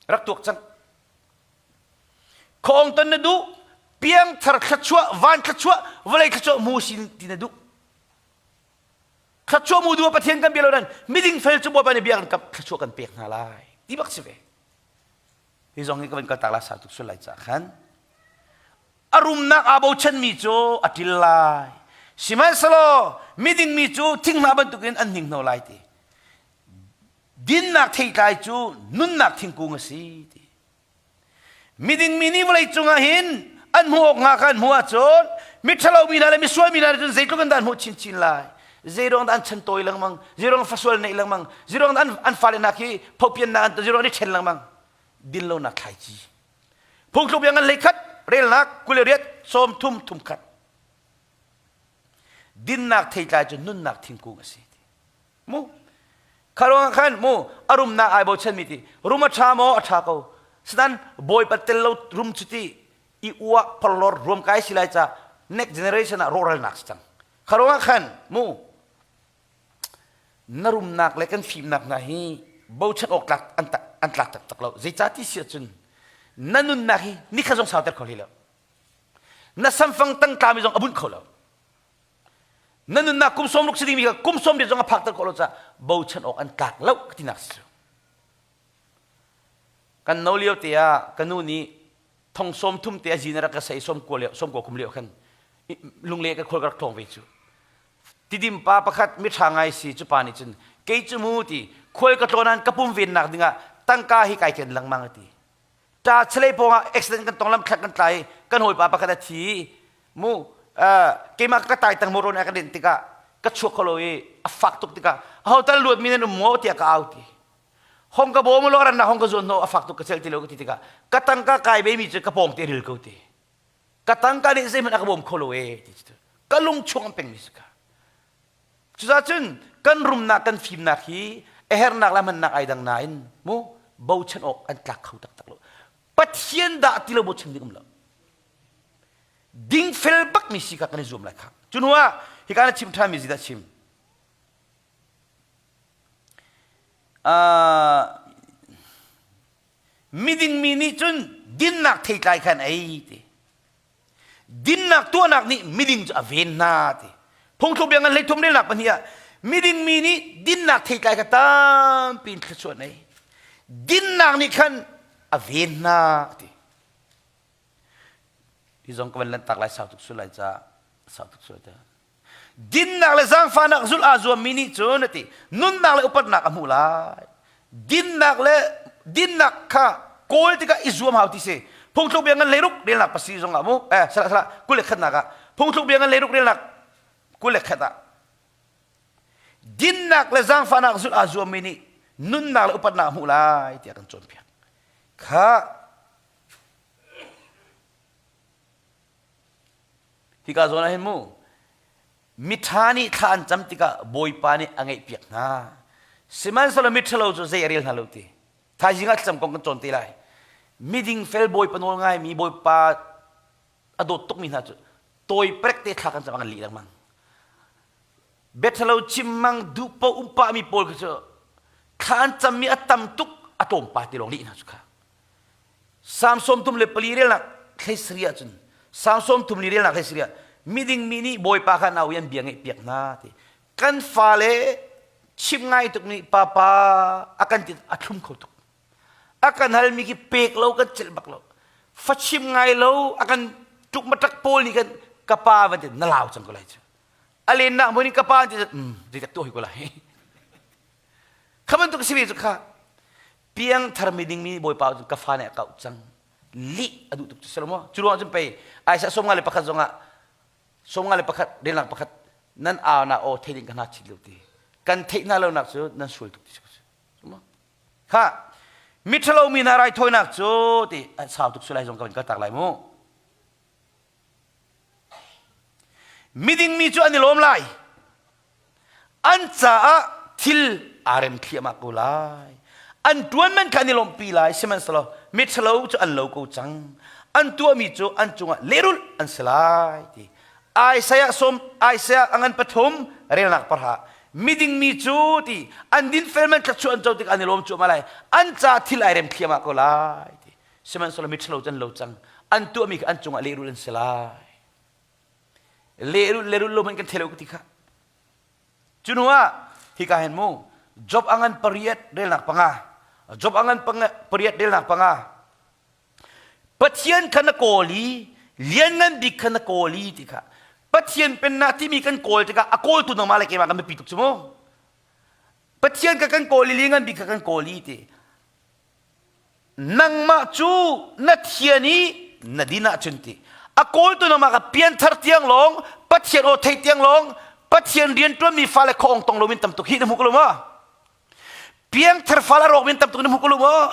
Rak tuak cang. Khawng ton na duh, piangthar thluachuah, van thluachuah, vawlei thluachuah mu sin ti na duh. Thluachuah mu duh Pathian kan bia lo nan miding fel cu Bawipa nih bia kan kap thluachuah kan pek hna lai. Ti bak si ve. Hi zong hi ka van kal tak la sa tuk sul lai ca khan. A rumnak aa bochanmi cu a ṭil lai. Sihmanhsehlaw miding mi cu thinghnah bantukin an hninghno lai ti. Dinnak theitlai cu nunnak thingkung a si ti. Miding mi nih vawlei cungah hin an hmuh awk hnga kha an hmuh ahcun miṭhalo mi hna le misual mi hna nih cun zeitluk in dah an hmuh chinchin lai. Zeiruang dah an chan tawi lengmang, zeiruang fasual neih lengmang, zeiruang dah an, an fale hna khi phopiannak an zeiruang an i ṭhen lengmang. Dinlonak thlaici. Phungthluk bia ngan hleikhat, relnak 28, sawm thum thum khat. Dinnak theitlai cu nunnak thingkung a si. Mu kha ruangah khan mu a rumnak ai bochanmi ti rum a ṭha maw a ṭha ko satan bawipa tel lo rum cu ti i uah porlor ruamkai si lai ca next generation ah rawhralnak si cang kha ruangah khan mu na rumnak le kan fimnak hna hi bochan awk tlak an, an tlak taktak lo zeicah ti si ahcun na nunnak hi nikhat zong sauter kho hlei lo na samfang tangtlami zong a bunh kho lo Na nunnak kum sawm ruk si dingmi kha kum sawm riat zong a phakter khawh lo caah bochan awk an tlak lo ka tinak si. Kan no lio te ah ka nu nih thong sawm thum te a zin a rak ka sei sawm kua lio sawm kua kum lio khan lungle ka khual ka rak tlawng ve cu. Tidim pa pakhat miṭha ngai si cu pa nih cun kei cu mu ti khual ka tlawn an ka pum vennak dingah tangka hi kai ken lengmang a ti. Ta chalei pawng ah accident kan tong lam thlak kan tla i kan hawipa pakhat a thi mu keimah ka tai tang motor nih a ka denh tikah ka chuak kho lo i a fak tuk tikah aho tal luatmi nan um maw tiah ka au ti. Hong ka bawm law ran na hong ka zuan no a fak tuk ka cel ti lo ka ti tikah ka tangka kai ve mi cu ka pawng te ril ko ti. Ka tangka nih zeihmanh a ka bawm kho lo e ti cu. Ka lung chung an peng mi si ka. Cuzacun kan rumnak kan fimnak hi a hernak le hmannak ai dang nain mu bochan awk an tlak kho taktak lo. Pathian dah ti lo bochan ding um lo. Dingfel bak mi si kha kan i zuam lai kha. Cu hnu ah hika na chim ṭhan mi dah chim. Uh, miding mi nih cun dinnak theitlai khan ei ti. Dinnak tuahnak nih miding cu a ven hna ti. Phungthluk bia ngan 13 relnak pahnih ah miding mi nih dinnak theitlai kha tampi in thluachuah nei. Dinnak nih khan a ven hna ti. Hi zong ka van lanhtak lai sau tuk sul lai ca sau tuk sul ta. Dinnak le zaangfahnak zulh aa zuammi nih cun a ti nunnak le upatnak a hmuh lai. Dinnak le dinnak kha kawl tikah i zuam hau ti si. Phungthluk bia ngan leiruk relnak pasi zong ah mu eh salah salah 21 nak ah phungthluk bia ngan leiruk relnak 21 ah dinnak le zaangfahnak zulh aa zuammi nih nunnak le upatnak a hmuh lai tiah kan cawnpiak. Kha Hika zawn ah hin mu miṭha nih thla an cam tikah Bawipa nih a ngaihpiak hna. Sihmanhsehlaw miṭhalo cu zei a rel hna lo ti. Thaizing ah thlacam kong kan cawn te lai. Miding fel Bawipa nawl ngaimi Bawipa a dawt tukmi hna cu tawi prek te thla kan cam ah kan lih lengmang. Biaṭhalo chim mang duh paoh um pahmi pawl kha cu thla an cammi a tam tuk a tlawm pa ti lawng lih hna cu kha. Salm 34 relnak thlei sarih ahcun Salm 34 relnak thlei sarih ah miding mi nih Bawipa kha nau i an bia ngaihpiak hna ti. Kan fale chim ngai tuk nih papa a kan ti a thlum kho tuk. A kan halmi khi pek lo kan celh bak lo. Fa chim ngai lo a kan tuk matak pawl nih kan ka pa van ti na lau cang ko lai cu. A lennak hmun in ka pa ti um zeitak tuah hi ko lai. Kha bantuk si ve cu kha piangthar mi dingmi bawipa cu ka fa nih a kauh cang lih a duh tuk cu si lo maw cu ruangah cun pei Isaiah 51 zongah 51 relnak pakhat nan au na aw thei ding ka hna chit lo ti kan theih hna lonak cu nan sual tuk ti si maw kha miṭhalo mi hna raithawinak cu ti sau tuk sulai zong ka van kaltak lai mu Miding mi cu an i lawm lai. An caah thil aa rem thliahmah ko lai. An ṭuan man kha an i lawmhpi lai. Sihmanhsehlaw miṭhalo cu an lo ko cang. An tuahmi cu an cungah lehrulh an si lai ti. Isaiah sawm Isaiah a ngan pathum relnak pahra miding mi cu ti an dinfel man thluachuah an co tik an i lawm cuahmah lai an ca thil ai rem thliahmah ko lai ti Sihmanhsehlaw miṭhalo cu an lo cang. An tuahmi kha an cungah lehrulh an si lai. Lehrulh lehrulh lo hmanh kan thei lo ka ti kha. Cu hnu ah hika hin mu Job a ngan pariat relnak panga Job a ngan pariat relnak panga Pathian kha na kawl i lianngan bik kha na kawl i ti kha Pathian pennak timi kan kawl tikah a kawltu nangmah le keimah kan biapi tuk cu mu Pathian kha kan kawl i lianngan bik kha kan kawl i ti Nangmah cu na thian i na din ahcun ti a kawltu nangmah ka pianthar tiang lawng Pathian aw thei tiang lawng Pathian rian ṭuanmi fale khuaong tong loin tam tuk hi na hmu ko lo maw? Piangthar fale a rawkmi tam tuk na hmu ko lo maw?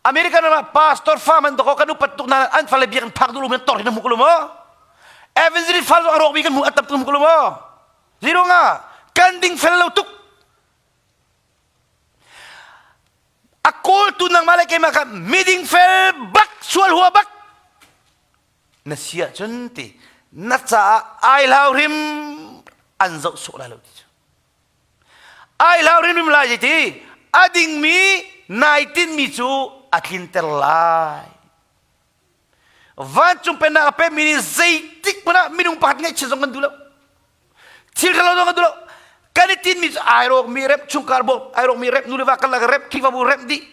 American ram ah pastor fa man doko kan upat tuk na an fale biak phak duh lo men tor hi na hmu ko lo maw? Evangelist fa zong a rawkmi kan hmu a tam tuk na hmu ko lo maw? Zeiruangah kan ding fel lo tuk A kawltu nangmah le keimah kha miding fel bak sual hua bak na si ahcun ti na caah ai hlau hrim an zoh sawh lai lo ti cu ai hlau hrimhrim lai ti a dingmi nai tinmi cu a tlinter lai Vancung pennak a pekmi nih zeitik hmanh ah minung pakhat ngaihchia zong kan duh lo. Thil ṭhalo zong kan duh lo. Kan i tinmi cu ai rawkmi rep, chungkhar bawm, ai rawkmi rep, nu le va karlak rep, Khrihfabu rep dih.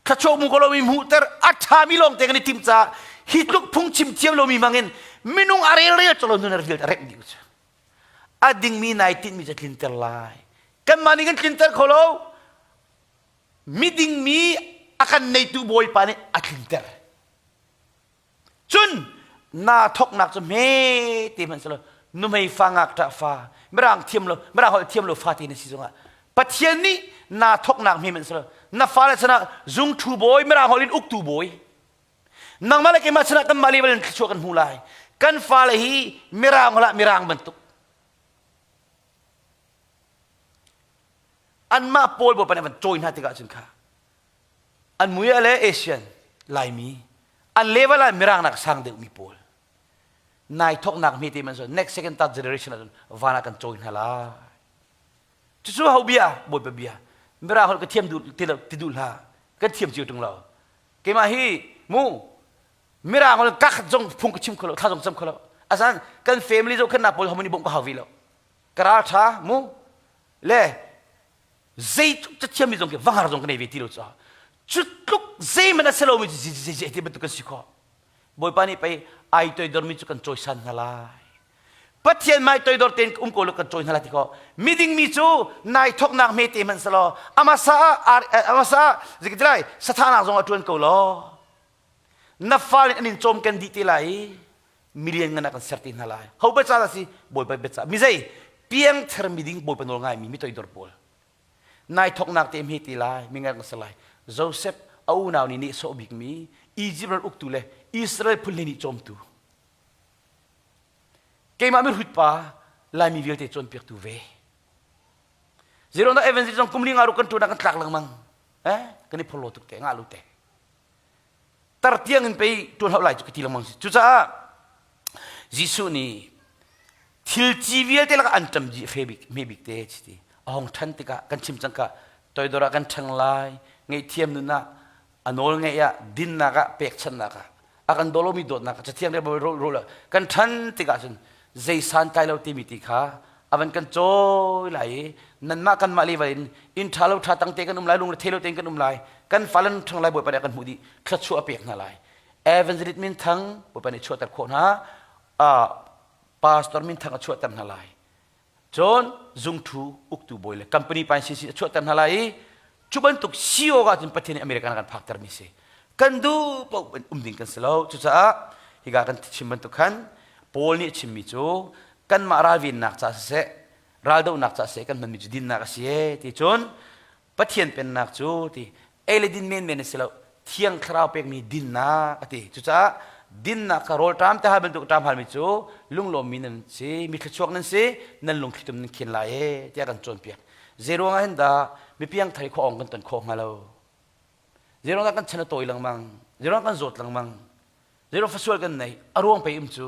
Thluachuah mu ko lomi hmuhter a ṭhami lawngte kan i timh caah hi tluk phungchim thiam lomi hmangin minung a relrel colo nun a rel a rep dih cu. A dingmi nai tinhmi cu a tlinter lai. Kanmah nih kan tlinter kho lo. Miding mi a kan neitu Bawipa nih a tlinter. Cun naa thawknak cu hme te hmanh selaw nuhmei fa ngakṭah fa mirang thiam lo mirang holh thiam lo fa te na si zongah Pathian nih naa thawknak hme hmanh selaw Na fale chan ah zungṭhu bawi, mirang holh in uktu bawi. Nangmah le keimah chan ah kanmah level in thluachuah kan hmu lai. Kan fale hi mirang holh ah mirang bantuk. Anmah pawl bawipa nih a van cawi hna tikah cun kha an mui ah le Asian Laimi an level ah mirang nak sang deuhmi pawl nai thoknak hmete man so next second third generation ah cun van ah kan cawi hna lai. Cucu ho bia Bawipa bia mirang holh ka thiam duh ti lo ti duh hlah kan thiam cio ṭung lo. Keimah hi mu mirang holh ka khat zong phung ka chim kho lo thla zong cam kho lo. Asan kan family zohkhenhnak pawl homoni bawmh ka hau vi lo. Ka ral ṭha mu le zeitluk cathiammi zong khi vangar zong ka nei ve ti lo caah cu tluk zeihmanh a si lomi cu zei ti bantuk kan si khawh. Bawipa nih pei ai toidormi cu kan cawisan hna lai. Pathian mai toidor tein um ko lo kan cawi hna lai ti ko. Miding mi cu nai thoknak hmete hmanh selaw amasa ah amasa ah zikiti sathanak zong a tuan ko law na fale an in cawm kan dih te lai i million ngan ah kan ser te hna lai. Ho biaca dah si? Bawipa biaca. Mi zei? Piangthar miding Bawipa nawl ngaimi mi toidor pawl. Nai thoknak te hme te lai, mi ngan kan ser lai. Joseph a unau nih nehsawh bikmi Egypt ram uktu le Israel phun nih cawmtu. Keimah mihrut pa Laimi vialte cawnpiaktu ve. Zeirong dah evangelist zong kum li nga ru kan ṭuan ah kan tlak lengmang. Eh, kan i phorhlaw tuk te, ngah lu te. Tar tiang in pei ṭuan hauh lai cu ka ti lengmang si. Cucaah Jesuh nih thil ci vialte lakah an ṭam dih fe bik, hme bik te chi ti. A hong ṭhan tikah kan chim cang ka toidor ah kan ṭhang lai, ngaihthiam nun ah a nawl ngeih ah dinnak ah pekchanhnak ah a kan daw lomi dawtnak ah cathiang le rawl kan ṭhan tikah cun zei santlai lo timi ti kha a van kan cawi lai i nanmah kanmah level in inn ṭha lo ṭha tang te kan um lai lung le thei lo tein kan um lai kan fale nan ṭhang lai bawipa nih a kan hmuh dih thluachuah a pek hna lai evangelist min thang bawipa nih chuahter khawh hna pastor min thang a chuahter hna lai Cun zungthu uktu bawi le company pa sisi a chuahter hna lai i cu bantuk CEO ah cun Pathian nih American kan phaktermi si. Kan duh paoh um ding kan si lo. Cucaah hika kan chim bantuk khan Paul nih a chimmi cu kanmah ralvennak ca siseh raldohnak ca siseh kan hmanmi cu dinnak a si ee ti cun Pathian pennak cu ti ei le din menmen a si lo thiang thlarau pekmi dinnak a ti cucaah dinnak kha rawlṭam te hal bantuk ṭam halmi cu lunglawmmi nan si mi thluachuak nan si nan lungthlitum nan khin lai e tiah kan cawnpiak zeiruang ah hin dah mipiang thari khua ong kan ton khawh hnga lo zeiruang dah kan chan a tawi lengmang zeiruang kan zawt lengmang zeiruang fasual kan nei a ruang pei um cu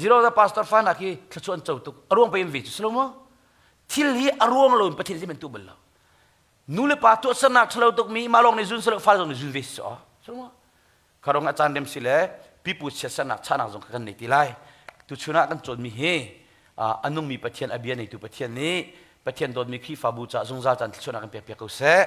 zeiruang dah pastor fa nak hi thluachuah an co tuk a ruang pei um ve cu si lo maw thil hi a ruang lo in pathian si men tu bal lo nu le pa tuahsernak ṭhalo tukmi mah lawng nih zun silo fa zong nih zun ve si so kharong a caan rem si le pipu chiatsernak chahnak zong kan nei ti lai tuchun ah kan cawnmi hi a nungmi Pathian a bia neitu Pathian nih Pathian dawtmi Khrihfabu caah zungzal caan thluachuahnak kan pek piak ko seh.